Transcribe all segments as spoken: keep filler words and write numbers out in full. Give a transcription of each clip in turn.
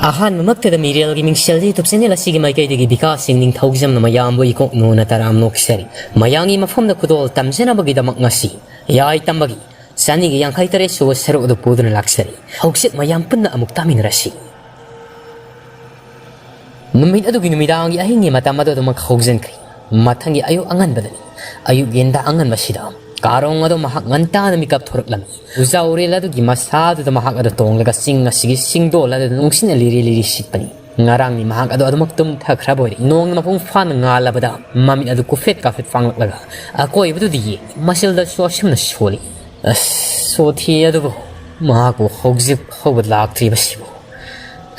ꯑꯍꯥꯟꯕꯃꯛꯇꯗ ꯃꯤꯔꯦꯜꯒꯤ ꯃꯤꯡꯁꯦꯜ YouTube channel ꯑꯁꯤꯒꯤ ꯃꯥꯏꯀꯩꯗꯒꯤ ꯕꯤꯀꯥꯁ ꯁꯤꯡ ꯅꯤꯡꯊꯧꯖꯝꯅ ꯃꯌꯥꯝꯕꯨ ꯏꯀꯣꯛ ꯅꯣꯟꯅ ꯇꯔꯥꯝꯅ ꯑꯣꯛꯆꯔꯤ꯫ ꯃꯌꯥꯝꯒꯤ ꯃꯐꯝꯗ ꯈꯨꯗꯣꯜ ꯇꯝꯖꯅꯕꯒꯤꯗꯃꯛ ꯉꯁꯤ ꯌꯥꯏ ꯇꯝꯕꯒꯤ ꯆꯅꯤꯒ ꯌꯥꯡꯈꯩ ꯇꯔꯦꯠ ꯁꯨꯕ ꯁꯔꯨꯛ ꯑꯗꯨ ꯄꯨꯗꯨꯅ ꯂꯥꯛꯆꯔꯤ꯫ ꯍꯧꯖꯤꯛ ꯃꯌꯥꯝ ꯄꯨꯟꯅ ꯑꯃꯨꯛ ꯇꯥꯃꯤꯟꯅꯔꯁꯤ꯫ ꯅꯨꯃꯤꯠ ꯑꯗꯨꯒꯤ ꯅꯨꯃꯤꯗꯥꯡꯒꯤ ꯑꯍꯤꯡꯒꯤ ꯃꯇꯝ ꯑꯗꯨ ꯑꯗꯨꯃꯛ ꯍꯧꯖꯤꯟꯈ꯭ꯔꯦ꯫ ꯃꯊꯪꯒꯤ ꯑꯌꯨꯛ ꯑꯉꯟꯕꯗꯅꯤ꯫ ꯑꯌꯨꯛ ꯌꯦꯟꯗꯥ ꯑꯉꯟꯕꯁꯤꯗ ꯀꯥꯔꯣꯡ ꯑꯗꯨ ꯃꯍꯥꯛ ꯉꯟꯇꯥꯅ ꯃꯤꯀꯞ ꯊꯣꯔꯛꯂꯝꯃꯤ꯫ ꯎꯖꯥ ꯎꯔꯦꯜ ꯑꯗꯨꯒꯤ ꯃꯁꯥꯗꯨꯗ ꯃꯍꯥꯛ ꯑꯗꯨ ꯇꯣꯡꯂꯒ ꯆꯤꯡ ꯑꯁꯤꯒꯤ ꯆꯤꯡꯗꯣꯜ ꯑꯗꯨꯗ ꯅꯨꯡꯁꯤꯠꯅ ꯂꯤꯔꯤ ꯂꯤꯔꯤ ꯁꯤꯠꯄꯅꯤ꯫ ꯉꯔꯥꯡꯗꯤ ꯃꯍꯥꯛ ꯑꯗꯨ ꯑꯗꯨꯃꯛ ꯇꯨꯝꯊꯈ꯭ꯔꯕ ꯑꯣꯏꯔꯦ꯫ ꯅꯣꯡꯅ ꯃꯄꯨꯡ ꯐꯥꯅ ꯉꯥꯜꯂꯕꯗ ꯃꯃꯤꯠ ꯑꯗꯨ ꯀꯨꯐꯦꯠ ꯀꯥꯐꯦꯠ ꯄꯥꯡꯂꯛꯂꯒ ꯑꯀꯣꯏꯕꯗꯨꯗ ꯌꯦꯡꯂꯤ꯫ ꯃꯁꯤꯜꯗꯁꯨ ꯑꯁꯨꯝꯅ ꯁꯣꯜꯂꯤ꯫ ꯑꯁ, ꯁꯣꯊꯤ ꯑꯗꯨꯕꯨ ꯃꯍꯥꯛꯄꯨ ꯍꯧꯖꯤꯛ ꯐꯥꯎꯕ ꯂꯥꯛꯇ꯭ꯔꯤꯕꯁꯤꯕꯨ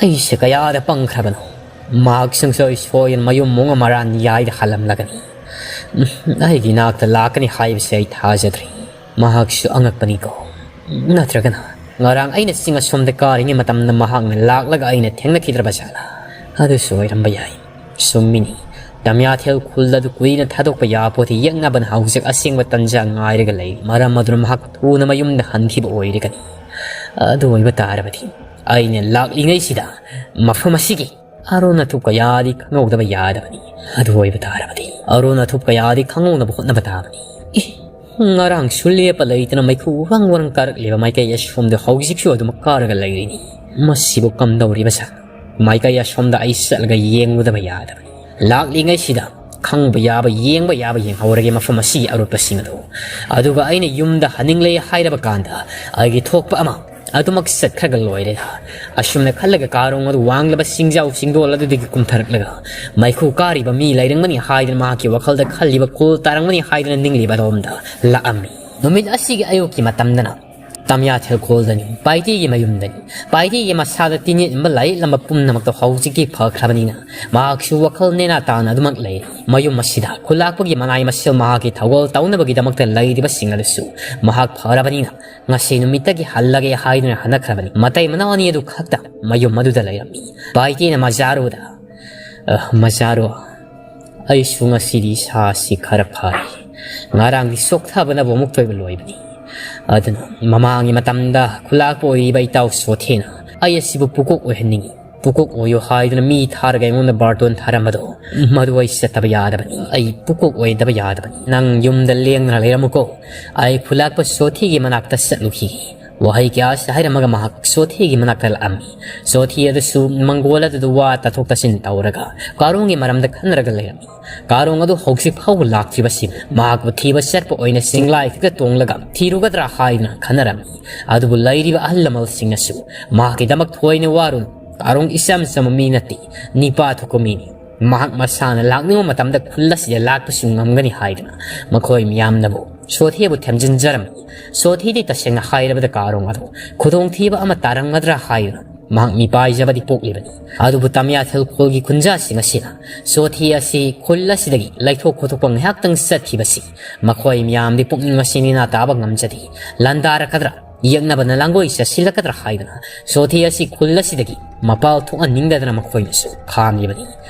ꯑꯩꯁꯦ ꯀꯌꯥꯗ ꯄꯪꯈ꯭ꯔꯕꯅꯣ꯫ ꯃꯍꯥꯛ ꯁꯨꯡꯁꯣꯏ ꯁꯣꯏꯗꯅ ꯃꯌꯨꯝ ꯃꯨꯡ ꯃꯔꯥꯟ ꯌꯥꯏꯗ ꯍꯜꯂꯝꯂꯒꯅꯤ꯫ ꯎꯝ, ꯑꯩꯒꯤ ꯅꯥꯛꯇ ꯂꯥꯛꯀꯅꯤ ꯍꯥꯏꯕꯁꯦ ꯑꯩ ꯊꯥꯖꯗ꯭ꯔꯤ꯫ ꯃꯍꯥꯛꯁꯨ ꯑꯉꯛꯄꯅꯤꯀꯣ꯫ ꯅꯠꯇ꯭ꯔꯒꯅ ꯉꯔꯥꯡ ꯑꯩꯅ ꯆꯤꯡ ꯑꯁꯣꯝꯗ ꯀꯥꯔꯤꯉꯩ ꯃꯇꯝꯗ ꯃꯍꯥꯛꯅ ꯂꯥꯛꯂꯒ ꯑꯩꯅ ꯊꯦꯡꯅꯈꯤꯗ꯭ꯔꯕ ꯖꯥꯠꯂꯥ? ꯑꯗꯨꯁꯨ ꯑꯣꯏꯔꯝꯕ ꯌꯥꯏ꯫ ꯆꯨꯝꯃꯤꯅꯤ꯫ ꯇꯝꯌꯥꯊꯦꯜ ꯈꯨꯜ ꯑꯗꯨ ꯀꯨꯏꯅ ꯊꯥꯗꯣꯛꯄ ꯌꯥꯄꯣꯠꯇꯦ꯫ ꯌꯦꯛꯅꯕꯅ ꯍꯧꯖꯤꯛ ꯑꯁꯦꯡꯕ ꯇꯟꯖꯥ ꯉꯥꯏꯔꯒ ꯂꯩꯔꯤ꯫ ꯃꯔꯝ ꯑꯗꯨꯅ ꯃꯍꯥꯛ ꯊꯨꯅ ꯃꯌꯨꯝꯗ ꯍꯟꯈꯤꯕ ꯑꯣꯏꯔꯒꯅꯤ꯫ ꯑꯗꯨ ꯑꯣꯏꯕ ꯇꯥꯔꯕꯗꯤ ꯑꯩꯅ ꯂꯥꯛꯂꯤꯉꯩꯁꯤꯗ ꯃꯐꯝ ꯑꯁꯤꯒꯤ ꯑꯔꯣꯟ ꯑꯊꯨꯞ ꯀꯌꯥꯗꯤ ꯈꯪꯍꯧꯗꯕ ꯌꯥꯗꯕꯅꯤ꯫ ꯑꯗꯨ ꯑꯣꯏꯕ ꯇꯥꯔꯕꯗꯤ ꯑꯔꯣꯟ ꯑꯊꯨꯞ ꯀꯌꯥꯗꯤ ꯈꯪꯍꯧꯅꯕ ꯍꯣꯠꯅꯕ ꯇꯥꯕꯅꯤ꯫ ꯑꯦ, ꯉꯔꯥꯡꯁꯨ ꯂꯦꯞꯄ ꯂꯩꯇꯅ ꯃꯩꯈꯨ ꯋꯥꯡ ꯋꯥꯡ ꯀꯥꯔꯛꯂꯤꯕ ꯃꯥꯏꯀꯩ ꯑꯁꯣꯝꯗ ꯍꯧꯖꯤꯛꯁꯨ ꯑꯗꯨꯃꯛ ꯀꯥꯔꯒ ꯂꯩꯔꯤꯅꯤ꯫ ꯃꯁꯤꯕꯨ ꯀꯝꯗꯧꯔꯤꯕ ꯖꯥꯠꯅꯣ? ꯃꯥꯏꯀꯩ ꯑꯁꯣꯝꯗ ꯑꯩ ꯆꯠꯂꯒ ꯌꯦꯡꯂꯨꯗꯕ ꯌꯥꯗꯕꯅꯤ꯫ ꯂꯥꯛꯂꯤꯉꯩꯁꯤꯗ ꯈꯪꯕ ꯌꯥꯕ, ꯌꯦꯡꯕ ꯌꯥꯕ ꯌꯦꯡꯍꯧꯔꯒꯦ ꯃꯐꯝ ꯑꯁꯤꯒꯤ ꯑꯔꯨꯠꯄꯁꯤꯡ ꯑꯗꯨ꯫ ꯑꯗꯨꯒ ꯑꯩꯅ ꯌꯨꯝꯗ ꯍꯟꯅꯤꯡꯂꯦ ꯍꯥꯏꯔꯕ ꯀꯥꯟꯗ ꯑꯩꯒꯤ ꯊꯣꯛꯄ ꯑꯃ ꯑꯗꯨꯃꯛ ꯆꯠꯈ꯭ꯔꯒ ꯂꯣꯏꯔꯦꯗ꯫ ꯑꯁꯨꯝꯅ ꯈꯜꯂꯒ ꯀꯥꯔꯣꯡ ꯑꯗꯨ ꯋꯥꯡꯂꯕ ꯆꯤꯡꯖꯥꯎ ꯆꯤꯡꯗꯣꯜ ꯑꯗꯨꯗꯒꯤ ꯀꯨꯝꯊꯔꯛꯂꯒ ꯃꯩꯈꯨ ꯀꯥꯔꯤꯕ ꯃꯤ ꯂꯩꯔꯝꯒꯅꯤ ꯍꯥꯏꯗꯅ ꯃꯍꯥꯛꯀꯤ ꯋꯥꯈꯜꯗ ꯈꯜꯂꯤꯕ ꯈꯨꯜ ꯇꯥꯔꯝꯒꯅꯤ ꯍꯥꯏꯗꯅ ꯅꯤꯡꯂꯤꯕ ꯑꯗꯣꯝꯗ ꯂꯥꯛꯑꯝꯃꯤ꯫ ꯅꯨꯃꯤꯠ ꯑꯁꯤꯒꯤ ꯑꯌꯨꯛꯀꯤ ꯃꯇꯝꯗꯅ ꯇꯝꯌꯥꯊꯦꯜ ꯈꯣꯜꯗꯅꯤ, ꯄꯥꯏꯇꯦꯒꯤ ꯃꯌꯨꯝꯗꯅꯤ꯫ ꯄꯥꯏꯇꯦꯒꯤ ꯃꯁꯥꯗ ꯇꯤꯟꯌꯦꯠ ꯑꯃ ꯂꯥꯏꯌꯦꯠꯂꯝꯕ ꯄꯨꯝꯅꯃꯛꯇꯣ ꯍꯧꯖꯤꯛꯇꯤ ꯐꯈ꯭ꯔꯕꯅꯤꯅ ꯃꯍꯥꯛꯁꯨ ꯋꯥꯈꯜ ꯅꯦꯅꯥ ꯇꯥꯅ ꯑꯗꯨꯃꯛ ꯂꯩꯔꯤ꯫ ꯃꯌꯨꯝ ꯑꯁꯤꯗ ꯈꯨꯜꯂꯥꯛꯄꯒꯤ ꯃꯅꯥꯏ ꯃꯁꯤꯜ ꯃꯍꯥꯛꯀꯤ ꯊꯧꯒꯜ ꯇꯧꯅꯕꯒꯤꯗꯃꯛꯇ ꯂꯩꯔꯤꯕꯁꯤꯡ ꯑꯗꯨꯁꯨ ꯃꯍꯥꯛ ꯐꯔꯕꯅꯤꯅ ꯉꯁꯤ ꯅꯨꯃꯤꯠꯇꯒꯤ ꯍꯜꯂꯒꯦ ꯍꯥꯏꯗꯨꯅ ꯍꯟꯅꯈ꯭ꯔꯕꯅꯤ꯫ ꯃꯇꯩ ꯃꯅꯥꯎ ꯑꯅꯤ ꯑꯗꯨ ꯈꯛꯇ ꯃꯌꯨꯝ ꯑꯗꯨꯗ ꯂꯩꯔꯝꯃꯤ꯫ ꯄꯥꯏꯇꯦꯅ ꯃꯖꯥꯔꯨꯗ, "ꯑ, ꯃꯖꯥꯔꯨ, ꯑꯩꯁꯨ ꯉꯁꯤꯗꯤ ꯏꯁꯥꯁꯤ ꯈꯔ ꯐꯔꯦ꯫ ꯉꯔꯥꯡꯗꯤ ꯆꯣꯛꯊꯕꯅꯕꯨ ꯑꯃꯨꯛꯇ ꯑꯣꯏꯕ ꯂꯣꯏꯕꯅꯤ꯫ ꯑꯗꯨꯅ ꯃꯃꯥꯡꯒꯤ ꯃꯇꯝꯗ ꯈꯨꯂꯥꯛꯄ ꯑꯣꯏꯔꯤꯕ ꯏꯇꯥꯎ ꯁꯣꯊꯦꯅ ꯑꯩ ꯑꯁꯤꯕꯨ ꯄꯨꯀꯣꯛ ꯑꯣꯏꯍꯟꯅꯤꯡꯏ꯫ ꯄꯨꯀꯣꯛ ꯑꯣꯏꯌꯨ ꯍꯥꯏꯗꯨꯅ ꯃꯤ ꯊꯥꯔꯒ ꯑꯩꯉꯣꯟꯗ ꯕꯥꯔꯇꯣꯟ ꯊꯥꯔꯝꯕꯗꯣ, ꯃꯗꯨ ꯑꯩ ꯆꯠꯇꯕ ꯌꯥꯗꯕꯅꯤ꯫ ꯑꯩ ꯄꯨꯀꯣꯛ ꯑꯣꯏꯗꯕ ꯌꯥꯗꯕꯅꯤ꯫ ꯅꯪ ꯌꯨꯝꯗ ꯂꯦꯡꯗꯅ ꯂꯩꯔꯝꯃꯨꯀꯣ꯫ ꯑꯩ ꯈꯨꯂꯥꯛꯄ ꯁꯣꯊꯤꯒꯤ ꯃꯅꯥꯛꯇ ꯆꯠꯂꯨꯈꯤꯒꯦ꯫ ꯋꯥꯍꯩ ꯀꯌꯥꯁꯤ ꯍꯥꯏꯔꯝꯃꯒ ꯃꯍꯥꯛ ꯁꯣꯊꯤꯒꯤ ꯃꯅꯥꯛꯇ ꯂꯥꯛꯑꯝꯃꯤ꯫ ꯁꯣꯊꯤ ꯑꯗꯨꯁꯨ ꯃꯪꯒꯣꯜ ꯑꯗꯨꯗ ꯋꯥ ꯇꯥꯊꯣꯛ ꯇꯥꯁꯤꯟ ꯇꯧꯔꯒ ꯀꯥꯔꯣꯡꯒꯤ ꯃꯔꯝꯗ ꯈꯟꯅꯔꯒ ꯂꯩꯔꯝꯃꯤ꯫ ꯀꯥꯔꯣꯡ ꯑꯗꯨ ꯍꯧꯖꯤꯛ ꯐꯥꯎꯕ ꯂꯥꯛꯇ꯭ꯔꯤꯕꯁꯤ ꯃꯍꯥꯛꯄꯨ ꯊꯤꯕ ꯆꯠꯄ ꯑꯣꯏꯅ ꯆꯤꯡꯂꯥꯏ ꯈꯛꯇ ꯇꯣꯡꯂꯒ ꯊꯤꯔꯨꯒꯗ꯭ꯔꯥ ꯍꯥꯏꯗꯨꯅ ꯈꯟꯅꯔꯝꯃꯤ꯫ ꯑꯗꯨꯕꯨ ꯂꯩꯔꯤꯕ ꯑꯍꯜ ꯂꯃꯟꯁꯤꯡꯅꯁꯨ ꯃꯍꯥꯛꯀꯤꯗꯃꯛ ꯊꯣꯏꯅ ꯋꯥꯔꯨꯅꯨ, ꯀꯥꯔꯣꯡ ꯏꯆꯝ ꯆꯝꯕ ꯃꯤ ꯅꯠꯇꯦ, ꯅꯤꯄꯥ ꯊꯣꯛꯄ ꯃꯤꯅꯤ꯫ ꯃꯍꯥꯛ ꯃꯁꯥꯅ ꯂꯥꯛꯅꯤꯡꯕ ꯃꯇꯝꯗ ꯈꯨꯜ ꯑꯁꯤꯗ ꯂꯥꯛꯄꯁꯨ ꯉꯝꯒꯅꯤ ꯍꯥꯏꯗꯨꯅ ꯃꯈꯣꯏ ꯃꯤꯌꯥꯝꯅꯕꯨ ꯁꯣꯊꯤꯕꯨ ꯊꯦꯝꯖꯤꯟꯖꯔꯝꯃꯤ꯫ ꯁꯣꯊꯤꯗꯤ ꯇꯁꯦꯡꯅ ꯍꯥꯏꯔꯕꯗ ꯀꯥꯔꯣꯡ ꯑꯗꯨ ꯈꯨꯗꯣꯡꯊꯤꯕ ꯑꯃ ꯇꯥꯔꯝꯒꯗ꯭ꯔꯥ ꯍꯥꯏꯗꯨꯅ ꯃꯍꯥꯛ ꯃꯤꯄꯥꯏꯖꯕꯗꯤ ꯄꯣꯛꯂꯤꯕꯅꯤ꯫ ꯑꯗꯨꯕꯨ ꯇꯃꯤꯌꯥꯊꯦꯜ ꯈꯨꯜꯒꯤ ꯈꯨꯟꯖꯥꯁꯤꯡ ꯑꯁꯤꯅ ꯁꯣꯊꯤ ꯑꯁꯤ ꯈꯨꯜ ꯑꯁꯤꯗꯒꯤ ꯂꯩꯊꯣꯛ ꯈꯣꯠꯇꯣꯛꯄ ꯉꯥꯏꯍꯥꯛꯇꯪ ꯆꯠꯈꯤꯕꯁꯤ ꯃꯈꯣꯏ ꯃꯤꯌꯥꯝꯗꯤ ꯄꯨꯛꯅꯤꯡ ꯑꯁꯤ ꯅꯦꯅꯥ ꯇꯥꯕ ꯉꯝꯖꯗꯦ꯫ ꯂꯥꯟꯗꯥꯔꯛꯀꯗ꯭ꯔꯥ, ꯌꯦꯛꯅꯕꯅ ꯂꯥꯡꯒꯣꯏ ꯆꯠꯁꯤꯜꯂꯛꯀꯗ꯭ꯔꯥ ꯍꯥꯏꯗꯨꯅ ꯁꯣꯊꯤ ꯑꯁꯤ ꯈꯨꯜ ꯑꯁꯤꯗꯒꯤ ꯃꯄꯥꯜ ꯊꯣꯛꯍꯟꯅꯤꯡꯗꯗꯅ ꯃꯈꯣꯏꯅꯁꯨ ꯈꯥꯝꯂꯤꯕꯅꯤ꯫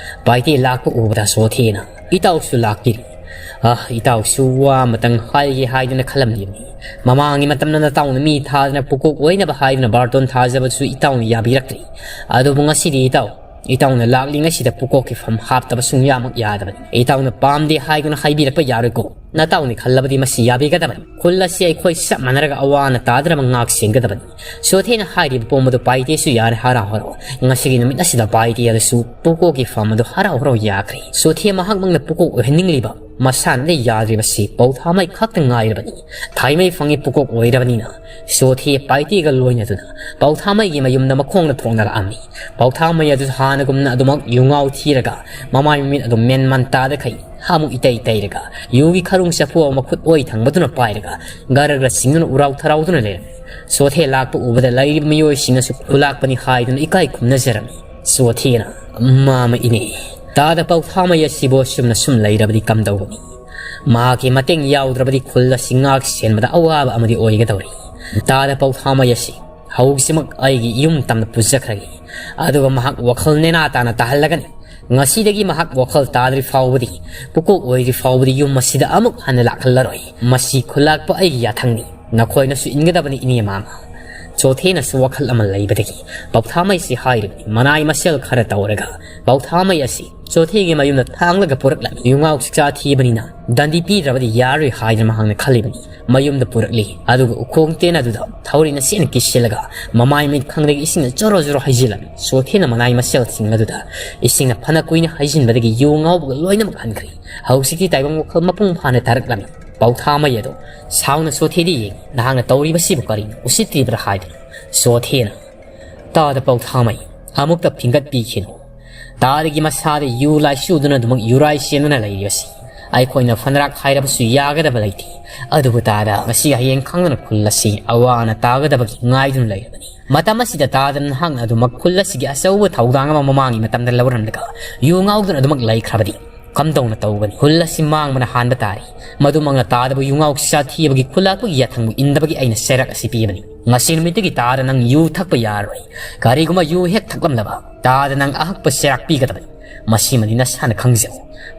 ꯄꯥꯏꯇꯦ ꯂꯥꯛꯄ ꯎꯕꯗ ꯁꯣꯊꯤꯅ, "ꯏꯇꯥꯎꯁꯨ ꯂꯥꯛꯄꯤꯔꯤ꯫ ꯑꯥ, ꯏꯇꯥꯎꯁꯨ ꯋꯥ ꯑꯃꯇꯪ ꯍꯥꯏꯒꯦ ꯍꯥꯏꯗꯨꯅ ꯈꯜꯂꯝꯂꯤꯕꯅꯤ꯫ ꯃꯃꯥꯡꯒꯤ ꯃꯇꯝꯗ ꯅꯇꯥꯎꯅ ꯃꯤ ꯊꯥꯗꯅ ꯄꯨꯀꯣꯛ ꯑꯣꯏꯅꯕ ꯍꯥꯏꯗꯨꯅ ꯕꯥꯔꯇꯣꯟ ꯊꯥꯖꯕꯗꯨꯁꯨ ꯏꯇꯥꯎꯅ ꯌꯥꯕꯤꯔꯛꯇ꯭ꯔꯤ꯫ ꯑꯗꯨꯕꯨ ꯉꯁꯤꯗꯤ ꯏꯇꯥꯎ, ꯏꯇꯥꯎꯅ ꯂꯥꯛꯂꯤꯉꯩꯁꯤꯗ ꯄꯨꯀꯣꯛꯀꯤ ꯐꯝ ꯍꯥꯞꯇꯕ ꯁꯨꯡꯌꯥꯃꯛ ꯌꯥꯗꯕꯅꯤ꯫ ꯏꯇꯥꯎꯅ ꯄꯥꯝꯗꯦ ꯍꯥꯏꯗꯨꯅ ꯍꯥꯏꯕꯤꯔꯛꯄ ꯌꯥꯔꯣꯏꯀꯣ꯫ ꯅꯇꯥꯎꯅꯤ ꯈꯜꯂꯕꯗꯤ ꯃꯁꯤ ꯌꯥꯕꯤꯒꯗꯕꯅꯤ꯫ ꯈꯨꯜ ꯑꯁꯤ ꯑꯩꯈꯣꯏ ꯆꯞ ꯃꯥꯟꯅꯔꯒ ꯑꯋꯥ ꯑꯅꯥ ꯇꯥꯗꯅꯕ ꯉꯥꯛ ꯁꯦꯟꯒꯗꯕꯅꯤ꯫" ꯁꯣꯊꯦꯅ ꯍꯥꯏꯔꯤꯕ ꯄꯣꯝꯕꯗꯨ ꯄꯥꯏꯇꯦꯁꯨ ꯌꯥꯔꯦ, ꯍꯔꯥꯎ ꯍꯔꯥꯎ꯫ ꯉꯁꯤꯒꯤ ꯅꯨꯃꯤꯠ ꯑꯁꯤꯗ ꯄꯥꯏꯇꯦ ꯑꯗꯨꯁꯨ ꯄꯨꯀꯣꯛꯀꯤ ꯐꯝ ꯑꯗꯨ ꯍꯔꯥꯎ ꯍꯔꯥꯎ ꯌꯥꯈ꯭ꯔꯦ꯫ ꯁꯣꯊꯦ ꯃꯍꯥꯛꯃꯛꯅ ꯄꯨꯀꯣꯛ ꯑꯣꯏꯍꯟꯅꯤꯡꯂꯤꯕ ꯃꯁꯥꯅꯗꯤ ꯌꯥꯗ꯭ꯔꯤꯕꯁꯤ ꯄꯧꯊꯥꯃꯩ ꯈꯛꯇ ꯉꯥꯏꯔꯕꯅꯤ꯫ ꯊꯥꯏꯃꯩ ꯐꯪꯉꯤ ꯄꯨꯀꯣꯛ ꯑꯣꯏꯔꯕꯅꯤꯅ ꯁꯣꯊꯦ ꯄꯥꯏꯇꯦꯒ ꯂꯣꯏꯅꯗꯨꯅ ꯄꯧꯊꯥꯃꯩꯒꯤ ꯃꯌꯨꯝꯗ ꯃꯈꯣꯡꯅ ꯊꯣꯡꯅ ꯂꯥꯛꯑꯝꯃꯤ꯫ ꯄꯧꯊꯥꯃꯩ ꯑꯗꯨꯁꯨ ꯍꯥꯟꯅꯒꯨꯝꯅ ꯑꯗꯨꯃꯛ ꯌꯨꯉꯥꯎ ꯊꯤꯔꯒ ꯃꯃꯥꯏ ꯃꯃꯤꯠ ꯑꯗꯨ ꯃꯦꯟ ꯃꯥꯟ ꯇꯥꯗꯈꯩ ꯍꯥꯃꯨ ꯏꯇꯩ ꯇꯩꯔꯒ ꯌꯨꯒꯤ ꯈꯔꯨꯡ ꯆꯐꯨ ꯑꯃ ꯃꯈꯨꯠ ꯑꯣꯏ ꯊꯪꯕꯗꯨꯅ ꯄꯥꯏꯔꯒ ꯒꯔ ꯒꯔ ꯆꯤꯡꯗꯨꯅ ꯎꯔꯥꯎ ꯊꯔꯥꯎꯗꯨꯅ ꯂꯩꯔꯝꯃꯤ꯫ ꯁꯣꯊꯦ ꯂꯥꯛꯄ ꯎꯕꯗ ꯂꯩꯔꯤꯕ ꯃꯤꯑꯣꯏꯁꯤꯡꯅꯁꯨ ꯈꯨꯂꯥꯛꯄꯅꯤ ꯍꯥꯏꯗꯨꯅ ꯏꯀꯥꯏ ꯈꯨꯝꯅꯖꯔꯝꯃꯤ꯫ ꯁꯣꯊꯦꯅ, "ꯃꯥꯃ ꯏꯅꯦ, ꯇꯥꯗ ꯄꯧꯊꯥꯃꯩ ꯑꯁꯤꯕꯨ ꯑꯁꯨꯝꯅ ꯁꯨꯝ ꯂꯩꯔꯕꯗꯤ ꯀꯝꯗꯧꯒꯅꯤ? ꯃꯍꯥꯛꯀꯤ ꯃꯇꯦꯡ ꯌꯥꯎꯗ꯭ꯔꯕꯗꯤ ꯈꯨꯜ ꯑꯁꯤ ꯉꯥꯛ ꯁꯦꯟꯕꯗ ꯑꯋꯥꯕ ꯑꯃꯗꯤ ꯑꯣꯏꯒꯗꯧꯔꯤ꯫ ꯇꯥꯗ ꯄꯧꯊꯥꯃꯩ ꯑꯁꯤ ꯍꯧꯖꯤꯛꯃꯛ ꯑꯩꯒꯤ ꯌꯨꯝ ꯇꯝꯅ ꯄꯨꯖꯈ꯭ꯔꯒꯦ꯫ ꯑꯗꯨꯒ ꯃꯍꯥꯛ ꯋꯥꯈꯜ ꯅꯦꯅꯥ ꯇꯥꯅ ꯇꯥꯍꯜꯂꯒꯅꯤ꯫ ꯉꯁꯤꯗꯒꯤ ꯃꯍꯥꯛ ꯋꯥꯈꯜ ꯇꯥꯗ꯭ꯔꯤ ꯐꯥꯎꯕꯗꯤ, ꯄꯨꯀꯣꯛ ꯑꯣꯏꯗ꯭ꯔꯤ ꯐꯥꯎꯕꯗꯤ ꯌꯨꯝ ꯑꯁꯤꯗ ꯑꯃꯨꯛ ꯍꯟꯅ ꯂꯥꯛꯍꯜꯂꯔꯣꯏ꯫ ꯃꯁꯤ ꯈꯨꯂꯥꯛꯄ ꯑꯩꯒꯤ ꯌꯥꯊꯪꯅꯤ꯫ ꯅꯈꯣꯏꯅꯁꯨ ꯏꯟꯒꯗꯕꯅꯤ, ꯏꯅꯦ ꯃꯥꯃ꯫" ꯆꯣꯊꯦꯅꯁꯨ ꯋꯥꯈꯜ ꯑꯃ ꯂꯩꯕꯗꯒꯤ ꯄꯥꯎꯊꯥꯃꯩꯁꯤ ꯍꯥꯏꯔꯤꯕꯅꯤ, ꯃꯅꯥꯏ ꯃꯁꯦꯜ ꯈꯔ ꯇꯧꯔꯒ ꯄꯥꯎꯊꯥꯃꯩ ꯑꯁꯤ ꯆꯣꯊꯦꯒꯤ ꯃꯌꯨꯝꯗ ꯊꯥꯡꯂꯒ ꯄꯨꯔꯛꯂꯝꯃꯤ꯫ ꯌꯨꯉꯥꯎ ꯁꯤꯛꯁꯥ ꯊꯤꯕꯅꯤꯅ ꯗꯟꯗꯤ ꯄꯤꯗ꯭ꯔꯕꯗꯤ ꯌꯥꯔꯣꯏ ꯍꯥꯏꯗꯨꯅ ꯃꯍꯥꯛꯅ ꯈꯜꯂꯤꯕꯅꯤ꯫ ꯃꯌꯨꯝꯗ ꯄꯨꯔꯛꯂꯤ꯫ ꯑꯗꯨꯒ ꯎꯈꯣꯡ ꯇꯦꯟ ꯑꯗꯨꯗ ꯊꯧꯔꯤꯅ ꯆꯦꯠꯅ ꯀꯤꯁꯤꯜꯂꯒ ꯃꯃꯥꯏ ꯃꯤꯠ ꯈꯪꯗꯒꯤ ꯏꯁꯤꯡꯅ ꯖꯣꯔꯣ ꯖꯣꯔꯣ ꯍꯩꯖꯤꯜꯂꯝꯃꯤ꯫ ꯆꯣꯊꯦꯅ ꯃꯅꯥꯏ ꯃꯁꯦꯜꯁꯤꯡ ꯑꯗꯨꯗ ꯏꯁꯤꯡꯅ ꯐꯅ ꯀꯨꯏꯅ ꯍꯩꯖꯤꯟꯕꯗꯒꯤ ꯌꯨ ꯉꯥꯎꯕꯒ ꯂꯣꯏꯅꯃꯛ ꯍꯟꯈ꯭ꯔꯦ꯫ ꯍꯧꯖꯤꯛꯇꯤ ꯇꯥꯏꯕꯪ ꯋꯥꯈꯜ ꯃꯄꯨꯡ ꯐꯥꯅ ꯇꯥꯔꯛꯂꯝꯃꯤ꯫ ꯄꯥꯎꯊꯥꯃꯩ ꯑꯗꯣ ꯁꯥꯎꯅ ꯆꯣꯊꯦꯗ ꯌꯦꯡꯉꯤ꯫ "ꯅꯍꯥꯛꯅ ꯇꯧꯔꯤꯕꯁꯤꯕꯨ ꯀꯔꯤꯅꯣ? ꯎꯁꯤꯠꯇ꯭ꯔꯤꯕ꯭ꯔꯥ?" ꯍꯥꯏꯗꯨꯅ꯫ ꯆꯣꯊꯦꯅ, "ꯇꯥꯗ ꯄꯥꯎꯊꯥꯃꯩ, ꯑꯃꯨꯛꯇ ꯐꯤꯡꯒꯠꯄꯤꯈꯤꯅꯨ꯫ ꯇꯥꯗꯒꯤ ꯃꯁꯥꯗ ꯌꯨ ꯂꯥꯏꯆꯨꯗꯨꯅ ꯑꯗꯨꯃꯛ ꯌꯨꯔꯥꯏ ꯆꯦꯟꯗꯨꯅ ꯂꯩꯔꯤꯕꯁꯤ ꯑꯩꯈꯣꯏꯅ ꯐꯅꯔꯥꯛ ꯍꯥꯏꯔꯕꯁꯨ ꯌꯥꯒꯗꯕ ꯂꯩꯇꯦ꯫ ꯑꯗꯨꯕꯨ ꯇꯥꯗ, ꯉꯁꯤ ꯍꯌꯦꯡ ꯈꯪꯗꯅ ꯈꯨꯜ ꯑꯁꯤ ꯑꯋꯥ ꯑꯅꯥ ꯇꯥꯒꯗꯕꯒꯤ ꯉꯥꯏꯗꯨꯅ ꯂꯩꯔꯕꯅꯤ꯫ ꯃꯇꯝ ꯑꯁꯤꯗ ꯇꯥꯗ ꯅꯍꯥꯛꯅ ꯑꯗꯨꯃꯛ ꯈꯨꯜ ꯑꯁꯤꯒꯤ ꯑꯆꯧꯕ ꯊꯧꯗꯥꯡ ꯑꯃ ꯃꯃꯥꯡꯒꯤ ꯃꯇꯝꯗ ꯂꯧꯔꯝꯂꯒ ꯌꯨ ꯉꯥꯎꯗꯨꯅ ꯑꯗꯨꯃꯛ ꯂꯩꯈ꯭ꯔꯕꯗꯤ ꯀꯝꯗꯧꯅ ꯇꯧꯒꯅꯤ? ꯈꯨꯜ ꯑꯁꯤ ꯃꯥꯡꯕꯅ ꯍꯥꯟꯕ ꯇꯥꯔꯦ꯫ ꯃꯗꯨꯃꯛꯅ ꯇꯥꯗꯕꯨ ꯌꯨꯉꯥꯎ ꯁꯤꯁꯥ ꯊꯤꯕꯒꯤ ꯈꯨꯜꯂꯥꯛꯄꯒꯤ ꯌꯥꯊꯪꯕꯨ ꯏꯟꯗꯕꯒꯤ ꯑꯩꯅ ꯆꯩꯔꯛ ꯑꯁꯤ ꯄꯤꯕꯅꯤ꯫ ꯉꯁꯤ ꯅꯨꯃꯤꯠꯇꯒꯤ ꯇꯥꯗ ꯅꯪ ꯌꯨ ꯊꯛꯄ ꯌꯥꯔꯔꯣꯏ꯫ ꯀꯔꯤꯒꯨꯝꯕ ꯌꯨ ꯍꯦꯛ ꯊꯛꯂꯝꯂꯕ ꯇꯥꯗ ꯅꯪ ꯑꯍꯛꯄ ꯆꯩꯔꯥꯛ ꯄꯤꯒꯗꯕꯅꯤ꯫ ꯃꯁꯤꯃꯗꯤ ꯅꯁꯥꯅ ꯈꯪꯖꯧ꯫"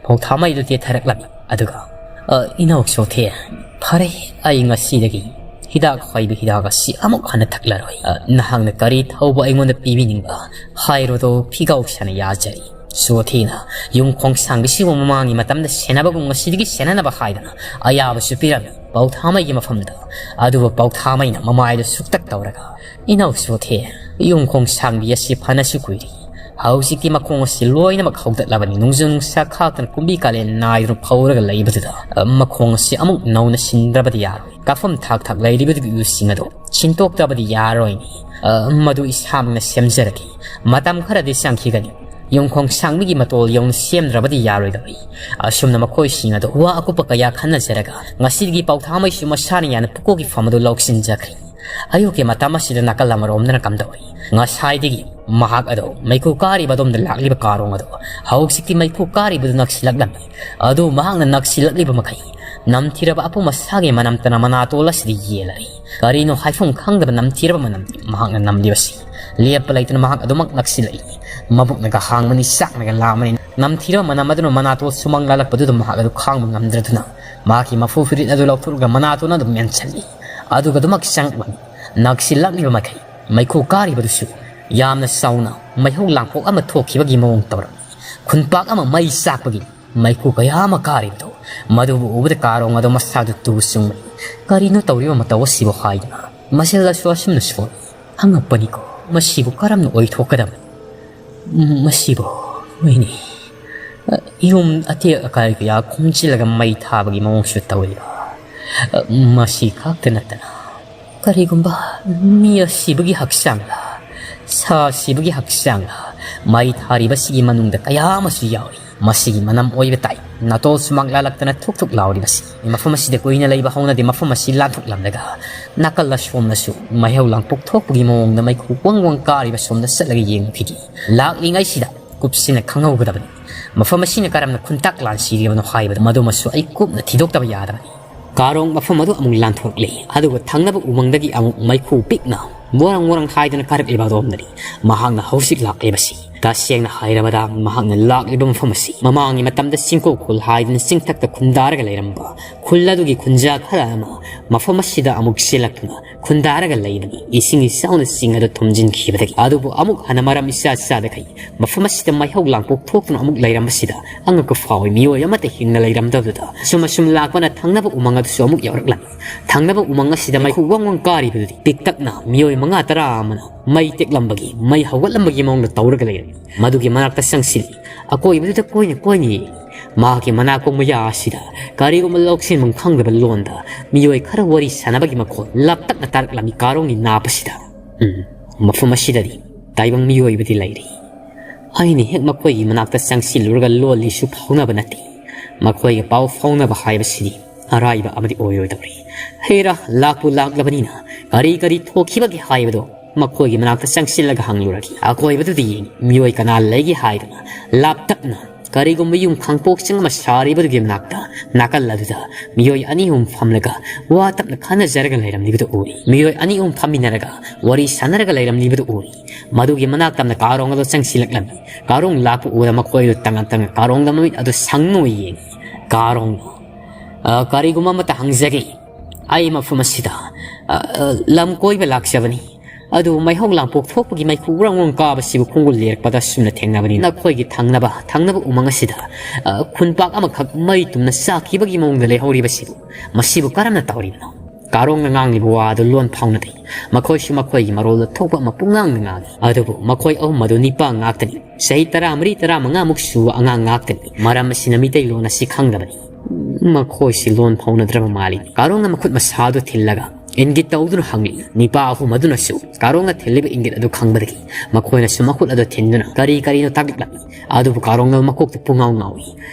ꯄꯥꯎꯊꯥꯃꯩꯗꯨ ꯇꯦꯊꯔꯛꯂꯝꯃꯤ꯫ ꯑꯗꯨꯒ, "ꯑ, ꯏꯅꯥꯎ ꯆꯣꯊꯦ, ꯐꯔꯦ, ꯑꯩ ꯉꯁꯤꯗꯒꯤ ꯍꯤꯗꯥꯛ ꯍꯥꯏꯕ ꯍꯤꯗꯥꯛ ꯑꯁꯤ ꯑꯃꯨꯛ ꯍꯟꯅ ꯊꯛꯂꯔꯣꯏ꯫ ꯑ, ꯅꯍꯥꯛꯅ ꯀꯔꯤ ꯊꯧꯕ ꯑꯩꯉꯣꯟꯗ ꯄꯤꯕꯤꯅꯤꯡꯕ ꯍꯥꯏꯔꯣꯗꯣ, ꯐꯤꯒꯥꯎ ꯁꯥꯅ ꯌꯥꯖꯔꯤ꯫" ꯆꯣꯊꯦꯅ ꯌꯨꯝ ꯈꯣꯡꯁꯥꯡꯕꯤꯁꯤꯕꯨ ꯃꯃꯥꯡꯒꯤ ꯃꯇꯝꯗ ꯁꯦꯟꯅꯕꯒꯨꯝ ꯉꯁꯤꯗꯒꯤ ꯁꯦꯟꯅꯅꯕ ꯍꯥꯏꯗꯅ ꯑꯌꯥꯕꯁꯨ ꯄꯤꯔꯝꯃꯤ ꯄꯥꯎꯊꯥꯃꯩꯒꯤ ꯃꯐꯝꯗ꯫ ꯑꯗꯨꯕꯨ ꯄꯥꯎꯊꯥꯃꯩꯅ ꯃꯃꯥꯏꯗꯨ ꯁꯨꯛꯇꯛ ꯇꯧꯔꯒ, "ꯏꯅꯥꯎ ꯆꯣꯊꯦ, ꯌꯨꯝ ꯈꯣꯡꯁꯥꯡꯕꯤ ꯑꯁꯤ ꯐꯅꯁꯨ ꯀꯨꯏꯔꯦ꯫ ꯍꯧꯖꯤꯛꯇꯤ ꯃꯈꯣꯡ ꯑꯁꯤ ꯂꯣꯏꯅꯃꯛ ꯍꯧꯒꯠꯂꯕꯅꯤ꯫ ꯅꯣꯡꯖꯨ ꯅꯨꯡꯁꯥ ꯈꯥꯛꯇꯅ ꯀꯨꯝꯕꯤ ꯀꯥꯂꯦꯟ ꯅꯥꯏꯗꯨꯅ ꯐꯧꯔꯒ ꯂꯩꯕꯗꯨꯗ, ꯑ, ꯃꯈꯣꯡ ꯑꯁꯤ ꯑꯃꯨꯛ ꯅꯧꯅ ꯁꯤꯟꯗ꯭ꯔꯕꯗꯤ ꯌꯥꯔꯣꯏ꯫ ꯀꯥꯐꯝ ꯊꯥꯛ ꯊꯥꯛ ꯂꯩꯔꯤꯕꯗꯨꯒꯤ ꯌꯨꯁꯤꯡ ꯑꯗꯨ ꯁꯤꯟꯗꯣꯛꯇꯕꯗꯤ ꯌꯥꯔꯣꯏꯅꯦ꯫ ꯑ, ꯃꯗꯨ ꯏꯁꯥꯃꯛꯅ ꯁꯦꯝꯖꯔꯒꯦ꯫ ꯃꯇꯝ ꯈꯔꯗꯤ ꯆꯪꯈꯤꯒꯅꯤ꯫ ꯌꯨꯝ ꯈꯣꯡꯁꯥꯡꯕꯤꯒꯤ ꯃꯇꯣꯜ ꯌꯧꯅ ꯁꯦꯝꯗ꯭ꯔꯕꯗꯤ ꯌꯥꯔꯣꯏꯗꯧꯔꯤ꯫" ꯑꯁꯨꯝꯅ ꯃꯈꯣꯏꯁꯤꯡ ꯑꯗꯨ ꯋꯥ ꯑꯀꯨꯞꯄ ꯀꯌꯥ ꯈꯟꯅꯖꯔꯒ ꯉꯁꯤꯗꯒꯤ ꯄꯥꯎꯊꯥꯃꯩꯁꯨ ꯃꯁꯥꯅ ꯌꯥꯅ ꯄꯨꯀꯣꯛꯀꯤ ꯐꯝ ꯑꯗꯨ ꯂꯧꯁꯤꯟꯖꯈ꯭ꯔꯦ꯫ ꯑꯌꯨꯛꯀꯤ ꯃꯇꯝ ꯑꯁꯤꯗ ꯅꯥꯀꯜ ꯑꯃꯔꯣꯝꯗꯅ ꯀꯝꯗꯧꯏ? ꯉꯁꯥꯏꯗꯒꯤ ꯃꯍꯥꯛ ꯑꯗꯨ ꯃꯩꯈꯨ ꯀꯥꯔꯤꯕ ꯑꯗꯣꯝꯗ ꯂꯥꯛꯂꯤꯕ ꯀꯥꯔꯣꯡ ꯑꯗꯨ ꯍꯧꯖꯤꯛꯇꯤ ꯃꯩꯈꯨ ꯀꯥꯔꯤꯕꯗꯨ ꯅꯛꯁꯤꯜꯂꯛꯂꯝꯃꯤ꯫ ꯑꯗꯨ ꯃꯍꯥꯛꯅ ꯅꯛꯁꯤꯜꯂꯛꯂꯤꯕ ꯃꯈꯩ ꯅꯝꯊꯤꯔꯕ ꯑꯄꯨꯝ ꯑꯁꯥꯒꯤ ꯃꯅꯝꯇꯅ ꯃꯅꯥꯇꯣꯜ ꯑꯁꯤꯗ ꯌꯦꯜꯂꯔꯤ꯫ ꯀꯔꯤꯅꯣ ꯍꯥꯏꯐꯝ ꯈꯪꯗꯕ ꯅꯝꯊꯤꯔꯕ ꯃꯅꯝꯗꯤ ꯃꯍꯥꯛꯅ ꯅꯝꯂꯤꯕꯁꯤ꯫ ꯂꯦꯞꯄ ꯂꯩꯇꯅ ꯃꯍꯥꯛ ꯑꯗꯨꯃꯛ ꯅꯛꯁꯤꯜꯂꯛꯏ꯫ ꯃꯕꯨꯛꯅꯒ ꯍꯥꯡꯕꯅꯤ, ꯆꯥꯛꯅꯒ ꯂꯥꯝꯕꯅꯤ꯫ ꯅꯝꯊꯤꯔꯕ ꯃꯅꯝ ꯑꯗꯨꯅ ꯃꯅꯥꯇꯣꯜ ꯁꯨꯃꯥꯡ ꯂꯥꯜꯂꯛꯄꯗꯨꯗ ꯃꯍꯥꯛ ꯑꯗꯨ ꯈꯥꯡꯕ ꯉꯝꯗ꯭ꯔꯗꯨꯅ ꯃꯍꯥꯛꯀꯤ ꯃꯐꯨ ꯐꯤꯔꯤꯠ ꯑꯗꯨ ꯂꯧꯊꯣꯛꯂꯒ ꯃꯅꯥꯇꯣꯟ ꯑꯗꯨ ꯃꯦꯟꯁꯤꯜꯂꯤ꯫ ꯑꯗꯨꯒ ꯑꯗꯨꯃꯛ ꯆꯪꯂꯛꯂꯝꯃꯤ꯫ ꯅꯛꯁꯤꯜꯂꯛꯂꯤꯕ ꯃꯈꯩ ꯃꯩꯈꯨ ꯀꯥꯔꯤꯕꯗꯨꯁꯨ ꯌꯥꯝꯅ ꯆꯥꯎꯅ ꯃꯩꯍꯧ ꯂꯥꯡꯄꯣꯛ ꯑꯃ ꯊꯣꯛꯈꯤꯕꯒꯤ ꯃꯑꯣꯡ ꯇꯧꯔꯝꯃꯤ꯫ ꯈꯨꯟꯄꯥꯛ ꯑꯃ ꯃꯩ ꯆꯥꯛꯄꯒꯤ ꯃꯩꯈꯨ ꯀꯌꯥ ꯑꯃ ꯀꯥꯔꯤꯕꯗꯣ, ꯃꯗꯨꯕꯨ ꯎꯕꯗ ꯀꯥꯔꯣꯡ ꯑꯗꯣ ꯃꯁꯥꯗꯨ ꯇꯨ ꯆꯨꯡꯕꯅꯤ꯫ "ꯀꯔꯤꯅꯣ ꯇꯧꯔꯤꯕ ꯃꯇꯧ ꯑꯁꯤꯕꯨ?" ꯍꯥꯏꯗꯨꯅ ꯃꯁꯦꯜꯗꯁꯨ ꯑꯁꯨꯝꯅ ꯁꯣꯜꯂꯤ꯫ ꯍꯪꯉꯛꯄꯅꯤꯀꯣ, ꯃꯁꯤꯕꯨ ꯀꯔꯝꯅ ꯑꯣꯏꯊꯣꯛꯀꯗꯕꯅꯣ? ꯎꯝ, ꯃꯁꯤꯕꯨ, ꯍꯣꯏꯅꯦ, ꯌꯨꯝ ꯑꯇꯦꯛ ꯑꯀꯥꯏ ꯀꯌꯥ ꯈꯣꯝꯖꯤꯜꯂꯒ ꯃꯩ ꯊꯥꯕꯒꯤ ꯃꯑꯣꯡꯁꯨ ꯇꯧꯏ꯫ ꯃꯁꯤ ꯈꯛꯇ ꯅꯠꯇꯅ, ꯀꯔꯤꯒꯨꯝꯕ ꯃꯤ ꯑꯁꯤꯕꯒꯤ ꯍꯛꯆꯥꯡꯂ, ꯁꯥ ꯁꯤꯕꯒꯤ ꯍꯛꯆꯥꯡꯂ, ꯃꯩ ꯊꯥꯔꯤꯕꯁꯤꯒꯤ ꯃꯅꯨꯡꯗ ꯀꯌꯥ ꯑꯃꯁꯨ ꯌꯥꯎꯔꯤ꯫ ꯃꯁꯤꯒꯤ ꯃꯅꯝ ꯑꯣꯏꯕ ꯇꯥꯏ꯫ ꯅꯥꯇꯣꯟ ꯁꯨꯃꯥꯡ ꯂꯥꯜꯂꯛꯇꯅ ꯊꯨꯛ ꯊꯨꯛ ꯂꯥꯎꯔꯤꯕꯁꯤ꯫ ꯃꯐꯝ ꯑꯁꯤꯗ ꯀꯨꯏꯅ ꯂꯩꯕ ꯍꯧꯅꯗꯦ꯫ ꯃꯐꯝ ꯑꯁꯤ ꯂꯥꯟꯊꯣꯛꯂꯝꯂꯒ ꯅꯥꯀꯜ ꯑꯁꯣꯝꯅꯁꯨ ꯃꯩꯍꯧ ꯂꯥꯡꯄꯣꯛ ꯊꯣꯛꯄꯒꯤ ꯃꯑꯣꯡꯗ ꯃꯩꯈꯨ ꯋꯪ ꯋꯪ ꯀꯥꯔꯤꯕ ꯁꯣꯝꯗ ꯆꯠꯂꯒ ꯌꯦꯡꯉꯨꯈꯤꯒꯦ꯫ ꯂꯥꯛꯂꯤꯉꯩꯁꯤꯗ ꯀꯨꯞꯁꯤꯟꯅ ꯈꯪꯍꯧꯒꯗꯕꯅꯤ꯫ ꯃꯐꯝ ꯑꯁꯤꯅ ꯀꯔꯝꯅ ꯈꯨꯟꯇꯥꯛ ꯂꯥꯟꯁꯤꯔꯤꯕꯅꯣ ꯍꯥꯏꯕꯗꯨ ꯃꯗꯨꯃꯁꯨ ꯑꯩ ꯀꯨꯞꯅ ꯊꯤꯗꯣꯛꯇꯕ ꯌꯥꯗꯕꯅꯤ꯫ ꯀꯥꯔꯣꯡ ꯃꯐꯝ ꯑꯗꯨ ꯑꯃꯨꯛ ꯂꯥꯟꯊꯣꯔꯛꯂꯦ꯫ ꯑꯗꯨꯒ ꯊꯪꯅꯕ ꯎꯃꯪꯗꯒꯤ ꯑꯃꯨꯛ ꯃꯩꯈꯨ ꯄꯤꯛꯅ ꯋꯥꯔꯪ ꯋꯥꯔꯪ ꯍꯥꯏꯗꯨꯅ ꯀꯥꯔꯛꯂꯤꯕ ꯑꯗꯣꯝꯗꯅꯤ ꯃꯍꯥꯛꯅ ꯍꯧꯖꯤꯛ ꯂꯥꯛꯂꯤꯕꯁꯤ꯫ ꯇꯁꯦꯡꯅ ꯍꯥꯏꯔꯕꯗ, ꯃꯍꯥꯛꯅ ꯂꯥꯛꯂꯤꯕ ꯃꯐꯝ ꯑꯁꯤ ꯃꯃꯥꯡꯒꯤ ꯃꯇꯝꯗ ꯆꯤꯡꯀꯣꯛ ꯈꯨꯜ ꯍꯥꯏꯗꯨꯅ ꯆꯤꯡꯊꯛꯇ ꯈꯨꯟꯗꯥꯔꯒ ꯂꯩꯔꯝꯕ ꯈꯨꯜ ꯑꯗꯨꯒꯤ ꯈꯨꯟꯖꯥ ꯈꯔ ꯑꯃ ꯃꯐꯝ ꯑꯁꯤꯗ ꯑꯃꯨꯛ ꯆꯦꯜꯂꯛꯇꯨꯅ ꯈꯨꯟꯗꯥꯔꯒ ꯂꯩꯕꯅꯤ꯫ ꯏꯁꯤꯡ ꯏꯆꯥꯎꯅ ꯆꯤꯡ ꯑꯗꯨ ꯊꯨꯝꯖꯤꯟꯈꯤꯕꯗꯒꯤ꯫ ꯑꯗꯨꯕꯨ ꯑꯃꯨꯛ ꯍꯟꯅ ꯃꯔꯝ ꯏꯆꯥ ꯆꯥꯗꯈꯩ ꯃꯐꯝ ꯑꯁꯤꯗ ꯃꯩꯍꯧ ꯂꯥꯡꯄꯣꯛ ꯊꯣꯛꯇꯨꯅ ꯑꯃꯨꯛ ꯂꯩꯔꯝꯕꯁꯤꯗ ꯑꯉꯛꯄ ꯐꯥꯎꯏ꯫ ꯃꯤꯑꯣꯏ ꯑꯃꯠꯇ ꯍꯤꯡꯅ ꯂꯩꯔꯝꯗꯕꯗꯨꯗ ꯑꯁꯨꯝ ꯑꯁꯨꯝ ꯂꯥꯛꯄꯅ ꯊꯪꯅꯕ ꯎꯃꯪ ꯑꯗꯨꯁꯨ ꯑꯃꯨꯛ ꯌꯧꯔꯛꯂꯝꯃꯤ꯫ ꯊꯪꯅꯕ ꯎꯃꯪ ꯑꯁꯤꯗ ꯃꯩꯈꯨ ꯋꯪ ꯋꯪ ꯀꯥꯔꯤꯕꯗꯨꯗꯤ ꯄꯤꯛꯇꯛꯅ ꯃꯤꯑꯣꯏ ꯃꯉꯥ ꯇꯔꯥ ꯑꯃꯅ ꯃꯩ ꯇꯦꯛꯂꯝꯕꯒꯤ, ꯃꯩ ꯍꯧꯒꯠꯂꯝꯕꯒꯤ ꯃꯑꯣꯡꯗ ꯇꯧꯔꯒ ꯂꯩꯔꯝꯃꯤ꯫ ꯃꯗꯨꯒꯤ ꯃꯅꯥꯛꯇ ꯆꯪꯁꯤꯜꯂꯤ꯫ ꯑꯀꯣꯏꯕꯗꯨꯗ ꯀꯣꯏꯅ ꯀꯣꯏꯅ ꯌꯦꯡꯂꯤ꯫ ꯃꯍꯥꯛꯀꯤ ꯃꯅꯥꯀꯣꯡ ꯃꯌꯥ ꯑꯁꯤꯗ ꯀꯔꯤꯒꯨꯝꯕ ꯂꯧꯁꯤꯟꯐꯝ ꯈꯪꯗꯕ ꯂꯣꯟꯗ ꯃꯤꯑꯣꯏ ꯈꯔ ꯋꯥꯔꯤ ꯁꯥꯟꯅꯕꯒꯤ ꯃꯈꯣꯜ ꯂꯥꯞꯇꯛꯅ ꯇꯥꯔꯛꯂꯝꯃꯤ ꯀꯥꯔꯣꯡꯒꯤ ꯅꯥꯞ ꯑꯁꯤꯗ꯫ ꯎꯝ, ꯃꯐꯝ ꯑꯁꯤꯗꯗꯤ ꯇꯥꯏꯕꯪ ꯃꯤꯑꯣꯏꯕꯗꯤ ꯂꯩꯔꯤ꯫ ꯑꯩꯅ ꯍꯦꯛ ꯃꯈꯣꯏꯒꯤ ꯃꯅꯥꯛꯇ ꯆꯪꯁꯤꯜꯂꯨꯔꯒ ꯂꯣꯜꯂꯤꯁꯨ ꯐꯥꯎꯅꯕ ꯅꯠꯇꯦ꯫ ꯃꯈꯣꯏꯒ ꯄꯥꯎ ꯐꯥꯎꯅꯕ ꯍꯥꯏꯕꯁꯤꯗꯤ ꯑꯔꯥꯏꯕ ꯑꯃꯗꯤ ꯑꯣꯏꯔꯣꯏꯗꯧꯔꯤ꯫ ꯍꯦꯔꯥ, ꯂꯥꯛꯄꯨ ꯂꯥꯛꯂꯕꯅꯤꯅ ꯀꯔꯤ ꯀꯔꯤ ꯊꯣꯛꯈꯤꯕꯒꯦ ꯍꯥꯏꯕꯗꯣ ꯃꯈꯣꯏꯒꯤ ꯃꯅꯥꯛꯇ ꯆꯪꯁꯤꯜꯂꯒ ꯍꯪꯂꯨꯔꯒꯦ꯫ ꯑꯀꯣꯏꯕꯗꯨꯗ ꯌꯦꯡ, ꯃꯤꯑꯣꯏ ꯀꯅꯥ ꯂꯩꯒꯦ ꯍꯥꯏꯗꯨꯅ ꯂꯥꯞꯇꯛꯅ ꯀꯔꯤꯒꯨꯝꯕ ꯌꯨꯝ ꯈꯥꯡꯄꯣꯛꯆꯪ ꯑꯃ ꯁꯥꯔꯤꯕꯗꯨꯒꯤ ꯃꯅꯥꯛꯇ ꯅꯥꯀꯜ ꯑꯗꯨꯗ ꯃꯤꯑꯣꯏ ꯑꯅꯤ ꯑꯍꯨꯝ ꯐꯝꯂꯒ ꯋꯥ ꯇꯞꯅ ꯈꯟꯅꯖꯔꯒ ꯂꯩꯔꯝꯂꯤꯕꯗꯨ ꯎꯔꯤ꯫ ꯃꯤꯑꯣꯏ ꯑꯅꯤ ꯑꯍꯨꯝ ꯐꯝꯃꯤꯟꯅꯔꯒ ꯋꯥꯔꯤ ꯁꯥꯟꯅꯔꯒ ꯂꯩꯔꯝꯂꯤꯕꯗꯨ ꯎꯔꯤ꯫ ꯃꯗꯨꯒꯤ ꯃꯅꯥꯛ ꯇꯝꯅ ꯀꯥꯔꯣꯡ ꯑꯗꯨ ꯆꯪꯁꯤꯜꯂꯛꯂꯝꯃꯤ꯫ ꯀꯥꯔꯣꯡ ꯂꯥꯛꯄ ꯎꯕꯗ ꯃꯈꯣꯏꯗꯨ ꯇꯉꯥꯟ ꯇꯉꯥꯟ ꯀꯥꯔꯣꯡꯗ ꯃꯃꯤꯠ ꯑꯗꯨ ꯁꯪꯅ ꯌꯦꯡꯉꯤ꯫ ꯀꯥꯔꯣꯡꯅ, "ꯑ, ꯀꯔꯤꯒꯨꯝꯕ ꯑꯃꯠꯇ ꯍꯪꯖꯒꯦ꯫ ꯑꯩ ꯃꯐꯝ ꯑꯁꯤꯗ "ꯑ, ꯑ, ꯂꯝ ꯀꯣꯏꯕ ꯂꯥꯛꯆꯕꯅꯤ꯫ ꯑꯗꯨ ꯃꯩꯍꯧ ꯂꯥꯡꯄꯣꯛ ꯊꯣꯛꯄꯒꯤ ꯃꯩꯈꯨ ꯎꯔꯪ ꯎꯔꯪ ꯀꯥꯕꯁꯤꯕꯨ ꯈꯣꯡꯒꯨꯜ ꯂꯤꯔꯛꯄꯗ ꯑꯁꯨꯝꯅ ꯊꯦꯡꯅꯕꯅꯤ꯫ ꯅꯈꯣꯏꯒꯤ ꯊꯪꯅꯕ, ꯊꯪꯅꯕ ꯎꯃꯪ ꯑꯁꯤꯗ, ꯑ, ꯈꯨꯟꯄꯥꯛ ꯑꯃꯈꯛ ꯃꯩ ꯇꯨꯝꯅ ꯆꯥꯛꯈꯤꯕꯒꯤ ꯃꯑꯣꯡꯗ ꯂꯩꯍꯧꯔꯤꯕꯁꯤꯕꯨ, ꯃꯁꯤꯕꯨ ꯀꯔꯝꯅ ꯇꯧꯔꯤꯕꯅꯣ?" ꯀꯥꯔꯣꯡꯅ ꯉꯥꯡꯂꯤꯕ ꯋꯥ ꯑꯗꯨ ꯂꯣꯟ ꯐꯥꯎꯅꯗꯦ꯫ ꯃꯈꯣꯏꯁꯨ ꯃꯈꯣꯏꯒꯤ ꯃꯔꯣꯜꯗ ꯊꯣꯛꯄ ꯑꯃ ꯄꯨꯡꯉꯥꯡꯗ ꯉꯥꯡꯏ꯫ ꯑꯗꯨꯕꯨ ꯃꯈꯣꯏ ꯑꯍꯨꯝ ꯑꯗꯨ ꯅꯤꯄꯥ ꯉꯥꯛꯇꯅꯤ꯫ ꯆꯍꯤ ꯇꯔꯥꯃꯔꯤ, ꯇꯔꯥꯃꯉꯥꯃꯨꯛ ꯁꯨꯕ ꯑꯉꯥꯡ ꯉꯥꯛꯇꯅꯤ꯫ ꯃꯔꯝ ꯑꯁꯤꯅ ꯃꯤꯇꯩꯂꯣꯟ ꯑꯁꯤ ꯈꯪꯗꯕꯅꯤ꯫ ꯃꯈꯣꯏꯁꯤ ꯂꯣꯟ ꯐꯥꯎꯅꯗ꯭ꯔꯕ ꯃꯥꯜꯂꯤ꯫ ꯀꯥꯔꯣꯡꯅ ꯃꯈꯨꯠ ꯃꯁꯥꯗꯨ ꯊꯤꯜꯂꯒ ꯏꯪꯒꯤꯠ ꯇꯧꯗꯨꯅ ꯍꯪꯂꯤ꯫ ꯅꯤꯄꯥ ꯑꯍꯨꯝ ꯑꯗꯨꯅꯁꯨ ꯀꯥꯔꯣꯡꯅ ꯊꯤꯜꯂꯤꯕ ꯏꯪꯒꯤꯠ ꯑꯗꯨ ꯈꯪꯕꯗꯒꯤ ꯃꯈꯣꯏꯅꯁꯨ ꯃꯈꯨꯠ ꯑꯗꯨ ꯊꯤꯟꯗꯨꯅ ꯀꯔꯤ ꯀꯔꯤꯅꯣ ꯇꯥꯛꯂꯛꯂꯝꯃꯤ꯫ ꯑꯗꯨꯕꯨ ꯀꯥꯔꯣꯡꯅ ꯃꯀꯣꯛꯇ ꯄꯨꯡꯉꯥꯎ ꯉꯥꯎꯏ꯫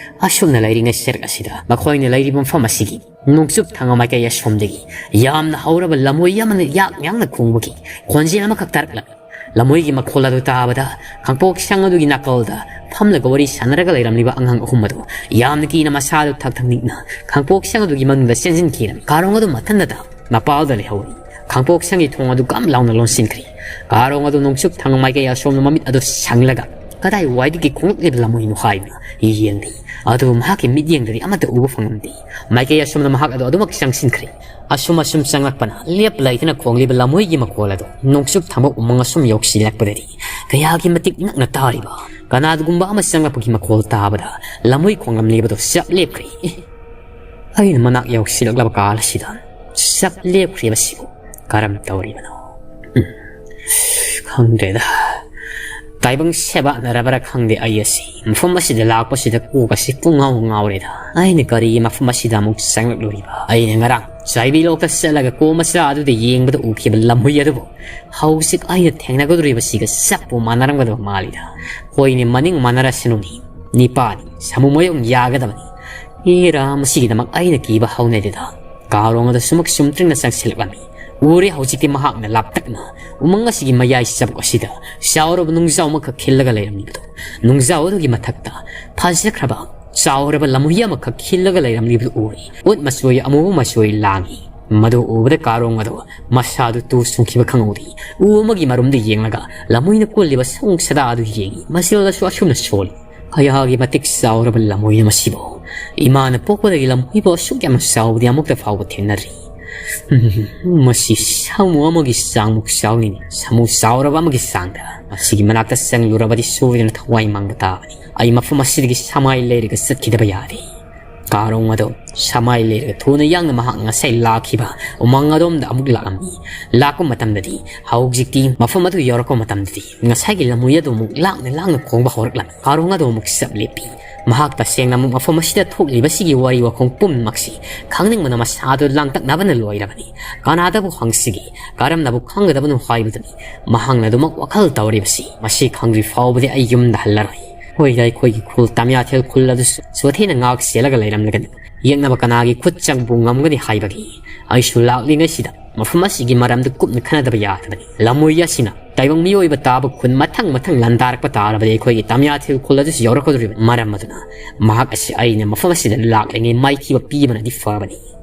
ꯑꯁꯨꯝꯅ ꯂꯩꯔꯤꯉꯩ ꯆꯔꯛ ꯑꯁꯤꯗ ꯃꯈꯣꯏꯅ ꯂꯩꯔꯤꯕ ꯃꯐꯝ ꯑꯁꯤꯒꯤ ꯅꯣꯡꯆꯨꯞ ꯊꯪꯕ ꯃꯥꯏꯀꯩ ꯑꯁꯣꯝꯗꯒꯤ ꯌꯥꯝꯅ ꯍꯧꯔꯕ ꯂꯝꯍꯣꯏ ꯑꯃꯅ ꯌꯥꯛ ꯌꯥꯡꯅ ꯈꯣꯡꯕꯒꯤ ꯈꯣꯟꯖꯦꯜ ꯑꯃꯈꯛ ꯇꯥꯔꯛꯂꯝꯃꯤ꯫ ꯂꯝꯍꯣꯏꯒꯤ ꯃꯈꯣꯜ ꯑꯗꯨ ꯇꯥꯕꯗ ꯈꯥꯡꯄꯣꯛꯁꯪ ꯑꯗꯨꯒꯤ ꯅꯥꯀꯜꯗ ꯐꯝꯂꯒ ꯋꯥꯔꯤ ꯁꯥꯟꯅꯔꯒ ꯂꯩꯔꯝꯂꯤꯕ ꯑꯉꯥꯡ ꯑꯍꯨꯝ ꯑꯗꯨ ꯌꯥꯝꯅ ꯀꯤꯅ ꯃꯁꯥꯗꯨ ꯊꯛ ꯊꯛ ꯅꯤꯛꯅ ꯈꯥꯡꯄꯣꯛꯁꯪ ꯑꯗꯨꯒꯤ ꯃꯅꯨꯡꯗ ꯆꯦꯟꯁꯤꯟꯈꯤꯔꯝꯃꯤ꯫ ꯀꯥꯔꯣꯡ ꯑꯗꯨ ꯃꯊꯟꯇꯗ ꯃꯄꯥꯜꯗ ꯂꯩꯍꯧꯔꯤ꯫ ꯈꯥꯡꯄꯣꯛꯁꯪꯒꯤ ꯊꯣꯡ ꯑꯗꯨ ꯒꯝ ꯂꯥꯎꯅ ꯂꯣꯟꯁꯤꯟꯈ꯭ꯔꯦ꯫ ꯀꯥꯔꯣꯡ ꯑꯗꯨ ꯅꯣꯡꯆꯨꯞ ꯊꯪꯕ ꯃꯥꯏꯀꯩ ꯑꯁꯣꯝꯗ ꯃꯃꯤꯠ ꯑꯗꯨ ꯁꯪꯂꯒ ꯀꯗꯥꯏꯋꯥꯏꯗꯒꯤ ꯈꯣꯡꯂꯛꯂꯤꯕ ꯂꯝꯍꯣꯏꯅꯣ ꯍꯥꯏꯗꯨꯅ ꯌꯦꯡꯂꯤ꯫ ꯑꯗꯨꯕꯨ ꯃꯍꯥꯛꯀꯤ ꯃꯤꯠꯌꯦꯡꯗꯗꯤ ꯑꯃꯠꯇ ꯎꯕ ꯐꯪꯂꯝꯗꯦ꯫ ꯃꯥꯏꯀꯩ ꯑꯁꯣꯝꯗ ꯃꯍꯥꯛ ꯑꯗꯨ ꯑꯗꯨꯃꯛ ꯆꯪꯁꯤꯟꯈ꯭ꯔꯦ꯫ ꯑꯁꯨꯝ ꯑꯁꯨꯝ ꯆꯪꯂꯛꯄꯅ ꯂꯦꯞ ꯂꯩꯇꯅ ꯈꯣꯡꯂꯤꯕ ꯂꯝꯍꯣꯏꯒꯤ ꯃꯈꯣꯜ ꯑꯗꯨ ꯅꯣꯡꯆꯨꯞ ꯊꯪꯕ ꯎꯃꯪ ꯑꯁꯨꯝ ꯌꯧꯁꯤꯜꯂꯛꯄꯗꯗꯤ ꯀꯌꯥꯒꯤ ꯃꯇꯤꯛ ꯅꯛꯅ ꯇꯥꯔꯤꯕ꯫ ꯀꯅꯥꯒꯨꯝꯕ ꯑꯃ ꯆꯪꯂꯛꯄꯒꯤ ꯃꯈꯣꯜ ꯇꯥꯕꯗ ꯂꯝꯍꯣꯏ ꯈꯣꯡꯂꯝꯂꯤꯕꯗꯨ ꯆꯞ ꯂꯦꯞꯈ꯭ꯔꯦ꯫ ꯑꯦ, ꯑꯩꯅ ꯃꯅꯥꯛ ꯌꯧꯁꯤꯜꯂꯛꯂꯕ ꯀꯥꯜ ꯑꯁꯤꯗ ꯆꯞ ꯂꯦꯞꯈ꯭ꯔꯤꯕꯁꯤꯕꯨ ꯀꯔꯝ ꯇꯧꯔꯤꯕꯅꯣ? ꯎꯝ, ꯈꯪꯗ꯭ꯔꯦꯗ꯫ ꯇꯥꯏꯕꯪ ꯁꯦꯕꯥꯅꯔꯕ꯭ꯔꯥ ꯈꯪꯗꯦ ꯑꯩ ꯑꯁꯤ꯫ ꯃꯐꯝ ꯑꯁꯤꯗ ꯂꯥꯛꯄꯁꯤꯗ ꯀꯣꯛ ꯑꯁꯤ ꯄꯨꯡꯉꯥꯎ ꯉꯥꯎꯔꯦꯗ꯫ ꯑꯩꯅ ꯀꯔꯤꯒꯤ ꯃꯐꯝ ꯑꯁꯤꯗ ꯑꯃꯨꯛ ꯆꯪꯂꯛꯂꯨꯔꯤꯕ? ꯑꯩꯅ ꯉꯔꯥꯡ ꯆꯥꯏꯕꯤ ꯂꯣꯛꯇ ꯆꯠꯂꯒ ꯀꯣ ꯃꯆꯥ ꯑꯗꯨꯗ ꯌꯦꯡꯕꯗ ꯎꯈꯤꯕ ꯂꯝꯍꯨꯏ ꯑꯗꯨꯕꯨ ꯍꯧꯖꯤꯛ ꯑꯩꯅ ꯊꯦꯡꯅꯒꯗꯧꯔꯤꯕꯁꯤꯒ ꯆꯞꯄꯨ ꯃꯥꯟꯅꯔꯝꯒꯗꯕ ꯃꯥꯜꯂꯤꯗ꯫ ꯍꯣꯏꯅꯦ, ꯃꯅꯤꯡ ꯃꯥꯟꯅꯔꯁꯅꯨꯅꯤ꯫ ꯅꯤꯄꯥꯅꯤ, ꯁꯥꯃꯨ ꯃꯌꯣꯡ ꯌꯥꯒꯗꯕꯅꯤ꯫ ꯑꯦꯔꯥ, ꯃꯁꯤꯒꯤꯗꯃꯛ ꯑꯩꯅ ꯀꯤꯕ ꯍꯧꯅꯗꯦꯗ꯫ ꯀꯥꯔꯣꯡ ꯑꯗꯨ ꯁꯨꯃꯛ ꯆꯨꯝꯇ꯭ꯔꯤꯡꯅ ꯆꯪꯁꯤꯜꯂꯛꯂꯝꯃꯤ꯫ ꯎꯔꯦ, ꯍꯧꯖꯤꯛꯇꯤ ꯃꯍꯥꯛꯅ ꯂꯥꯞꯇꯛꯅ ꯎꯃꯪ ꯑꯁꯤꯒꯤ ꯃꯌꯥꯏ ꯆꯕꯨꯛ ꯑꯁꯤꯗ ꯆꯥꯎꯔꯕ ꯅꯨꯡꯖꯥꯎ ꯑꯃꯈꯛ ꯈꯤꯜꯂꯒ ꯂꯩꯔꯝꯂꯤꯕꯗꯨ꯫ ꯅꯨꯡꯖꯥꯎ ꯑꯗꯨꯒꯤ ꯃꯊꯛꯇ ꯐꯖꯈ꯭ꯔꯕ ꯆꯥꯎꯔꯕ ꯂꯝꯍꯨꯏ ꯑꯃꯈꯛ ꯈꯤꯜꯂꯒ ꯂꯩꯔꯝꯂꯤꯕꯗꯨ ꯎꯔꯦ꯫ ꯎꯠ ꯃꯆꯣꯏ ꯑꯃꯨꯕ ꯃꯆꯣꯏ ꯂꯥꯡꯏ꯫ ꯃꯗꯨ ꯎꯕꯗ ꯀꯥꯔꯣꯡ ꯑꯗꯨ ꯃꯁꯥꯗꯨ ꯇꯨ ꯆꯨꯡꯈꯤꯕ ꯈꯪꯍꯧꯗꯦ꯫ ꯎ ꯑꯃꯒꯤ ꯃꯔꯨꯝꯗ ꯌꯦꯡꯂꯒ ꯂꯝꯍꯨꯏꯅ ꯀꯨꯜꯂꯤꯕ ꯁꯑꯣꯡ ꯁꯥꯗꯥ ꯑꯗꯨ ꯌꯦꯡꯏ꯫ ꯃꯆꯤꯜꯗꯁꯨ ꯑꯁꯨꯝꯅ ꯁꯣꯜꯂꯤ꯫ ꯀꯌꯥꯒꯤ ꯃꯇꯤꯛ ꯆꯥꯎꯔꯕ ꯂꯝꯍꯨꯏꯅꯣ ꯃꯁꯤꯕꯨ! ꯏꯃꯥꯅ ꯄꯣꯛꯄꯗꯒꯤ ꯂꯝꯍꯨꯏꯕꯨ ꯑꯁꯨꯛ ꯌꯥꯝꯅ ꯆꯥꯎꯕꯗꯤ ꯑꯃꯨꯛꯇ ꯐꯥꯎꯕ ꯊꯦꯡꯅꯗ꯭ꯔꯤ꯫ "ꯃꯁꯤ ꯁꯥꯃꯨ ꯑꯃꯒꯤ ꯆꯥꯡꯃꯨꯛ ꯆꯥꯎꯅꯤꯅꯦ꯫ ꯁꯥꯃꯨ ꯆꯥꯎꯔꯕ ꯑꯃꯒꯤ ꯆꯥꯡꯗ ꯃꯁꯤꯒꯤ ꯃꯅꯥꯛꯇ ꯆꯪꯂꯨꯔꯕꯗꯤ ꯁꯣꯏꯗꯅ ꯊꯋꯥꯏ ꯃꯥꯡꯕ ꯇꯥꯕꯅꯤ꯫ ꯑꯩ ꯃꯐꯝ ꯑꯁꯤꯗꯒꯤ ꯁꯃꯥꯏ ꯂꯩꯔꯒ ꯆꯠꯈꯤꯗꯕ ꯌꯥꯗꯦ"꯫ ꯀꯥꯔꯣꯡ ꯑꯗꯣ ꯁꯃꯥꯏ ꯂꯩꯔꯒ ꯊꯨꯅ ꯌꯥꯡꯅ ꯃꯍꯥꯛꯅ ꯉꯁꯥꯏ ꯂꯥꯛꯈꯤꯕ ꯎꯃꯪ ꯑꯗꯣꯝꯗ ꯑꯃꯨꯛ ꯂꯥꯛꯂꯝꯃꯤ꯫ ꯂꯥꯛꯄ ꯃꯇꯝꯗꯗꯤ, ꯍꯧꯖꯤꯛꯇꯤ ꯃꯐꯝ ꯑꯗꯨ ꯌꯧꯔꯛꯄ ꯃꯇꯝꯗꯗꯤ, ꯉꯁꯥꯏꯒꯤ ꯂꯝꯍꯨꯏ ꯑꯗꯨ ꯑꯃꯨꯛ ꯂꯥꯡꯅ ꯂꯥꯡꯅ ꯈꯣꯡꯕ ꯍꯧꯔꯛꯂꯝꯃꯤ꯫ ꯀꯥꯔꯣꯡ ꯑꯗꯨ ꯑꯃꯨꯛ ꯆꯞ ꯂꯦꯞꯄꯤ꯫ ꯃꯍꯥꯛ ꯇꯁꯦꯡꯅ ꯑꯃꯨꯛ ꯃꯐꯝ ꯑꯁꯤꯗ ꯊꯣꯛꯂꯤꯕꯁꯤꯒꯤ ꯋꯥꯔꯤ ꯋꯥꯈꯣꯡ ꯄꯨꯝꯅꯃꯛꯁꯤ ꯈꯪꯅꯤꯡꯕꯅ ꯃꯁꯥꯗꯨ ꯂꯥꯡꯇꯛꯅꯕꯅ ꯂꯣꯏꯔꯕꯅꯤ꯫ ꯀꯅꯥꯗꯕꯨ ꯍꯪꯁꯤꯒꯦ, ꯀꯔꯝꯅꯕꯨ ꯈꯪꯒꯗꯕꯅꯣ ꯍꯥꯏꯕꯗꯨꯅꯤ ꯃꯍꯥꯛꯅ ꯑꯗꯨꯃꯛ ꯋꯥꯈꯜ ꯇꯧꯔꯤꯕꯁꯤ꯫ ꯃꯁꯤ ꯈꯪꯗ꯭ꯔꯤ ꯐꯥꯎꯕꯗꯤ ꯑꯩ ꯌꯨꯝꯗ ꯍꯜꯂꯔꯣꯏ꯫ ꯍꯣꯏꯗ, ꯑꯩꯈꯣꯏꯒꯤ ꯈꯨꯜ ꯇꯥꯃꯤꯌꯥꯊꯦꯜ ꯈꯨꯜ ꯑꯗꯨꯁꯨ ꯆꯣꯊꯦꯅ ꯉꯥꯛ ꯁꯦꯜꯂꯒ ꯂꯩꯔꯝꯂꯒꯅꯤ꯫ ꯌꯦꯛꯅꯕ ꯀꯅꯥꯒꯤ ꯈꯨꯠ ꯆꯪꯕꯨ ꯉꯝꯒꯅꯤ ꯍꯥꯏꯕꯒꯤ꯫ ꯑꯩꯁꯨ ꯂꯥꯛꯂꯤꯉꯩꯁꯤꯗ ꯃꯐꯝ ꯑꯁꯤꯒꯤ ꯃꯔꯝꯗ ꯀꯨꯞꯅ ꯈꯟꯅꯗꯕ ꯌꯥꯗꯕꯅꯤ꯫ ꯂꯝꯃꯣꯏ ꯑꯁꯤꯅ ꯇꯥꯏꯕꯪ ꯃꯤꯑꯣꯏꯕ ꯇꯥꯕ ꯈꯨꯟ ꯃꯊꯪ ꯃꯊꯪ ꯂꯥꯟꯗꯥꯔꯛꯄ ꯇꯥꯔꯕꯗꯤ ꯑꯩꯈꯣꯏꯒꯤ ꯇꯥꯃꯤꯌꯥꯊꯦꯜ ꯈꯨꯜ ꯑꯗꯨꯁꯨ ꯌꯧꯔꯛꯀꯗꯧꯔꯤꯕꯅꯤ꯫ ꯃꯔꯝ ꯑꯗꯨꯅ ꯃꯍꯥꯛ ꯑꯁꯤ ꯑꯩꯅ ꯃꯐꯝ ꯑꯁꯤꯗ ꯂꯥꯛꯂꯤꯉꯩ ꯃꯥꯏꯊꯤꯕ ꯄꯤꯕꯅꯗꯤ ꯐꯕꯅꯤ꯫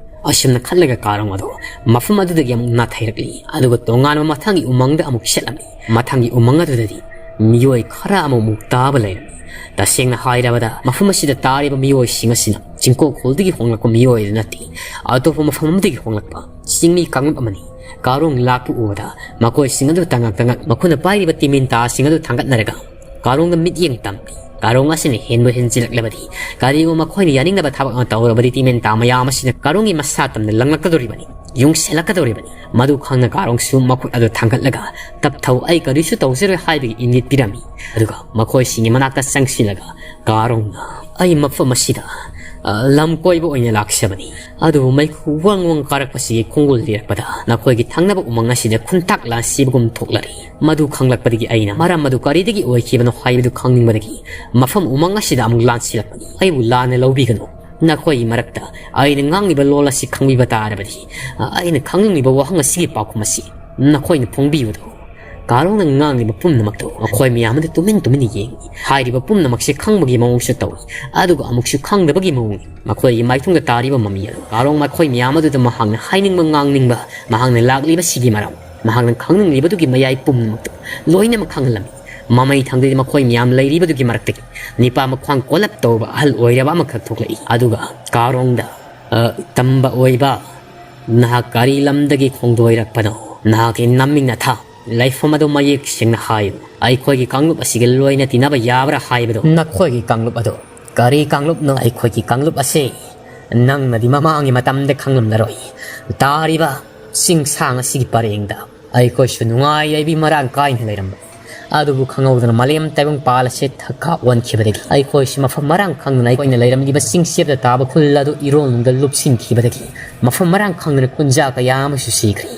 ꯑꯁꯨꯝꯅ ꯈꯜꯂꯒ ꯀꯥꯔꯣꯡ ꯑꯗꯣ ꯃꯐꯝ ꯑꯗꯨꯗꯒꯤ ꯑꯃꯨꯛ ꯅꯥꯊꯩꯔꯛꯂꯤ, ꯑꯗꯨꯒ ꯇꯣꯉꯥꯟꯕ ꯃꯊꯪꯒꯤ ꯎꯃꯪꯗ ꯑꯃꯨꯛ ꯆꯠꯂꯝꯃꯤ꯫ ꯃꯊꯪꯒꯤ ꯎꯃꯪ ꯑꯗꯨꯗꯗꯤ ꯃꯤꯑꯣꯏ ꯈꯔ ꯑꯃꯃꯨꯛ ꯇꯥꯕ ꯂꯩꯔꯝꯃꯤ꯫ ꯇꯁꯦꯡꯅ ꯍꯥꯏꯔꯕꯗ, ꯃꯐꯝ ꯑꯁꯤꯗ ꯇꯥꯔꯤꯕ ꯃꯤꯑꯣꯏꯁꯤꯡ ꯑꯁꯤꯅ ꯆꯤꯡꯀꯣꯛ ꯈꯨꯜꯗꯒꯤ ꯍꯣꯡꯂꯛꯄ ꯃꯤꯑꯣꯏ ꯑꯗꯨ ꯅꯠꯇꯦ, ꯑꯇꯣꯞꯄ ꯃꯐꯝ ꯑꯃꯗꯒꯤ ꯍꯣꯡꯂꯛꯄ ꯆꯤꯡꯃꯤ ꯀꯥꯡꯂꯨꯞ ꯑꯃꯅꯤ꯫ ꯀꯥꯔꯣꯡ ꯂꯥꯛꯄ ꯎꯕꯗ ꯃꯈꯣꯏꯁꯤꯡ ꯑꯗꯨ ꯇꯉꯛ ꯇꯉꯛ ꯃꯈꯣꯏꯅ ꯄꯥꯏꯔꯤꯕ ꯇꯤꯃꯦꯟꯇꯥꯁꯤꯡ ꯑꯗꯨ ꯊꯥꯡꯒꯠꯅꯔꯒ ꯀꯥꯔꯣꯡꯗ ꯃꯤꯠꯌꯦꯡ ꯇꯝꯂꯤ꯫ ꯀꯥꯔꯣꯡ ꯑꯁꯤꯅ ꯍꯦꯟꯕꯨ ꯍꯦꯟꯖꯤꯜꯂꯛꯂꯕꯗꯤ, ꯀꯔꯤꯒꯨꯝꯕ ꯃꯈꯣꯏꯅ ꯌꯥꯅꯤꯡꯗꯕ ꯊꯕꯛ ꯑꯃ ꯇꯧꯔꯕꯗꯤ, ꯇꯤꯃꯦꯟꯇꯥ ꯃꯌꯥꯝ ꯑꯁꯤꯅ ꯀꯥꯔꯣꯡꯒꯤ ꯃꯁꯥ ꯇꯝꯅ ꯂꯪꯂꯛꯀꯗꯧꯔꯤꯕꯅꯤ, ꯌꯨꯡꯁꯤꯜꯂꯛꯀꯗꯧꯔꯤꯕꯅꯤ꯫ ꯃꯗꯨ ꯈꯪꯅ ꯀꯥꯔꯣꯡꯁꯨ ꯃꯈꯨꯠ ꯑꯗꯨ ꯊꯥꯡꯒꯠꯂꯒ, "ꯇꯞꯊꯧ, ꯑꯩ ꯀꯔꯤꯁꯨ ꯇꯧꯖꯔꯣꯏ" ꯍꯥꯏꯕꯒꯤ ꯏꯪꯒꯤꯠ ꯄꯤꯔꯝꯃꯤ꯫ ꯑꯗꯨꯒ ꯃꯈꯣꯏꯁꯤꯡꯒꯤ ꯃꯅꯥꯛꯇ ꯆꯪꯁꯤꯜꯂꯒ ꯀꯥꯔꯣꯡꯅ, "ꯑꯩ ꯃꯐꯝ ꯑꯁꯤꯗ, ꯑ, ꯂꯝ ꯀꯣꯏꯕ ꯑꯣꯏꯅ ꯂꯥꯛꯆꯕꯅꯤ, ꯑꯗꯨꯕꯨ ꯃꯩꯈꯨ ꯋꯪ ꯋꯪ ꯀꯥꯔꯛꯄꯁꯤꯒꯤ ꯈꯣꯡꯒꯨꯜ ꯂꯤꯔꯛꯄꯗ ꯅꯈꯣꯏꯒꯤ ꯊꯪꯅꯕ ꯎꯃꯪ ꯑꯁꯤꯗ ꯈꯨꯟꯇꯥꯛ ꯂꯥꯟꯁꯤꯕꯒꯨꯝ ꯊꯣꯛꯂꯔꯤ꯫ ꯃꯗꯨ ꯈꯪꯂꯛꯄꯗꯒꯤ ꯑꯩꯅ ꯃꯔꯝ ꯑꯗꯨ ꯀꯔꯤꯗꯒꯤ ꯑꯣꯏꯈꯤꯕꯅꯣ ꯍꯥꯏꯕꯗꯨ ꯈꯪꯅꯤꯡꯕꯗꯒꯤ ꯃꯐꯝ ꯎꯃꯪ ꯑꯁꯤꯗ ꯑꯃꯨꯛ ꯂꯥꯟꯁꯤꯜꯂꯛꯄꯅꯤ꯫ ꯑꯩꯕꯨ ꯂꯥꯟꯅ ꯂꯧꯕꯤꯒꯅꯨ꯫ ꯅꯈꯣꯏꯒꯤ ꯃꯔꯛꯇ ꯑꯩꯅ ꯉꯥꯡꯂꯤꯕ ꯂꯣꯜ ꯑꯁꯤ ꯈꯪꯕꯤꯕ ꯇꯥꯔꯕꯗꯤ, ꯑ, ꯑꯩꯅ ꯈꯪꯅꯤꯡꯂꯤꯕ ꯋꯥꯍꯪ ꯑꯁꯤꯒꯤ ꯄꯥꯎꯈꯨꯝ ꯑꯁꯤ ꯅꯈꯣꯏꯅ ꯐꯣꯡꯕꯤꯌꯨꯗꯣ"꯫ ꯀꯥꯔꯣꯡꯅ ꯉꯥꯡꯂꯤꯕ ꯄꯨꯝꯅꯃꯛꯇꯨ ꯃꯈꯣꯏ ꯃꯌꯥꯝ ꯑꯗꯨ ꯇꯨꯃꯤꯟ ꯇꯨꯃꯤꯟꯅ ꯌꯦꯡꯏ꯫ ꯍꯥꯏꯔꯤꯕ ꯄꯨꯝꯅꯃꯛꯁꯤ ꯈꯪꯕꯒꯤ ꯃꯑꯣꯡꯁꯨ ꯇꯧꯏ, ꯑꯗꯨꯒ ꯑꯃꯨꯛꯁꯨ ꯈꯪꯗꯕꯒꯤ ꯃꯑꯣꯡꯅꯤ꯫ ꯃꯈꯣꯏꯒꯤ ꯃꯥꯏꯊꯣꯡꯗ ꯇꯥꯔꯤꯕ ꯃꯃꯤ ꯑꯗꯨ ꯀꯥꯔꯣꯡ ꯃꯈꯣꯏ ꯃꯌꯥꯝ ꯑꯗꯨꯗ ꯃꯍꯥꯛꯅ ꯍꯥꯏꯅꯤꯡꯕ, ꯉꯥꯡꯅꯤꯡꯕ, ꯃꯍꯥꯛꯅ ꯂꯥꯛꯂꯤꯕꯁꯤꯒꯤ ꯃꯔꯝ, ꯃꯍꯥꯛꯅ ꯈꯪꯅꯤꯡꯂꯤꯕꯗꯨꯒꯤ ꯃꯌꯥꯏ ꯄꯨꯝꯅꯃꯛꯇꯨ ꯂꯣꯏꯅꯃꯛ ꯈꯪꯍꯜꯂꯝꯃꯤ꯫ ꯃꯃꯩ ꯊꯪꯗꯗꯤ ꯃꯈꯣꯏ ꯃꯌꯥꯝ ꯂꯩꯔꯤꯕꯗꯨꯒꯤ ꯃꯔꯛꯇꯒꯤ ꯅꯤꯄꯥ ꯃꯈ꯭ꯋꯥꯡ ꯀꯣꯜꯂꯞ ꯇꯧꯕ ꯑꯍꯜ ꯑꯣꯏꯔꯕ ꯑꯃꯈꯛ ꯊꯣꯛꯂꯛꯏ꯫ ꯑꯗꯨꯒ ꯀꯥꯔꯣꯡꯗ, "ꯑ, ꯇꯝꯕ ꯑꯣꯏꯕ, ꯅꯍꯥꯛ ꯀꯔꯤ ꯂꯝꯗꯒꯤ ꯈꯣꯡꯗꯣꯏꯔꯛꯄꯅꯣ? ꯅꯍꯥꯛꯀꯤ ꯅꯃꯤꯡ ꯅꯊꯥ, ꯂꯩꯐꯝ ꯑꯗꯨ ꯃꯌꯦꯛ ꯁꯦꯡꯅ ꯍꯥꯏꯌꯨ꯫ ꯑꯩꯈꯣꯏꯒꯤ ꯀꯥꯡꯂꯨꯞ ꯑꯁꯤꯒ ꯂꯣꯏꯅ ꯇꯤꯟꯅꯕ ꯌꯥꯕ꯭ꯔꯥ ꯍꯥꯏꯕꯗꯨ꯫ ꯅꯈꯣꯏꯒꯤ ꯀꯥꯡꯂꯨꯞ ꯑꯗꯨ ꯀꯔꯤ ꯀꯥꯡꯂꯨꯞꯅꯣ? ꯑꯩꯈꯣꯏꯒꯤ ꯀꯥꯡꯂꯨꯞ ꯑꯁꯤ ꯅꯪꯅꯗꯤ ꯃꯃꯥꯡꯒꯤ ꯃꯇꯝꯗ ꯈꯪꯂꯝꯂꯔꯣꯏ꯫ ꯇꯥꯔꯤꯕ ꯆꯤꯡꯁꯥꯡ ꯑꯁꯤꯒꯤ ꯄꯔꯦꯡꯗ ꯑꯩꯈꯣꯏꯁꯨ ꯅꯨꯡꯉꯥꯏ ꯌꯥꯏꯕꯤ ꯃꯔꯥꯡ ꯀꯥꯏꯅ ꯂꯩꯔꯝꯕ꯫ ꯑꯗꯨꯕꯨ ꯈꯪꯍꯧꯗꯅ ꯃꯥꯂꯦꯝ ꯇꯥꯏꯕꯪ ꯄꯥꯜ ꯑꯁꯤ ꯊꯛꯀꯥ ꯑꯣꯟꯈꯤꯕꯗꯒꯤ ꯑꯩꯈꯣꯏꯁꯨ ꯃꯐꯝ ꯃꯔꯥꯡ ꯈꯪꯗꯅ ꯑꯩꯈꯣꯏꯅ ꯂꯩꯔꯝꯂꯤꯕ ꯆꯤꯡꯆꯦꯞꯇ ꯇꯥꯕ ꯈꯨꯜ ꯑꯗꯨ ꯏꯔꯣꯜ ꯅꯨꯡꯗ ꯂꯨꯞꯁꯤꯟꯈꯤꯕꯗꯒꯤ ꯃꯐꯝ ꯃꯔꯥꯡ ꯈꯪꯗꯅ ꯀꯨꯟꯖꯥ ꯀꯌꯥ ꯑꯃꯁꯨ ꯁꯤꯈ꯭ꯔꯦ꯫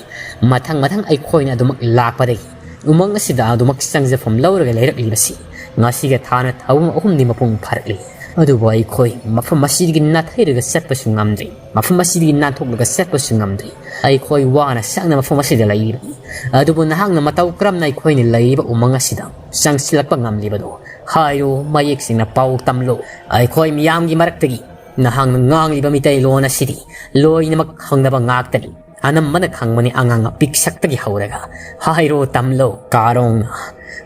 ꯃꯊꯪ ꯃꯊꯪ ꯑꯩꯈꯣꯏꯅ ꯑꯗꯨꯃꯛ ꯂꯥꯛꯄꯗꯒꯤ ꯎꯃꯪ ꯑꯁꯤꯗ ꯑꯗꯨꯃꯛ ꯆꯪꯖꯐꯝ ꯂꯧꯔꯒ ꯂꯩꯔꯛꯂꯤꯕꯁꯤ ꯉꯁꯤꯒ ꯊꯥꯅ ꯊꯧꯕ ꯑꯍꯨꯝꯗꯤ ꯃꯄꯨꯡ ꯐꯥꯔꯛꯂꯤ꯫ ꯑꯗꯨꯕꯨ ꯑꯩꯈꯣꯏ ꯃꯐꯝ ꯑꯁꯤꯗꯒꯤ ꯅꯥꯊꯩꯔꯒ ꯆꯠꯄꯁꯨ ꯉꯝꯗ꯭ꯔꯤ, ꯃꯐꯝ ꯑꯁꯤꯗꯒꯤ ꯅꯥꯟꯊꯣꯛꯂꯒ ꯆꯠꯄꯁꯨ ꯉꯝꯗ꯭ꯔꯤ꯫ ꯑꯩꯈꯣꯏ ꯋꯥꯅ ꯁꯛꯅ ꯃꯐꯝ ꯑꯁꯤꯗ ꯂꯩꯔꯤꯕꯅꯤ꯫ ꯑꯗꯨꯕꯨ ꯅꯍꯥꯛꯅ ꯃꯇꯧ ꯀꯔꯝꯅ ꯑꯩꯈꯣꯏꯅ ꯂꯩꯔꯤꯕ ꯎꯃꯪ ꯑꯁꯤꯗ ꯆꯪꯁꯤꯜꯂꯛꯄ ꯉꯝꯂꯤꯕꯗꯣ? ꯍꯥꯏꯔꯣ, ꯃꯌꯦꯛ ꯁꯦꯡꯅ ꯄꯥꯎ ꯇꯝꯂꯣ꯫ ꯑꯩꯈꯣꯏ ꯃꯤꯌꯥꯝꯒꯤ ꯃꯔꯛꯇꯒꯤ ꯅꯍꯥꯛꯅ ꯉꯥꯡꯂꯤꯕ ꯃꯤꯇꯩꯂꯣꯟ ꯑꯁꯤꯗꯤ ꯂꯣꯏꯅꯃꯛ ꯈꯪꯅꯕ ꯉꯥꯛꯇꯅꯤ꯫ ꯑꯅꯝꯕꯅ ꯈꯪꯕꯅꯤ, ꯑꯉꯥꯡ ꯑꯄꯤꯛꯁꯛꯇꯒꯤ ꯍꯧꯔꯒ꯫ ꯍꯥꯏꯔꯣ, ꯇꯝꯂꯣ꯫ ꯀꯥꯔꯣꯡꯅ,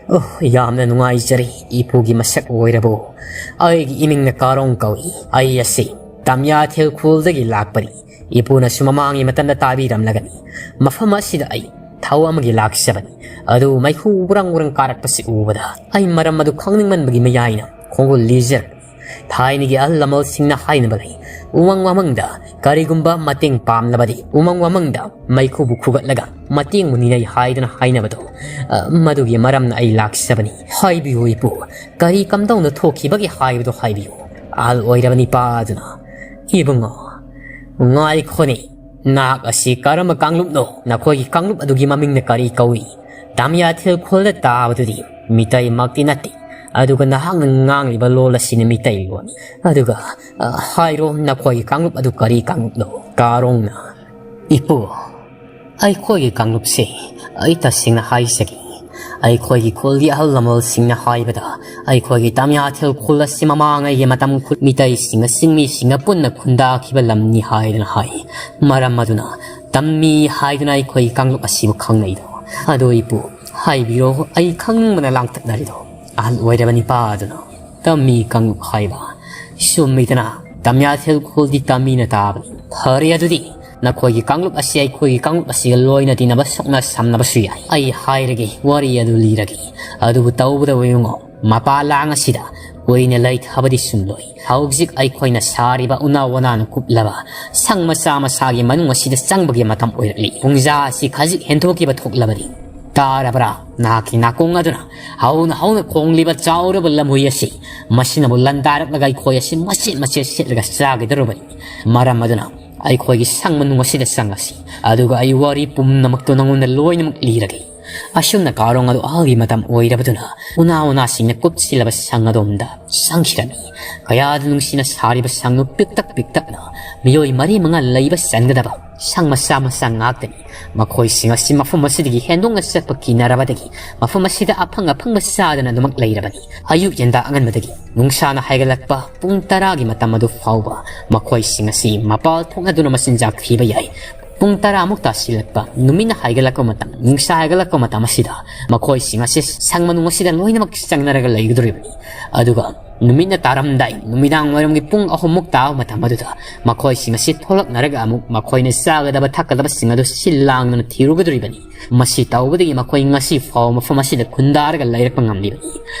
"ꯑꯣ, ꯌꯥꯝꯅ ꯅꯨꯡꯉꯥꯏꯖꯔꯦ, ꯏꯄꯨꯒꯤ ꯃꯁꯛ ꯑꯣꯏꯔꯕꯣ?" "ꯑꯩꯒꯤ ꯏꯃꯤꯡꯅ ꯀꯥꯔꯣꯡ ꯀꯧꯏ꯫ ꯑꯩ ꯑꯁꯤ ꯇꯝꯌꯥꯊꯦꯜ ꯈꯨꯜꯗꯒꯤ ꯂꯥꯛꯄꯅꯤ꯫ ꯏꯄꯨꯅꯁꯨ ꯃꯃꯥꯡꯒꯤ ꯃꯇꯝꯗ ꯇꯥꯕꯤꯔꯝꯂꯒꯅꯤ꯫ ꯃꯐꯝ ꯑꯁꯤꯗ ꯑꯩ ꯊꯧ ꯑꯃꯒꯤ ꯂꯥꯛꯆꯕꯅꯤ꯫ ꯑꯗꯨ ꯃꯩꯈꯨ ꯎꯔꯪ ꯎꯔꯪ ꯀꯥꯔꯛꯄꯁꯤ ꯎꯕꯗ ꯑꯩ ꯃꯔꯝ ꯑꯗꯨ ꯈꯪꯅꯤꯡꯃꯟꯕꯒꯤ ꯃꯌꯥꯏꯅ ꯈꯣꯡꯒꯨꯜ ꯂꯤꯖꯔꯛꯄꯅꯤ꯫ ꯊꯥꯏꯅꯒꯤ ꯑꯍꯜ ꯂꯃꯟꯁꯤꯡꯅ ꯍꯥꯏꯅꯕ ꯂꯩ, ꯎꯃꯪ ꯋꯥꯃꯪꯗ ꯀꯔꯤꯒꯨꯝꯕ ꯃꯇꯦꯡ ꯄꯥꯝꯂꯕꯗꯤ ꯎꯃꯪ ꯋꯥꯃꯪꯗ ꯃꯩꯈꯨꯕꯨ ꯈꯨꯒꯠꯂꯒ ꯃꯇꯦꯡꯕꯨ ꯅꯤꯅꯩ ꯍꯥꯏꯗꯨꯅ ꯍꯥꯏꯅꯕꯗꯣ꯫ ꯑ, ꯃꯗꯨꯒꯤ ꯃꯔꯝꯅ ꯑꯩ ꯂꯥꯛꯆꯕꯅꯤ꯫ ꯍꯥꯏꯕꯤꯌꯨ ꯏꯄꯨ, ꯀꯔꯤ ꯀꯝꯗꯧꯅ ꯊꯣꯛꯈꯤꯕꯒꯦ ꯍꯥꯏꯕꯗꯨ ꯍꯥꯏꯕꯤꯌꯨ꯫" ꯑꯍꯜ ꯑꯣꯏꯔꯕ ꯅꯤꯄꯥ ꯑꯗꯨꯅ, "ꯏꯕꯨꯡꯉꯣ, ꯉꯥꯏꯈꯣꯅꯦ, ꯅꯍꯥꯛ ꯑꯁꯤ ꯀꯔꯝꯕ ꯀꯥꯡꯂꯨꯞꯅꯣ? ꯅꯈꯣꯏꯒꯤ ꯀꯥꯡꯂꯨꯞ ꯑꯗꯨꯒꯤ ꯃꯃꯤꯡꯅ ꯀꯔꯤ ꯀꯧꯏ? ꯇꯥꯃꯤꯌꯥꯊꯦꯜ ꯈꯨꯜꯗ ꯇꯥꯕꯗꯨꯗꯤ ꯃꯤꯇꯩꯃꯛꯇꯤ ꯅꯠꯇꯦ꯫ ꯑꯗꯨꯒ ꯅꯍꯥꯛꯅ ꯉꯥꯡꯂꯤꯕ ꯂꯣꯜ ꯑꯁꯤꯅ ꯃꯤꯇꯩꯂꯣꯟꯅꯤ꯫ ꯑꯗꯨꯒ, ꯑ, ꯍꯥꯏꯔꯣ, ꯅꯈꯣꯏꯒꯤ ꯀꯥꯡꯂꯨꯞ ꯑꯗꯨ ꯀꯔꯤ ꯀꯥꯡꯂꯨꯞꯅꯣ?" ꯀꯥꯔꯣꯡꯅ, "ꯏꯄꯨ, ꯑꯩꯈꯣꯏꯒꯤ ꯀꯥꯡꯂꯨꯞꯁꯦ ꯑꯩ ꯇꯁꯦꯡꯅ ꯍꯥꯏꯖꯒꯦ꯫ ꯑꯩꯈꯣꯏꯒꯤ ꯈꯨꯜꯒꯤ ꯑꯍꯜ ꯂꯃꯟꯁꯤꯡꯅ ꯍꯥꯏꯕꯗ ꯑꯩꯈꯣꯏꯒꯤ ꯇꯥꯃꯤꯌꯥꯊꯦꯜ ꯈꯨꯜ ꯑꯁꯤ ꯃꯃꯥꯡꯉꯩꯒꯤ ꯃꯇꯝ ꯈꯨ-, ꯃꯤꯇꯩꯁꯤꯡꯒ ꯆꯤꯡꯃꯤꯁꯤꯡꯒ ꯄꯨꯟꯅ ꯈꯨꯟꯗꯥꯈꯤꯕ ꯂꯝꯅꯤ ꯍꯥꯏꯗꯨꯅ ꯍꯥꯏ꯫ ꯃꯔꯝ ꯑꯗꯨꯅ ꯇꯝꯃꯤ ꯍꯥꯏꯗꯨꯅ ꯑꯩꯈꯣꯏꯒꯤ ꯀꯥꯡꯂꯨꯞ ꯑꯁꯤꯕꯨ ꯈꯪꯅꯩꯗꯣ꯫ ꯑꯗꯣ ꯏꯄꯨ, ꯍꯥꯏꯕꯤꯔꯣ, ꯑꯩ ꯈꯪꯅꯤꯡꯕꯅ ꯂꯥꯡꯇꯛꯅꯔꯤꯗꯣ꯫" ꯑꯍꯜ ꯑꯣꯏꯔꯕ ꯅꯤꯄꯥ ꯑꯗꯨꯅ, "ꯇꯝꯃꯤ ꯀꯥꯡꯂꯨꯞ ꯍꯥꯏꯕ? ꯆꯨꯝꯃꯤꯗꯅ, ꯇꯥꯃꯤꯌꯥꯊꯦꯜ ꯈꯨꯜꯗꯤ ꯇꯝꯃꯤꯅ ꯇꯥꯕꯅꯤ꯫ ꯐꯔꯦ ꯑꯗꯨꯗꯤ, ꯅꯈꯣꯏꯒꯤ ꯀꯥꯡꯂꯨꯞ ꯑꯁꯤ ꯑꯩꯈꯣꯏꯒꯤ ꯀꯥꯡꯂꯨꯞ ꯑꯁꯤꯒ ꯂꯣꯏꯅ ꯇꯤꯟꯅꯕ ꯁꯣꯛꯅ ꯁꯝꯅꯕꯁꯨ ꯌꯥꯏ꯫ ꯑꯩ ꯍꯥꯏꯔꯒꯦ, ꯋꯥꯔꯤ ꯑꯗꯨ ꯂꯤꯔꯒꯦ꯫ ꯑꯗꯨꯕꯨ ꯇꯧꯕꯗ ꯏꯕꯨꯡꯉꯣ, ꯃꯄꯥꯟ ꯂꯥꯡ ꯑꯁꯤꯗ ꯀꯨꯏꯅ ꯂꯩꯊꯕꯗꯤ ꯁꯨꯝꯂꯣꯏ꯫ ꯍꯧꯖꯤꯛ ꯑꯩꯈꯣꯏꯅ ꯁꯥꯔꯤꯕ ꯎꯅꯥ ꯋꯥꯅꯥꯅ ꯀꯨꯞꯂꯕ ꯁꯪ ꯃꯆꯥ ꯃꯆꯥꯒꯤ ꯃꯅꯨꯡ ꯑꯁꯤꯗ ꯆꯪꯕꯒꯤ ꯃꯇꯝ ꯑꯣꯏꯔꯛꯂꯤ꯫ ꯄꯨꯡꯖꯥ ꯑꯁꯤ ꯈꯖꯤꯛ ꯍꯦꯟꯗꯣꯛꯈꯤꯕ ꯊꯣꯛꯂꯕꯗꯤ, ꯇꯥꯔꯕ꯭ꯔꯥ? ꯅꯍꯥꯛꯀꯤ ꯅꯥꯀꯣꯡ ꯑꯗꯨꯅ ꯍꯧꯅ ꯍꯧꯅ ꯈꯣꯡꯂꯤꯕ ꯆꯥꯎꯔꯕ ꯂꯝꯍꯨꯏ ꯑꯁꯤ, ꯃꯁꯤꯅꯕꯨ ꯂꯥꯟꯗꯥꯔꯛꯂꯒ ꯑꯩꯈꯣꯏ ꯑꯁꯤ ꯃꯆꯦꯠ ꯃꯆꯦꯠ ꯁꯦꯠꯂꯒ ꯆꯥꯒꯗꯧꯔꯕꯅꯤ꯫ ꯃꯔꯝ ꯑꯗꯨꯅ ꯑꯩꯈꯣꯏꯒꯤ ꯁꯪ ꯃꯅꯨꯡ ꯑꯁꯤꯗ ꯆꯪꯂꯁꯤ, ꯑꯗꯨꯒ ꯑꯩ ꯋꯥꯔꯤ ꯄꯨꯝꯅꯃꯛꯇꯨ ꯅꯉꯣꯟꯗ ꯂꯣꯏꯅꯃꯛ ꯂꯤꯔꯒꯦ꯫ ꯑꯁꯨꯝꯅ ꯀꯥꯔꯣꯡ ꯑꯗꯨ ꯑꯍꯜꯒꯤ ꯃꯇꯝ ꯑꯣꯏꯔꯕꯗꯨꯅ ꯎꯅꯥ ꯎꯅꯥꯁꯤꯡꯅ ꯀꯨꯞꯁꯤꯜꯂꯕ ꯁꯪ ꯑꯗꯣꯝꯗ ꯆꯪꯈꯤꯔꯝꯃꯤ꯫ ꯀꯌꯥꯗ ꯅꯨꯡꯁꯤꯅ ꯁꯥꯔꯤꯕ ꯁꯪꯗꯨ ꯄꯤꯛꯇꯛ ꯄꯤꯛꯇꯛꯅ ꯃꯤꯑꯣꯏ ꯃꯔꯤ ꯃꯉꯥ ꯂꯩꯕ ꯆꯟꯒꯗꯕ ꯁꯪ ꯃꯆꯥ ꯃꯆꯥ ꯉꯥꯛꯇꯅꯤ꯫ ꯃꯈꯣꯏꯁꯤꯡ ꯑꯁꯤ ꯃꯐꯝ ꯑꯁꯤꯗꯒꯤ ꯍꯦꯟꯗꯣꯛꯅ ꯆꯠꯄ ꯀꯤꯅꯔꯕꯗꯒꯤ ꯃꯐꯝ ꯑꯁꯤꯗ ꯑꯐꯪ ꯑꯐꯪꯕ ꯆꯥꯗꯅ ꯑꯗꯨꯃꯛ ꯂꯩꯔꯕꯅꯤ꯫ ꯑꯌꯨꯛ ꯌꯦꯟꯗꯥ ꯑꯉꯟꯕꯗꯒꯤ ꯅꯨꯡꯁꯥꯅ ꯍꯥꯏꯒꯠꯂꯛꯄ ꯄꯨꯡ ꯇꯔꯥꯒꯤ ꯃꯇꯝ ꯑꯗꯨ ꯐꯥꯎꯕ ꯃꯈꯣꯏꯁꯤꯡ ꯑꯁꯤ ꯃꯄꯥꯜ ꯊꯣꯛꯅꯗꯨꯅ ꯃꯆꯤꯟꯖꯥꯛ ꯊꯤꯕ ꯌꯥꯏ꯫ ꯄꯨꯡ ꯇꯔꯥꯃꯨꯛ ꯇꯥꯁꯤꯜꯂꯛꯄ, ꯅꯨꯃꯤꯠꯅ ꯍꯥꯏꯒꯠꯂꯛꯄ ꯃꯇꯝ, ꯅꯨꯡꯁꯥ ꯍꯥꯏꯒꯠꯂꯛꯄ ꯃꯇꯝ ꯑꯁꯤꯗ ꯃꯈꯣꯏꯁꯤꯡ ꯑꯁꯤ ꯁꯪ ꯃꯅꯨꯡ ꯑꯁꯤꯗ ꯂꯣꯏꯅꯃꯛ ꯆꯪꯅꯔꯒ ꯂꯩꯒꯗꯧꯔꯤꯕꯅꯤ꯫ ꯑꯗꯨꯒ ꯅꯨꯃꯤꯠꯅ ꯇꯥꯔꯝꯗꯥꯏ, ꯅꯨꯃꯤꯗꯥꯡ ꯋꯥꯏꯔꯝꯒꯤ ꯄꯨꯡ ꯑꯍꯨꯝꯃꯨꯛ ꯇꯥꯕ ꯃꯇꯝ ꯑꯗꯨꯗ ꯃꯈꯣꯏꯁꯤꯡ ꯑꯁꯤ ꯊꯣꯛꯂꯛꯅꯔꯒ ꯑꯃꯨꯛ ꯃꯈꯣꯏꯅ ꯆꯥꯒꯗꯕ ꯊꯛꯀꯗꯕꯁꯤꯡ ꯑꯗꯨ ꯁꯤꯜ ꯂꯥꯡꯗꯨꯅ ꯊꯤꯔꯨꯒꯗꯧꯔꯤꯕꯅꯤ꯫ ꯃꯁꯤ ꯇꯧꯕꯗꯒꯤ ꯃꯈꯣꯏ ꯉꯁꯤ ꯐꯥꯎꯕ ꯃꯐꯝ ꯑꯁꯤꯗ ꯈꯨꯟꯗꯥꯔꯒ ꯂꯩꯔꯛꯄ ꯉꯝꯂꯤꯕꯅꯤ꯫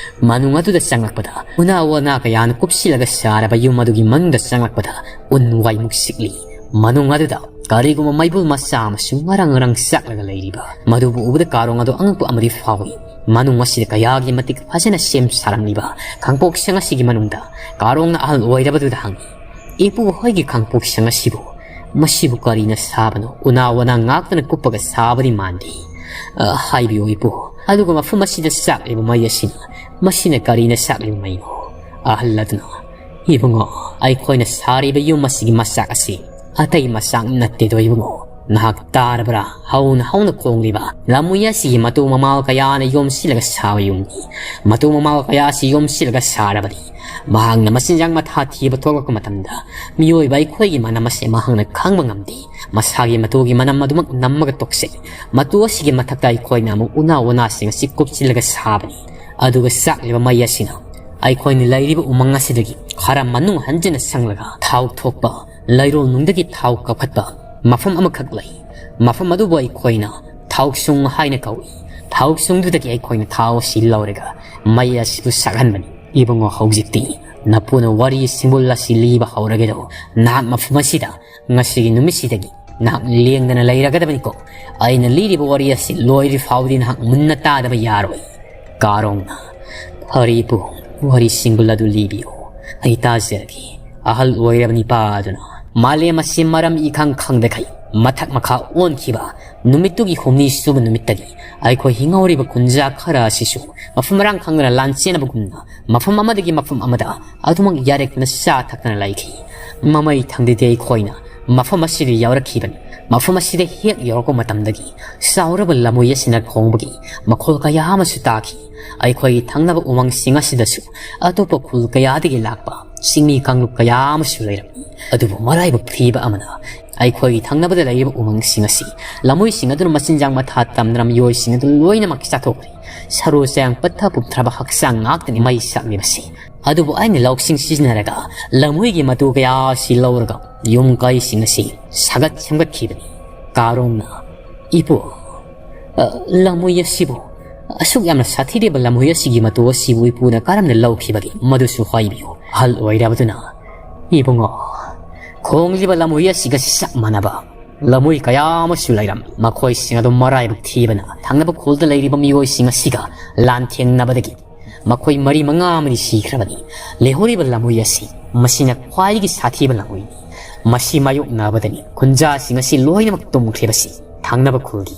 ꯃꯅꯨꯡ ꯑꯗꯨꯗ ꯆꯪꯂꯛꯄꯗ, ꯎꯅꯥ ꯋꯥꯅꯥ ꯀꯌꯥꯅ ꯀꯨꯞꯁꯤꯜꯂꯒ ꯁꯥꯔꯕ ꯌꯨꯝ ꯑꯗꯨꯒꯤ ꯃꯅꯨꯡꯗ ꯆꯪꯂꯛꯄꯗ, ꯎꯟ ꯋꯥꯏꯃꯨꯛ ꯁꯤꯛꯂꯤ꯫ ꯃꯅꯨꯡ ꯑꯗꯨꯗ ꯀꯔꯤꯒꯨꯝꯕ ꯃꯩꯕꯨꯜ ꯃꯆꯥ ꯑꯃꯁꯨ ꯉꯔꯪ ꯉꯔꯪ ꯆꯥꯛꯂꯒ ꯂꯩꯔꯤꯕ꯫ ꯃꯗꯨꯕꯨ ꯎꯕꯗ ꯀꯥꯔꯣꯡ ꯑꯗꯨ ꯑꯉꯛꯄ ꯑꯃꯗꯤ ꯐꯥꯎꯏ꯫ ꯃꯅꯨꯡ ꯑꯁꯤꯗ ꯀꯌꯥꯒꯤ ꯃꯇꯤꯛ ꯐꯖꯅ ꯁꯦꯝ ꯁꯥꯔꯝꯂꯤꯕ ꯈꯥꯡꯄꯣꯛꯁꯪ ꯑꯁꯤꯒꯤ ꯃꯅꯨꯡꯗ ꯀꯥꯔꯣꯡꯅ ꯑꯍꯜ ꯑꯣꯏꯔꯕꯗꯨꯗ ꯍꯪꯉꯤ, "ꯏꯄꯨ ꯍꯣꯏꯒꯤ ꯈꯥꯡꯄꯣꯛꯁꯪ ꯑꯁꯤꯕꯨ, ꯃꯁꯤꯕꯨ ꯀꯔꯤꯅ ꯁꯥꯕꯅꯣ? ꯎꯅꯥ ꯋꯥꯅꯥ ꯉꯥꯛꯇꯅ ꯀꯨꯞꯄꯒ ꯁꯥꯕꯗꯤ ꯃꯥꯟꯗꯦ꯫ ꯑ, ꯍꯥꯏꯕꯤꯌꯨ ꯏꯄꯨ, ꯑꯗꯨꯒ ꯃꯐꯝ ꯑꯁꯤꯗ ꯆꯥꯛꯂꯤꯕ ꯃꯩ ꯑꯁꯤꯅ, ꯃꯁꯤꯅ ꯀꯔꯤꯅ ꯆꯥꯛꯂꯤꯕ ꯃꯩꯅꯣ?" ꯑꯍꯜ ꯑꯗꯨꯅ, "ꯏꯕꯨꯡꯉꯣ, ꯑꯩꯈꯣꯏꯅ ꯁꯥꯔꯤꯕ ꯌꯨꯝ ꯑꯁꯤꯒꯤ ꯃꯆꯥꯛ ꯑꯁꯤ ꯑꯇꯩ ꯃꯆꯥꯛ ꯅꯠꯇꯦꯗꯣ ꯏꯕꯨꯡꯉꯣ꯫ ꯅꯍꯥꯛ ꯇꯥꯔꯕ꯭ꯔꯥ? ꯍꯧꯅ ꯍꯧꯅ ꯈꯣꯡꯂꯤꯕ ꯂꯝꯍꯨꯏ ꯑꯁꯤꯒꯤ ꯃꯇꯨ ꯃꯃꯥꯜ ꯀꯌꯥꯅ ꯌꯣꯝꯁꯤꯜꯂꯒ ꯁꯥꯕ ꯌꯨꯝꯅꯤ꯫ ꯃꯇꯨ ꯃꯃꯥꯜ ꯀꯌꯥ ꯑꯁꯤ ꯌꯣꯝꯁꯤꯜꯂꯒ ꯁꯥꯔꯕꯗꯤ, ꯃꯍꯥꯛꯅ ꯃꯆꯤꯟꯖꯥꯛ ꯃꯊꯥ ꯊꯤꯕ ꯊꯣꯛꯂꯛꯄ ꯃꯇꯝꯗ, ꯃꯤꯑꯣꯏꯕ ꯑꯩꯈꯣꯏꯒꯤ ꯃꯅꯝ ꯑꯁꯤ ꯃꯍꯥꯛꯅ ꯈꯪꯕ ꯉꯝꯗꯦ꯫ ꯃꯁꯥꯒꯤ ꯃꯇꯨꯒꯤ ꯃꯅꯝ ꯑꯗꯨꯃꯛ ꯅꯝꯃꯒ ꯇꯣꯛꯆꯩ꯫ ꯃꯇꯨ ꯑꯁꯤꯒꯤ ꯃꯊꯛꯇ ꯑꯩꯈꯣꯏꯅ ꯑꯃꯨꯛ ꯎꯅꯥ ꯋꯥꯅꯥꯁꯤꯡ ꯑꯁꯤ ꯀꯨꯞꯁꯤꯜꯂꯒ ꯁꯥꯕꯅꯤ꯫ ꯑꯗꯨꯒ ꯆꯥꯛꯂꯤꯕ ꯃꯩ ꯑꯁꯤꯅ ꯑꯩꯈꯣꯏꯅ ꯂꯩꯔꯤꯕ ꯎꯃꯪ ꯑꯁꯤꯗꯒꯤ ꯈꯔ ꯃꯅꯨꯡ ꯍꯟꯖꯤꯟꯅ ꯆꯪꯂꯒ ꯊꯥꯎ ꯊꯣꯛꯄ, ꯂꯩꯔꯣꯜ ꯅꯨꯡꯗꯒꯤ ꯊꯥꯎ ꯀꯥꯞꯈꯠꯄ, ꯃꯐꯝ ꯑꯃꯈꯛ ꯂꯩ꯫ ꯃꯐꯝ ꯑꯗꯨꯕꯨ ꯑꯩꯈꯣꯏꯅ ꯊꯥꯎꯁꯨꯡ ꯍꯥꯏꯅ ꯀꯧꯏ꯫ ꯊꯥꯎꯁꯨꯡꯗꯨꯗꯒꯤ ꯑꯩꯈꯣꯏꯅ ꯊꯥꯎ ꯑꯁꯤ ꯂꯧꯔꯒ ꯃꯩ ꯑꯁꯤꯕꯨ ꯁꯥꯛꯍꯟꯕꯅꯤ꯫ ꯏꯕꯨꯡꯉꯣ, ꯍꯧꯖꯤꯛꯇꯤ ꯅꯄꯨꯅ ꯋꯥꯔꯤ ꯁꯤꯡꯕꯨꯜ ꯑꯁꯤ ꯂꯤꯕ ꯍꯧꯔꯒꯦꯗꯣ, ꯅꯍꯥꯛ ꯃꯐꯝ ꯑꯁꯤꯗ ꯉꯁꯤꯒꯤ ꯅꯨꯃꯤꯠꯁꯤꯗꯒꯤ ꯅꯍꯥꯛ ꯂꯦꯡꯗꯅ ꯂꯩꯔꯒꯗꯕꯅꯤꯀꯣ꯫ ꯑꯩꯅ ꯂꯤꯔꯤꯕ ꯋꯥꯔꯤ ꯑꯁꯤ ꯂꯣꯏꯗ꯭ꯔꯤ ꯐꯥꯎꯗꯤ ꯅꯍꯥꯛ ꯃꯨꯟꯅ ꯇꯥꯗꯕ ꯌꯥꯔꯣꯏ꯫ ꯀꯥꯔꯣꯡꯅ, "ꯐꯔꯦ ꯏꯄꯨ, ꯋꯥꯔꯤ ꯁꯤꯡꯕꯨꯜ ꯑꯗꯨ ꯂꯤꯕꯤꯌꯨ, ꯑꯩ ꯇꯥꯖꯔꯒꯦ꯫" ꯑꯍꯜ ꯑꯣꯏꯔꯕ ꯅꯤꯄꯥ ꯑꯗꯨꯅ, "ꯃꯥꯂꯦꯝ ꯑꯁꯤ ꯃꯔꯝ ꯏꯈꯪ ꯈꯪꯗꯈꯩ ꯃꯊꯛ ꯃꯈꯥ ꯑꯣꯟꯈꯤꯕ ꯅꯨꯃꯤꯠꯇꯨꯒꯤ ꯍꯨꯝꯅꯤ ꯁꯨꯕ ꯅꯨꯃꯤꯠꯇꯒꯤ ꯑꯩꯈꯣꯏ ꯍꯤꯡꯍꯧꯔꯤꯕ ꯀꯨꯟꯖꯥ ꯈꯔ ꯑꯁꯤꯁꯨ ꯃꯐꯝ ꯃꯔꯥꯡ ꯈꯪꯗꯅ ꯂꯥꯟ ꯆꯦꯟꯅꯕꯒꯨꯝꯅ ꯃꯐꯝ ꯑꯃꯗꯒꯤ ꯃꯐꯝ ꯑꯃꯗ ꯑꯗꯨꯃꯛ ꯌꯥꯔꯦꯛꯇꯅ ꯆꯥ ꯊꯛꯇꯅ ꯂꯩꯈꯤ꯫ ꯃꯃꯩ ꯊꯪꯗꯗꯤ ꯑꯩꯈꯣꯏꯅ ꯃꯐꯝ ꯑꯁꯤꯗ ꯌꯧꯔꯛꯈꯤꯕꯅꯤ꯫ ꯃꯐꯝ ꯑꯁꯤꯗ ꯍꯦꯛ ꯌꯧꯔꯛꯄ ꯃꯇꯝꯗꯒꯤ ꯆꯥꯎꯔꯕ ꯂꯝꯍꯨꯏ ꯑꯁꯤꯅ ꯈꯣꯡꯕꯒꯤ ꯃꯈꯣꯜ ꯀꯌꯥ ꯑꯃꯁꯨ ꯇꯥꯈꯤ꯫ ꯑꯩꯈꯣꯏꯒꯤ ꯊꯪꯅꯕ ꯎꯃꯪꯁꯤꯡ ꯑꯁꯤꯗꯁꯨ ꯑꯇꯣꯞꯄ ꯈꯨꯜ ꯀꯌꯥꯗꯒꯤ ꯂꯥꯛꯄ ꯆꯤꯡꯃꯤ ꯀꯥꯡꯂꯨꯞ ꯀꯌꯥ ꯑꯃꯁꯨ ꯂꯩꯔꯝꯃꯤ꯫ ꯑꯗꯨꯕꯨ ꯃꯔꯥꯏꯕꯛ ꯊꯤꯕ ꯑꯃꯅ ꯑꯩꯈꯣꯏꯒꯤ ꯊꯪꯅꯕꯗ ꯂꯩꯔꯤꯕ ꯎꯃꯪꯁꯤꯡ ꯑꯁꯤ ꯂꯝꯍꯨꯏꯁꯤꯡ ꯑꯗꯨꯅ ꯃꯆꯤꯟꯖꯥꯛ ꯃꯊꯥ ꯇꯝꯗꯅ ꯃꯤꯑꯣꯏꯁꯤꯡ ꯑꯗꯨ ꯂꯣꯏꯅꯃꯛ ꯆꯥꯊꯣꯛꯈ꯭ꯔꯦ꯫ ꯁꯔꯨ ꯁꯌꯥꯡ ꯄꯠꯊ ꯄꯨꯝꯊꯔꯕ ꯍꯛꯆꯥꯡ ꯉꯥꯛꯇꯅꯤ ꯃꯩ ꯁꯥꯛꯂꯤꯕꯁꯤ꯫ ꯑꯗꯨꯕꯨ ꯑꯩꯅ ꯂꯧꯁꯤꯡ ꯁꯤꯖꯤꯟꯅꯔꯒ ꯂꯝꯍꯨꯏꯒꯤ ꯃꯇꯨ ꯀꯌꯥ ꯑꯁꯤ ꯂꯧꯔꯒ ꯌꯨꯝ ꯀꯩꯁꯤꯡ ꯑꯁꯤ ꯁꯥꯒꯠ ꯁꯦꯝꯒꯠꯈꯤꯕꯅꯤ꯫" ꯀꯥꯔꯣꯡꯅ, "ꯏꯄꯨ, ꯑ, ꯂꯝꯍꯨꯏ ꯑꯁꯤꯕꯨ, ꯑꯁꯨꯛ ꯌꯥꯝꯅ ꯁꯥꯊꯤꯔꯤꯕ ꯂꯝꯍꯨꯏ ꯑꯁꯤꯒꯤ ꯃꯇꯨ ꯑꯁꯤꯕꯨ ꯏꯄꯨꯅ ꯀꯔꯝꯅ ꯂꯧꯈꯤꯕꯒꯦ? ꯃꯗꯨꯁꯨ ꯍꯥꯏꯕꯤꯌꯨ꯫" ꯑꯍꯜ ꯑꯣꯏꯔꯕꯗꯨꯅ, "ꯏꯕꯨꯡꯉꯣ, ꯈꯣꯡꯂꯤꯕ ꯂꯝꯍꯨꯏ ꯑꯁꯤꯒ ꯆꯞ ꯃꯥꯟꯅꯕ ꯂꯝꯍꯨꯏ ꯀꯌꯥ ꯑꯃꯁꯨ ꯂꯩꯔꯝꯃꯤ꯫ ꯃꯈꯣꯏꯁꯤꯡ ꯑꯗꯨ ꯃꯔꯥꯏꯕꯛ ꯊꯤꯕꯅ ꯊꯪꯅꯕ ꯈꯨꯜꯗ ꯂꯩꯔꯤꯕ ꯃꯤꯑꯣꯏꯁꯤꯡ ꯑꯁꯤꯒ ꯂꯥꯟꯊꯦꯡꯅꯕꯗꯒꯤ ꯃꯈꯣꯏ ꯃꯔꯤ ꯃꯉꯥ ꯑꯃꯗꯤ ꯁꯤꯈ꯭ꯔꯕꯅꯤ꯫ ꯂꯩꯍꯧꯔꯤꯕ ꯂꯝꯍꯨꯏ ꯑꯁꯤ ꯃꯁꯤꯅ ꯈ꯭ꯋꯥꯏꯗꯒꯤ ꯁꯥꯊꯤꯕ ꯂꯝꯍꯨꯏꯅꯤ꯫ ꯃꯁꯤ ꯃꯥꯌꯣꯛꯅꯕꯗꯅꯤ ꯈꯨꯟꯖꯥꯁꯤꯡ ꯑꯁꯤ ꯂꯣꯏꯅꯃꯛ ꯇꯨꯝꯈ꯭ꯔꯤꯕꯁꯤ꯫" ꯊꯪꯅꯕ ꯈꯨꯜꯒꯤ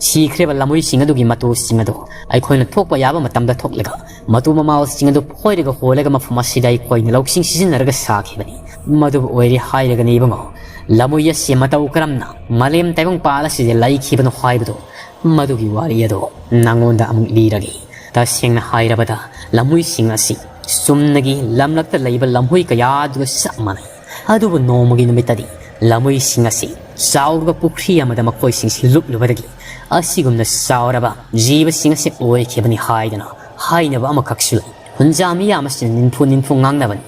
ꯁꯤꯈ꯭ꯔꯤꯕ ꯂꯝꯍꯨꯏꯁꯤꯡ ꯑꯗꯨꯒꯤ ꯃꯇꯨꯁꯤꯡ ꯑꯗꯨ ꯑꯩꯈꯣꯏꯅ ꯊꯣꯛꯄ ꯌꯥꯕ ꯃꯇꯝꯗ ꯊꯣꯛꯂꯒ ꯃꯇꯨ ꯃꯃꯥꯜꯁꯤꯡ ꯑꯗꯨ ꯐꯣꯏꯔꯒ ꯍꯣꯜꯂꯒ ꯃꯐꯝ ꯑꯁꯤꯗ ꯑꯩꯈꯣꯏꯅ ꯂꯧꯁꯤꯡ ꯁꯤꯖꯤꯟꯅꯔꯒ ꯁꯥꯈꯤꯕꯅꯤ꯫ ꯃꯗꯨꯕꯨ ꯑꯣꯏꯔꯦ ꯍꯥꯏꯔꯒꯅꯤ ꯏꯕꯨꯡꯉꯣ, ꯂꯝꯍꯨꯏ ꯑꯁꯤ ꯃꯇꯧ ꯀꯔꯝꯅ ꯃꯥꯂꯦꯝ ꯇꯥꯏꯕꯪꯄꯥꯜ ꯑꯁꯤꯗ ꯂꯩꯈꯤꯕꯅꯣ ꯍꯥꯏꯕꯗꯨ, ꯃꯗꯨꯒꯤ ꯋꯥꯔꯤ ꯑꯗꯨ ꯅꯉꯣꯟꯗ ꯑꯃꯨꯛ ꯂꯤꯔꯒꯦ꯫ ꯇꯁꯦꯡꯅ ꯍꯥꯏꯔꯕꯗ, ꯂꯝꯍꯨꯏꯁꯤꯡ ꯑꯁꯤ ꯆꯨꯝꯅꯒꯤ ꯂꯝꯂꯛꯇ ꯂꯩꯕ ꯂꯝꯍꯨꯏ ꯀꯌꯥ ꯑꯗꯨꯒ ꯆꯞ ꯃꯥꯟꯅꯩ꯫ ꯑꯗꯨꯕꯨ ꯅꯣꯡꯃꯒꯤ ꯅꯨꯃꯤꯠꯇꯗꯤ ꯂꯝꯍꯨꯏꯁꯤꯡ ꯑꯁꯤ ꯆꯥꯎꯔꯕ ꯄꯨꯈ꯭ꯔꯤ ꯑꯃꯗ ꯃꯈꯣꯏꯁꯤꯡꯁꯤ ꯂꯨꯞꯂꯨꯕꯗꯒꯤ ꯑꯁꯤꯒꯨꯝꯅ ꯆꯥꯎꯔꯕ ꯖꯤꯕꯁꯤꯡ ꯑꯁꯤ ꯑꯣꯏꯈꯤꯕꯅꯤ ꯍꯥꯏꯗꯅ ꯍꯥꯏꯅꯕ ꯑꯃꯈꯛꯁꯨ ꯂꯩ꯫ ꯈꯨꯟꯖꯥ ꯃꯤꯌꯥꯝ ꯑꯁꯤꯅ ꯅꯤꯟꯐꯨ ꯅꯤꯟꯐꯨ ꯉꯥꯡꯅꯕꯅꯤ꯫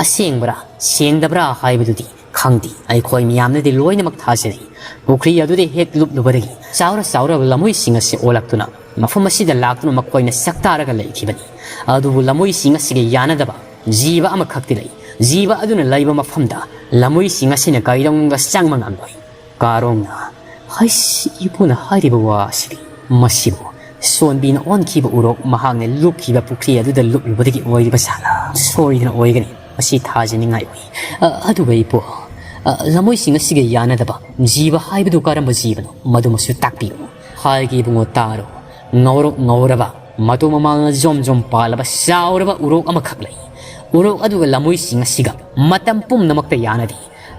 ꯑꯁꯦꯡꯕ꯭ꯔꯥ ꯁꯦꯡꯗꯕ꯭ꯔꯥ ꯍꯥꯏꯕꯗꯨꯗꯤ ꯈꯪꯗꯦ, ꯑꯩꯈꯣꯏ ꯃꯤꯌꯥꯝꯅꯗꯤ ꯂꯣꯏꯅꯃꯛ ꯊꯥꯖꯅꯩ, ꯄꯨꯈ꯭ꯔꯤ ꯑꯗꯨꯗ ꯍꯦꯛ ꯂꯨꯞꯂꯨꯕꯗꯒꯤ ꯆꯥꯎꯔ ꯆꯥꯎꯔꯕ ꯂꯃꯣꯏꯁꯤꯡ ꯑꯁꯤ ꯑꯣꯜꯂꯛꯇꯨꯅ ꯃꯐꯝ ꯑꯁꯤꯗ ꯂꯥꯛꯇꯨꯅ ꯃꯈꯣꯏꯅ ꯁꯛꯇꯥꯔꯒ ꯂꯩꯈꯤꯕꯅꯤ꯫ ꯑꯗꯨꯕꯨ ꯂꯃꯣꯏꯁꯤꯡ ꯑꯁꯤꯒ ꯌꯥꯅꯗꯕ ꯖꯤꯕ ꯑꯃꯈꯛꯇꯤ ꯂꯩ꯫ ꯖꯤꯕ ꯑꯗꯨꯅ ꯂꯩꯕ ꯃꯐꯝꯗ ꯂꯃꯣꯏꯁꯤꯡ ꯑꯁꯤꯅ ꯀꯩꯗꯧꯅꯨꯡꯗ ꯆꯪꯕ ꯉꯝꯂꯣꯏ꯫ ꯀꯥꯔꯣꯡꯅ, "ꯍꯩꯁ, ꯏꯄꯨꯅ ꯍꯥꯏꯔꯤꯕ ꯋꯥ ꯑꯁꯤꯗꯤ, ꯃꯁꯤꯕꯨ ꯁꯣꯟꯕꯤꯅ ꯑꯣꯟꯈꯤꯕ ꯎꯔꯣꯛ ꯃꯍꯥꯛꯅ ꯂꯨꯞꯈꯤꯕ ꯄꯨꯈ꯭ꯔꯤ ꯑꯗꯨꯗ ꯂꯨꯞꯂꯨꯕꯗꯒꯤ ꯑꯣꯏꯔꯤꯕ ꯁꯥꯂꯥ? ꯁꯣꯏꯗꯅ ꯑꯣꯏꯒꯅꯤ, ꯃꯁꯤ ꯊꯥꯖꯅꯤꯡꯉꯥꯏ ꯑꯣꯏ꯫ ꯑ, ꯑꯗꯨꯒ ꯏꯄꯨ, ꯑ, ꯂꯃꯣꯏꯁꯤꯡ ꯑꯁꯤꯒ ꯌꯥꯅꯗꯕ ꯖꯤꯕ ꯍꯥꯏꯕꯗꯨ ꯀꯔꯝꯕ ꯖꯤꯕꯅꯣ, ꯃꯗꯨꯃꯁꯨ ꯇꯥꯛꯄꯤꯌꯨ꯫" ꯍꯥꯏꯒꯦ ꯏꯕꯨꯡꯉꯣ, ꯇꯥꯔꯣ꯫ ꯉꯧꯔꯣꯛ ꯉꯧꯔꯕ, ꯃꯇꯨ ꯃꯃꯥꯜꯅ ꯖꯣꯝ ꯖꯣꯝ ꯄꯥꯜꯂꯕ ꯆꯥꯎꯔꯕ ꯎꯔꯣꯛ ꯑꯃꯈꯛ ꯂꯩ꯫ ꯎꯔꯣꯛ ꯑꯗꯨꯒ ꯂꯃꯣꯏꯁꯤꯡ ꯑꯁꯤꯒ ꯃꯇꯝ ꯄꯨꯝꯅꯃꯛꯇ ꯌꯥꯅꯗꯦ꯫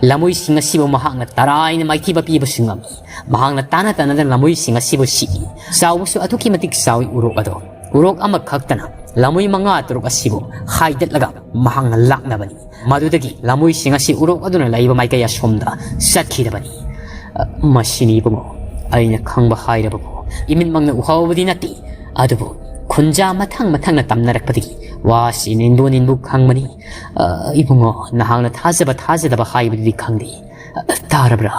ꯂꯃꯣꯏꯁꯤꯡ ꯑꯁꯤꯕꯨ ꯃꯍꯥꯛꯅ ꯇꯔꯥꯏꯅ ꯃꯥꯏꯊꯤꯕ ꯄꯤꯕꯁꯨ ꯉꯝꯃꯤ꯫ ꯃꯍꯥꯛꯅ ꯇꯥꯅ ꯇꯥꯅꯗꯅ ꯂꯃꯣꯏꯁꯤꯡ ꯑꯁꯤꯕꯨ ꯁꯤꯛꯏ꯫ ꯆꯥꯎꯕꯁꯨ ꯑꯗꯨꯛꯀꯤ ꯃꯇꯤꯛ ꯆꯥꯎꯏ ꯎꯔꯣꯛ ꯑꯗꯣ꯫ ꯎꯔꯣꯛ ꯑꯃꯈꯛꯇꯅ ꯂꯃꯣꯏ ꯃꯉꯥ ꯇꯔꯨꯛ ꯑꯁꯤꯕꯨ ꯍꯥꯏꯗꯠꯂꯒ ꯃꯍꯥꯛꯅ ꯂꯥꯛꯅꯕꯅꯤ꯫ ꯃꯗꯨꯗꯒꯤ ꯂꯃꯣꯏꯁꯤꯡ ꯑꯁꯤ ꯎꯔꯣꯛ ꯑꯗꯨꯅ ꯂꯩꯕ ꯃꯥꯏꯀꯩ ꯑꯁꯣꯝꯗ ꯆꯠꯈꯤꯗꯕꯅꯤ꯫ ꯑ, ꯃꯁꯤꯅꯤ ꯏꯕꯨꯡꯉꯣ, ꯑꯩꯅ ꯈꯪꯕ ꯍꯥꯏꯔꯕꯕꯨ ꯏꯃꯤꯠꯃꯛꯅ ꯎꯍꯧꯕꯗꯤ ꯅꯠꯇꯦ, ꯑꯗꯨꯕꯨ ꯈꯨꯟꯖꯥ ꯃꯊꯪ ꯃꯊꯪꯅ ꯇꯝꯅꯔꯛꯄꯗꯒꯤ ꯋꯥꯁꯤ ꯅꯤꯟꯕꯨ ꯅꯤꯟꯕꯨ ꯈꯪꯕꯅꯤ꯫ ꯑ, ꯏꯕꯨꯡꯉꯣ, ꯅꯍꯥꯛꯅ ꯊꯥꯖꯕ ꯊꯥꯖꯗꯕ ꯍꯥꯏꯕꯗꯨꯗꯤ ꯈꯪꯗꯦ꯫ ꯑ, ꯇꯥꯔꯕ꯭ꯔꯥ?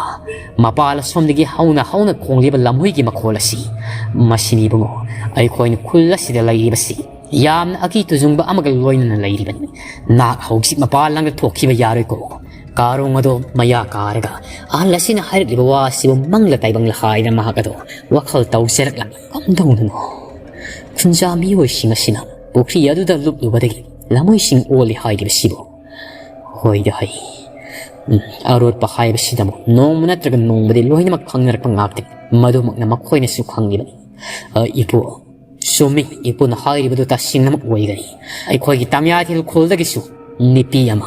ꯃꯄꯥꯜ ꯑꯁꯣꯝꯗꯒꯤ ꯍꯧꯅ ꯍꯧꯅ ꯈꯣꯡꯂꯤꯕ ꯂꯝꯍꯨꯏꯒꯤ ꯃꯈꯣꯜ ꯑꯁꯤ꯫ ꯃꯁꯤꯅꯤ ꯏꯕꯨꯡꯉꯣ, ꯑꯩꯈꯣꯏꯅ ꯈꯨꯜ ꯑꯁꯤꯗ ꯂꯩꯔꯤꯕꯁꯤ ꯌꯥꯝꯅ ꯑꯀꯤ ꯇꯨꯖꯨꯡꯕ ꯑꯃꯒ ꯂꯣꯏꯅꯅ ꯂꯩꯔꯤꯕꯅꯤ꯫ ꯅꯍꯥꯛ ꯍꯧꯖꯤꯛ ꯃꯄꯥꯜ ꯂꯝꯗ ꯊꯣꯛꯈꯤꯕ ꯌꯥꯔꯣꯏꯀꯣ꯫ ꯀꯥꯔꯣꯡ ꯑꯗꯣ ꯃꯌꯥ ꯀꯥꯔꯒ ꯑꯍꯜ ꯑꯁꯤꯅ ꯍꯥꯏꯔꯛꯂꯤꯕ ꯋꯥ ꯑꯁꯤꯕꯨ ꯃꯪꯂ ꯇꯥꯏꯕꯪꯂ ꯍꯥꯏꯗꯅ ꯃꯍꯥꯛ ꯑꯗꯣ ꯋꯥꯈꯜ ꯇꯧꯖꯔꯛꯂꯝꯃꯤ꯫ ꯀꯝꯗꯧꯅꯅꯣ ꯈꯨꯟꯖꯥ ꯃꯤꯑꯣꯏꯁꯤꯡ ꯑꯁꯤꯅ ꯄꯨꯈ꯭ꯔꯤ ꯑꯗꯨꯗ ꯂꯨꯞꯂꯨꯕꯗꯒꯤ ꯂꯃꯣꯏꯁꯤꯡ ꯑꯣꯜꯂꯤ ꯍꯥꯏꯔꯤꯕꯁꯤꯕꯨ? ꯍꯣꯏꯗ ꯍꯩ꯫ ꯎꯝ, ꯑꯔꯣꯠꯄ ꯍꯥꯏꯕꯁꯤꯗꯃꯛ ꯅꯣꯡꯃ ꯅꯠꯇ꯭ꯔꯒ ꯅꯣꯡꯃꯗꯤ ꯂꯣꯏꯅꯃꯛ ꯈꯪꯅꯔꯛꯄ ꯉꯥꯛꯇꯅꯤ꯫ ꯃꯗꯨꯃꯛꯅ ꯃꯈꯣꯏꯅꯁꯨ ꯈꯪꯂꯤꯕꯅꯤ꯫ ꯑ, ꯏꯄꯨ, ꯆꯨꯝꯃꯤ, ꯏꯄꯨꯅ ꯍꯥꯏꯔꯤꯕꯗꯨ ꯇꯁꯦꯡꯅꯃꯛ ꯑꯣꯏꯒꯅꯤ꯫ ꯑꯩꯈꯣꯏꯒꯤ ꯇꯥꯃꯤꯌꯥꯊꯦꯜ ꯈꯨꯜꯗꯒꯤꯁꯨ ꯅꯨꯄꯤ ꯑꯃ,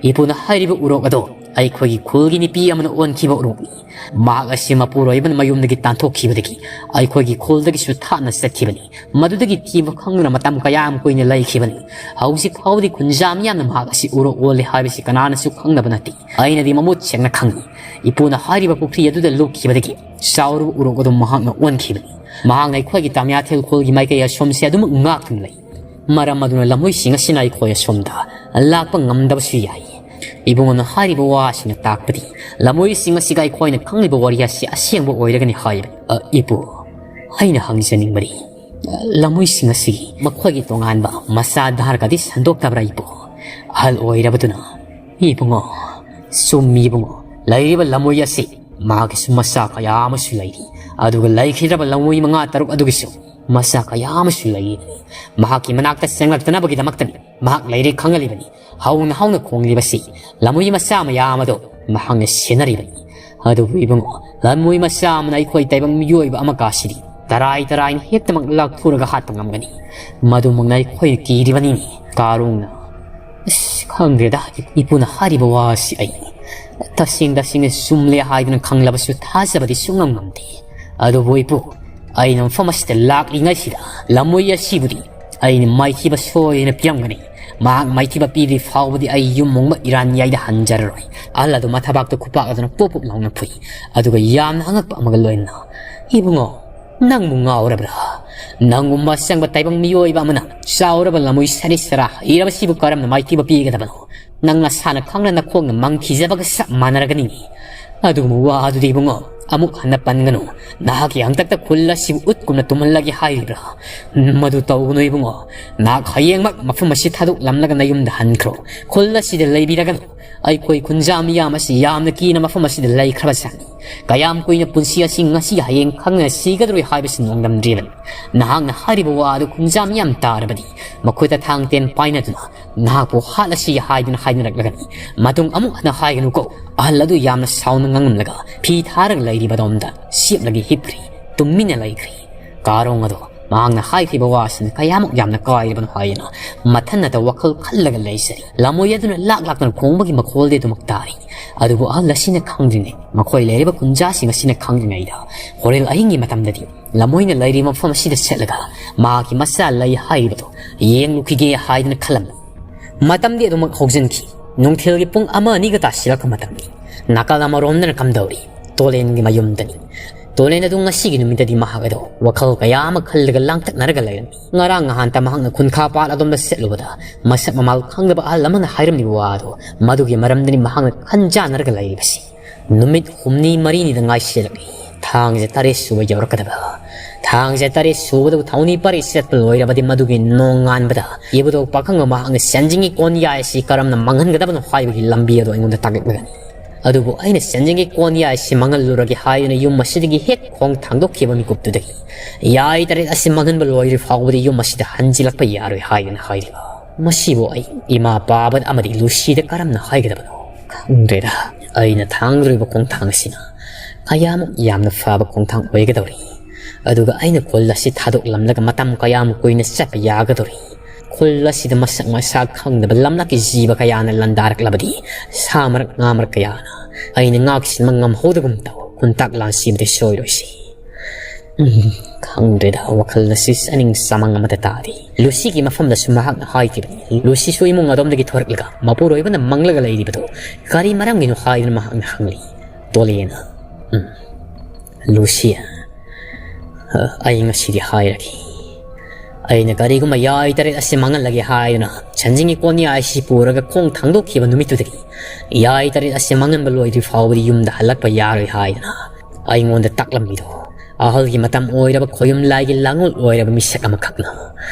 ꯏꯄꯨꯅ ꯍꯥꯏꯔꯤꯕ ꯎꯔꯣꯛ ꯑꯗꯣ ꯑꯩꯈꯣꯏꯒꯤ ꯈꯨꯜꯒꯤ ꯅꯨꯄꯤ ꯑꯃꯅ ꯑꯣꯟꯈꯤꯕ ꯎꯔꯣꯛꯅꯤ꯫ ꯃꯍꯥꯛ ꯑꯁꯤ ꯃꯄꯨꯔꯣꯏꯕꯅ ꯃꯌꯨꯝꯗꯒꯤ ꯇꯥꯟꯊꯣꯛꯈꯤꯕꯗꯒꯤ ꯑꯩꯈꯣꯏꯒꯤ ꯈꯨꯜꯗꯒꯤꯁꯨ ꯊꯥꯞꯅ ꯆꯠꯈꯤꯕꯅꯤ꯫ ꯃꯗꯨꯗꯒꯤ ꯊꯤꯕ ꯈꯪꯗꯅ ꯃꯇꯝ ꯀꯌꯥ ꯑꯃ ꯀꯨꯏꯅ ꯂꯩꯈꯤꯕꯅꯤ꯫ ꯍꯧꯖꯤꯛ ꯐꯥꯎꯕꯗꯤ ꯈꯨꯟꯖꯥ ꯃꯤꯌꯥꯝꯅ ꯃꯍꯥꯛ ꯑꯁꯤ ꯎꯔꯣꯛ ꯑꯣꯜꯂꯦ ꯍꯥꯏꯕꯁꯤ ꯀꯅꯥꯅꯁꯨ ꯈꯪꯗꯕ ꯅꯠꯇꯦ꯫ ꯑꯩꯅꯗꯤ ꯃꯃꯨꯠ ꯁꯦꯡꯅ ꯈꯪꯏ꯫ ꯏꯄꯨꯅ ꯍꯥꯏꯔꯤꯕ ꯄꯨꯈ꯭ꯔꯤ ꯑꯗꯨꯗ ꯂꯨꯞꯈꯤꯕꯗꯒꯤ ꯆꯥꯎꯔꯕ ꯎꯔꯣꯛ ꯑꯗꯨ ꯃꯍꯥꯛꯅ ꯑꯣꯟꯈꯤꯕꯅꯤ꯫ ꯃꯍꯥꯛꯅ ꯑꯩꯈꯣꯏꯒꯤ ꯇꯥꯃꯤꯌꯥꯊꯦꯜ ꯈꯨꯜꯒꯤ ꯃꯥꯏꯀꯩ ꯑꯁꯣꯝꯁꯦ ꯑꯗꯨꯃꯛ ꯉꯥꯛꯇꯨꯅ ꯂꯩ꯫ ꯃꯔꯝ ꯑꯗꯨꯅ ꯂꯝꯍꯨꯏꯁꯤꯡ ꯑꯁꯤꯅ ꯑꯩꯈꯣꯏ ꯑꯁꯣꯝꯗ ꯂꯥꯛꯄ ꯉꯝꯗꯕꯁꯨ ꯌꯥꯏ꯫ ꯏꯕꯨꯡꯉꯣꯅ ꯍꯥꯏꯔꯤꯕ ꯋꯥꯁꯤꯅ ꯇꯥꯛꯄꯗꯤ ꯂꯃꯣꯏꯁꯤꯡ ꯑꯁꯤꯒ ꯑꯩꯈꯣꯏꯅ ꯈꯪꯂꯤꯕ ꯋꯥꯔꯤ ꯑꯁꯤ ꯑꯁꯦꯡꯕ ꯑꯣꯏꯔꯒꯅꯤ ꯍꯥꯏꯕꯅꯤ꯫ ꯑ, ꯏꯄꯨ, ꯑꯩꯅ ꯍꯪꯖꯅꯤꯡꯕꯗꯤ, ꯑ, ꯂꯃꯣꯏꯁꯤꯡ ꯑꯁꯤꯒꯤ ꯃꯈꯣꯏꯒꯤ ꯇꯣꯉꯥꯟꯕ ꯃꯆꯥ ꯙꯥꯔꯒꯗꯤ ꯁꯟꯗꯣꯛꯇꯕ꯭ꯔꯥ ꯏꯄꯨ? ꯑꯍꯜ ꯑꯣꯏꯔꯕꯗꯨꯅ, ꯏꯕꯨꯡꯉꯣ, ꯆꯨꯝꯃꯤ ꯏꯕꯨꯡꯉꯣ, ꯂꯩꯔꯤꯕ ꯂꯃꯣꯏ ꯑꯁꯤ ꯃꯥꯒꯤꯁꯨ ꯃꯆꯥ ꯀꯌꯥ ꯑꯃꯁꯨ ꯂꯩꯔꯤ꯫ ꯑꯗꯨꯒ ꯂꯩꯈꯤꯗ꯭ꯔꯕ ꯂꯃꯣꯏ ꯃꯉꯥ ꯇꯔꯨꯛ ꯑꯗꯨꯒꯤꯁꯨ ꯃꯆꯥ ꯀꯌꯥ ꯑꯃꯁꯨ ꯂꯩꯔꯤꯕꯅꯤ꯫ ꯃꯍꯥꯛꯀꯤ ꯃꯅꯥꯛꯇ ꯆꯪꯂꯛꯇꯅꯕꯒꯤꯗꯃꯛꯇꯅꯤ ꯃꯍꯥꯛ ꯂꯩꯔꯦ ꯈꯪꯍꯜꯂꯤꯕꯅꯤ꯫ ꯍꯧꯅ ꯍꯧꯅ ꯈꯣꯡꯂꯤꯕꯁꯤ ꯂꯃꯣꯏ ꯃꯆꯥ ꯃꯌꯥꯝ ꯑꯗꯨ ꯃꯍꯥꯛꯅ ꯁꯦꯟꯅꯔꯤꯕꯅꯤ꯫ ꯑꯗꯨꯕꯨ ꯏꯕꯨꯡꯉꯣ, ꯂꯃꯣꯏ ꯃꯆꯥ ꯑꯃꯅ ꯑꯩꯈꯣꯏ ꯇꯥꯏꯕꯪ ꯃꯤꯑꯣꯏꯕ ꯑꯃ ꯀꯥꯁꯤꯗꯤ ꯇꯔꯥꯏ ꯇꯔꯥꯏꯅ ꯍꯦꯛꯇꯃꯛ ꯂꯥꯛꯊꯨꯔꯒ ꯍꯥꯠꯄ ꯉꯝꯒꯅꯤ꯫ ꯃꯗꯨꯃꯛꯅ ꯑꯩꯈꯣꯏꯅ ꯀꯤꯔꯤꯕꯅꯤꯅꯦ, ꯀꯥꯔꯣꯡꯅ꯫ ꯑꯁ, ꯈꯪꯗ꯭ꯔꯦꯗ, ꯏꯄꯨꯅ ꯍꯥꯏꯔꯤꯕ ꯋꯥ ꯑꯁꯤ ꯑꯩ ꯇꯁꯦꯡ ꯇꯁꯦꯡꯅ ꯆꯨꯝꯂꯦ ꯍꯥꯏꯗꯨꯅ ꯈꯪꯂꯕꯁꯨ ꯊꯥꯖꯕꯗꯤ ꯁꯨꯡꯉꯝ ꯉꯝꯗꯦ꯫ ꯑꯗꯨꯕꯨ ꯏꯄꯨ, ꯑꯩꯅ ꯃꯐꯝ ꯑꯁꯤꯗ ꯂꯥꯛꯂꯤꯉꯩꯁꯤꯗ ꯂꯃꯣꯏ ꯑꯁꯤꯕꯨꯗꯤ ꯑꯩꯅ ꯃꯥꯏꯊꯤꯕ ꯁꯣꯏꯗꯅ ꯄꯤꯔꯝꯒꯅꯤ꯫ ꯃꯍꯥꯛ ꯃꯥꯏꯊꯤꯕ ꯄꯤꯗ꯭ꯔꯤ ꯐꯥꯎꯕꯗꯤ ꯑꯩ ꯌꯨꯝ ꯃꯨꯡꯕ ꯏꯔꯥꯟꯌꯥꯏꯗ ꯍꯟꯖꯔꯔꯣꯏ꯫ ꯑꯍꯜ ꯑꯗꯨ ꯃꯊꯕꯥꯛꯇ ꯈꯨꯄꯥꯛ ꯑꯗꯨꯅ ꯄꯣꯞ ꯄꯣꯞ ꯂꯥꯎꯅ ꯐꯨꯏ꯫ ꯑꯗꯨꯒ ꯌꯥꯝꯅ ꯑꯉꯛꯄ ꯑꯃꯒ ꯂꯣꯏꯅꯅ, "ꯏꯕꯨꯡꯉꯣ, ꯅꯪꯕꯨ ꯉꯥꯎꯔꯕ꯭ꯔꯥ? ꯅꯪꯒꯨꯝꯕ ꯑꯁꯦꯡꯕ ꯇꯥꯏꯕꯪ ꯃꯤꯑꯣꯏꯕ ꯑꯃꯅ ꯆꯥꯎꯔꯕ ꯂꯃꯣꯏ ꯁꯔꯤꯠ ꯁꯔꯥ ꯍꯩꯔꯕꯁꯤꯕꯨ ꯀꯔꯝꯅ ꯃꯥꯏꯊꯤꯕ ꯄꯤꯒꯗꯕꯅꯣ? ꯅꯪ ꯅꯁꯥꯅ ꯈꯪꯅ ꯅꯈꯣꯡꯅ ꯃꯪ ꯊꯤꯖꯕꯒ ꯆꯞ ꯃꯥꯟꯅꯔꯒꯅꯤ꯫ ꯑꯗꯨꯒꯨꯝꯕ ꯋꯥ ꯑꯗꯨꯗꯤ ꯏꯕꯨꯡꯉꯣ, ꯑꯃꯨꯛ ꯍꯟꯅ ꯄꯟꯒꯅꯨ꯫ ꯅꯍꯥꯛꯀꯤ ꯍꯪꯇꯛꯇ ꯈꯨꯜ ꯑꯁꯤꯕꯨ ꯎꯠꯀꯨꯝꯅ ꯇꯨꯝꯍꯜꯂꯒꯦ ꯍꯥꯏꯔꯤꯕ꯭ꯔꯥ? ꯃꯗꯨ ꯇꯧꯒꯅꯨ ꯏꯕꯨꯡꯉꯣ꯫ ꯅꯍꯥꯛ ꯍꯌꯦꯡꯃꯛ ꯃꯐꯝ ꯑꯁꯤ ꯊꯥꯗꯣꯛꯂꯝꯂꯒ ꯅꯌꯨꯝꯗ ꯍꯟꯈ꯭ꯔꯣ꯫ ꯈꯨꯜ ꯑꯁꯤꯗ ꯂꯩꯕꯤꯔꯒꯅꯨ꯫ ꯑꯩꯈꯣꯏ ꯈꯨꯟꯖꯥ ꯃꯤꯌꯥꯝ ꯑꯁꯤ ꯌꯥꯝꯅ ꯀꯤꯅ ꯃꯐꯝ ꯑꯁꯤꯗ ꯂꯩꯈ꯭ꯔꯕꯖꯥꯠꯅꯤ꯫ ꯀꯌꯥꯝ ꯀꯨꯏꯅ ꯄꯨꯟꯁꯤ ꯑꯁꯤ ꯉꯁꯤ ꯍꯌꯦꯡ ꯈꯪꯅ ꯁꯤꯒꯗꯧꯔꯤ ꯍꯥꯏꯕꯁꯤ ꯅꯣꯡꯗꯝꯗ꯭ꯔꯤꯕꯅꯤ꯫ ꯅꯍꯥꯛꯅ ꯍꯥꯏꯔꯤꯕ ꯋꯥ ꯑꯗꯨ ꯈꯨꯟꯖꯥ ꯃꯤꯌꯥꯝ ꯇꯥꯔꯕꯗꯤ ꯃꯈꯨꯠꯇ ꯊꯥꯡ ꯇꯦꯟ ꯄꯥꯏꯅꯗꯨꯅ ꯅꯍꯥꯛꯄꯨ ꯍꯥꯠꯂꯁꯤ ꯍꯥꯏꯗꯨꯅ ꯍꯥꯏꯅꯔꯛꯂꯒꯅꯤ꯫ ꯃꯇꯨꯡ ꯑꯃꯨꯛ ꯍꯟꯅ ꯍꯥꯏꯒꯅꯨꯀꯣ꯫ ꯑꯍꯜ ꯑꯗꯨ ꯌꯥꯝꯅ ꯁꯥꯎꯅ ꯉꯥꯡꯂꯝꯂꯒ ꯐꯤ ꯊꯥꯔꯒ ꯂꯩꯔꯤꯕ ꯑꯗꯣꯝꯗ ꯆꯦꯞꯂꯒ ꯍꯤꯞꯈ꯭ꯔꯤ꯫ ꯇꯨꯃꯤꯟꯅ ꯂꯩꯈ꯭ꯔꯤ꯫ ꯀꯥꯔꯣꯡ ꯑꯗꯣ ꯃꯍꯥꯛꯅ ꯍꯥꯏꯈꯤꯕ ꯋꯥꯁꯤꯅ ꯀꯌꯥꯃꯨꯛ ꯌꯥꯝꯅ ꯀꯥꯏꯔꯕꯅꯣ ꯍꯥꯏꯗꯨꯅ ꯃꯊꯟꯅꯇ ꯋꯥꯈꯜ ꯈꯜꯂꯒ ꯂꯩꯖꯔꯤ꯫ ꯂꯃꯣꯏ ꯑꯗꯨꯅ ꯂꯥꯛ ꯂꯥꯛꯇꯅ ꯈꯣꯡꯕꯒꯤ ꯃꯈꯣꯜꯗꯤ ꯑꯗꯨꯃꯛ ꯇꯥꯔꯤ꯫ ꯑꯗꯨꯕꯨ ꯑꯍꯜ ꯑꯁꯤꯅ ꯈꯪꯗ꯭ꯔꯤꯉꯩ, ꯃꯈꯣꯏ ꯂꯩꯔꯤꯕ ꯈꯨꯟꯖꯥꯁꯤꯡ ꯑꯁꯤꯅ ꯈꯪꯗ꯭ꯔꯤꯉꯩꯗ, ꯍꯣꯔꯦꯟ ꯑꯍꯤꯡꯒꯤ ꯃꯇꯝꯗꯗꯤ ꯂꯃꯣꯏꯅ ꯂꯩꯔꯤꯕ ꯃꯐꯝ ꯑꯁꯤꯗ ꯆꯠꯂꯒ ꯃꯍꯥꯛꯀꯤ ꯃꯆꯥ ꯂꯩ ꯍꯥꯏꯔꯤꯕꯗꯨ ꯌꯦꯡꯂꯨꯈꯤꯒꯦ ꯍꯥꯏꯗꯨꯅ ꯈꯜꯂꯝꯃꯤ꯫ ꯃꯇꯝꯗꯤ ꯑꯗꯨꯃꯛ ꯍꯧꯖꯤꯟꯈꯤ꯫ ꯅꯨꯡꯊꯤꯜꯒꯤ ꯄꯨꯡ ꯑꯃ ꯑꯅꯤꯒ ꯇꯥꯁꯤꯜꯂꯛꯄ ꯃꯇꯝꯅꯤ꯫ ꯅꯥꯀꯜ ꯑꯃꯔꯣꯝꯗꯅ ꯀꯝꯗꯧꯔꯤ? ꯇꯣꯂꯦꯟꯒꯤ ꯃꯌꯨꯝꯗꯅꯤ꯫ ꯇꯣꯂꯦꯟ ꯑꯗꯨ ꯉꯁꯤꯒꯤ ꯅꯨꯃꯤꯠꯇꯗꯤ ꯃꯍꯥꯛ ꯑꯗꯣ ꯋꯥꯈꯜ ꯀꯌꯥ ꯑꯃ ꯈꯜꯂꯒ ꯂꯥꯡꯇꯛꯅꯔꯒ ꯂꯩꯔꯝꯃꯤ꯫ ꯉꯔꯥꯡ ꯅꯍꯥꯟꯇ ꯃꯍꯥꯛꯅ ꯈꯨꯟꯈꯥ ꯄꯥꯠ ꯑꯗꯣꯝꯗ ꯆꯠꯂꯨꯕꯗ ꯃꯁꯛ ꯃꯃꯥꯜ ꯈꯪꯗꯕ ꯑꯍꯜ ꯑꯃꯅ ꯍꯥꯏꯔꯝꯂꯤꯕ ꯋꯥ ꯑꯗꯨ ꯃꯗꯨꯒꯤ ꯃꯔꯝꯗꯅꯤ ꯃꯍꯥꯛꯅ ꯈꯟꯖꯥꯟꯅꯔꯒ ꯂꯩꯔꯤꯕꯁꯤ꯫ ꯅꯨꯃꯤꯠ ꯍꯨꯝꯅꯤ ꯃꯔꯤꯅꯤꯗ ꯉꯥꯏꯁꯤꯜꯂꯛꯂꯤ꯫ ꯊꯥꯡꯖ ꯇꯔꯦꯠ ꯁꯨꯕ ꯌꯧꯔꯛꯀꯗꯕ꯫ ꯊꯥꯡꯖ ꯇꯔꯦꯠ ꯁꯨꯕꯗꯕꯨ ꯊꯧꯅꯤ ꯄꯔꯤ ꯆꯠꯄ ꯂꯣꯏꯔꯕꯗꯤ ꯃꯗꯨꯒꯤ ꯅꯣꯡꯉꯥꯟꯕꯗ ꯏꯕꯨꯙꯧ ꯄꯥꯈꯪꯕ ꯃꯍꯥꯛꯅ ꯆꯦꯟꯖꯤꯡꯒꯤ ꯀꯣꯟꯌꯥꯏ ꯑꯁꯤ ꯀꯔꯝꯅ ꯃꯥꯡꯍꯟꯒꯗꯕꯅꯣ ꯍꯥꯏꯕꯒꯤ ꯂꯝꯕꯤ ꯑꯗꯨ ꯑꯩꯉꯣꯟꯗ ꯇꯥꯛꯂꯛꯂꯒꯅꯤ꯫ ꯑꯗꯨꯕꯨ ꯑꯩꯅ ꯆꯦꯟꯖꯤꯡꯒꯤ ꯀꯣꯟꯌꯥꯏ ꯑꯁꯤ ꯃꯥꯡꯍꯜꯂꯨꯔꯒꯦ ꯍꯥꯏꯗꯨꯅ ꯌꯨꯝ ꯑꯁꯤꯗꯒꯤ ꯍꯦꯛ ꯈꯣꯡ ꯊꯥꯡꯗꯣꯛꯈꯤꯕ ꯃꯤꯀꯨꯞꯇꯨꯗꯒꯤ ꯌꯥꯏ ꯇꯔꯦꯠ ꯑꯁꯤ ꯃꯥꯡꯍꯟꯕ ꯂꯣꯏꯗ꯭ꯔꯤ ꯐꯥꯎꯕꯗꯤ ꯌꯨꯝ ꯑꯁꯤꯗ ꯍꯟꯖꯤꯜꯂꯛꯄ ꯌꯥꯔꯣꯏ ꯍꯥꯏꯗꯨꯅ ꯍꯥꯏꯔꯤꯕ꯫ ꯃꯁꯤꯕꯨ ꯑꯩ ꯏꯃꯥ ꯄꯥꯕꯗ ꯑꯃꯗꯤ ꯂꯨꯁꯤꯗ ꯀꯔꯝꯅ ꯍꯥꯏꯒꯗꯕꯅꯣ? ꯈꯪꯗ꯭ꯔꯦꯗ꯫ ꯑꯩꯅ ꯊꯥꯡꯗꯣꯔꯤꯕ ꯈꯣꯡꯊꯥꯡ ꯑꯁꯤꯅ ꯀꯌꯥꯃꯨꯛ ꯌꯥꯝꯅ ꯐꯕ ꯈꯣꯡꯊꯥꯡ ꯑꯣꯏꯒꯗꯧꯔꯤ꯫ ꯑꯗꯨꯒ ꯑꯩꯅ ꯈꯨꯜ ꯑꯁꯤ ꯊꯥꯗꯣꯛꯂꯝꯂꯒ ꯃꯇꯝ ꯀꯌꯥꯃꯨꯛ ꯀꯨꯏꯅ ꯆꯠꯄ ꯌꯥꯒꯗꯧꯔꯤ? ꯈꯨꯜ ꯑꯁꯤꯗ ꯃꯁꯛ ꯃꯁꯥ ꯈꯪꯗꯕ ꯂꯝꯂꯛꯀꯤ ꯖꯤꯕ ꯀꯌꯥꯅ ꯂꯥꯟꯗꯥꯔꯛꯂꯕꯗꯤ ꯁꯥ ꯃꯔꯛ ꯉꯥ ꯃꯔꯛ ꯀꯌꯥꯅ ꯑꯩꯅ ꯉꯥꯛ ꯁꯦꯟꯕ ꯉꯝꯍꯧꯗꯒꯨꯝ ꯇꯧ꯫ ꯈꯨꯟꯇꯥꯛ ꯂꯥꯟꯁꯤꯕꯗꯤ ꯁꯣꯏꯔꯣꯏꯁꯤ꯫ ꯎꯝ, ꯈꯪꯗ꯭ꯔꯦꯗ, ꯋꯥꯈꯜ ꯑꯁꯤ ꯆꯥꯅꯤꯡ ꯆꯃꯥꯡ ꯑꯃꯗ ꯇꯥꯔꯤ꯫ ꯂꯨꯁꯤꯒꯤ ꯃꯐꯝꯗꯁꯨ ꯃꯍꯥꯛꯅ ꯍꯥꯏꯈꯤꯕꯅꯤ, ꯂꯨꯁꯤꯁꯨ ꯏꯃꯨꯡ ꯑꯗꯣꯝꯗꯒꯤ ꯊꯣꯔꯛꯂꯒ ꯃꯄꯨꯔꯣꯏꯕꯅ ꯃꯪꯂꯒ ꯂꯩꯔꯤꯕꯗꯨ ꯀꯔꯤ ꯃꯔꯝꯒꯤꯅꯣ ꯍꯥꯏꯗꯨꯅ ꯃꯍꯥꯛꯅ ꯍꯪꯂꯤ꯫ ꯇꯣꯂꯦꯅ, ꯎꯝ, ꯂꯨꯁꯤ, ꯑ, ꯑꯩ ꯉꯁꯤꯗꯤ ꯍꯥꯏꯔꯒꯦ꯫ ꯑꯩꯅ ꯀꯔꯤꯒꯨꯝꯕ ꯌꯥꯏ ꯇꯔꯦꯠ ꯑꯁꯤ ꯃꯥꯡꯍꯜꯂꯒꯦ ꯍꯥꯏꯗꯨꯅ ꯁꯦꯟꯖꯤꯡꯒꯤ ꯀꯣꯟꯌꯥꯏ ꯑꯁꯤ ꯄꯨꯔꯒ ꯈꯣꯡ ꯊꯥꯡꯗꯣꯛꯈꯤꯕ ꯅꯨꯃꯤꯠꯇꯨꯗꯒꯤ ꯌꯥꯏ ꯇꯔꯦꯠ ꯑꯁꯤ ꯃꯥꯡꯍꯟꯕ ꯂꯣꯏꯗ꯭ꯔꯤ ꯐꯥꯎꯕꯗꯤ ꯌꯨꯝꯗ ꯍꯜꯂꯛꯄ ꯌꯥꯔꯣꯏ ꯍꯥꯏꯗꯨꯅ ꯑꯩꯉꯣꯟꯗ ꯇꯥꯛꯂꯝꯃꯤꯗꯣ ꯑꯍꯜꯒꯤ ꯃꯇꯝ ꯑꯣꯏꯔꯕ ꯈꯣꯌꯨꯝ ꯂꯥꯏꯒꯤ ꯂꯥꯡꯑꯣꯜ ꯑꯣꯏꯔꯕ ꯃꯤꯁꯛ ꯑꯃꯈꯛꯅ꯫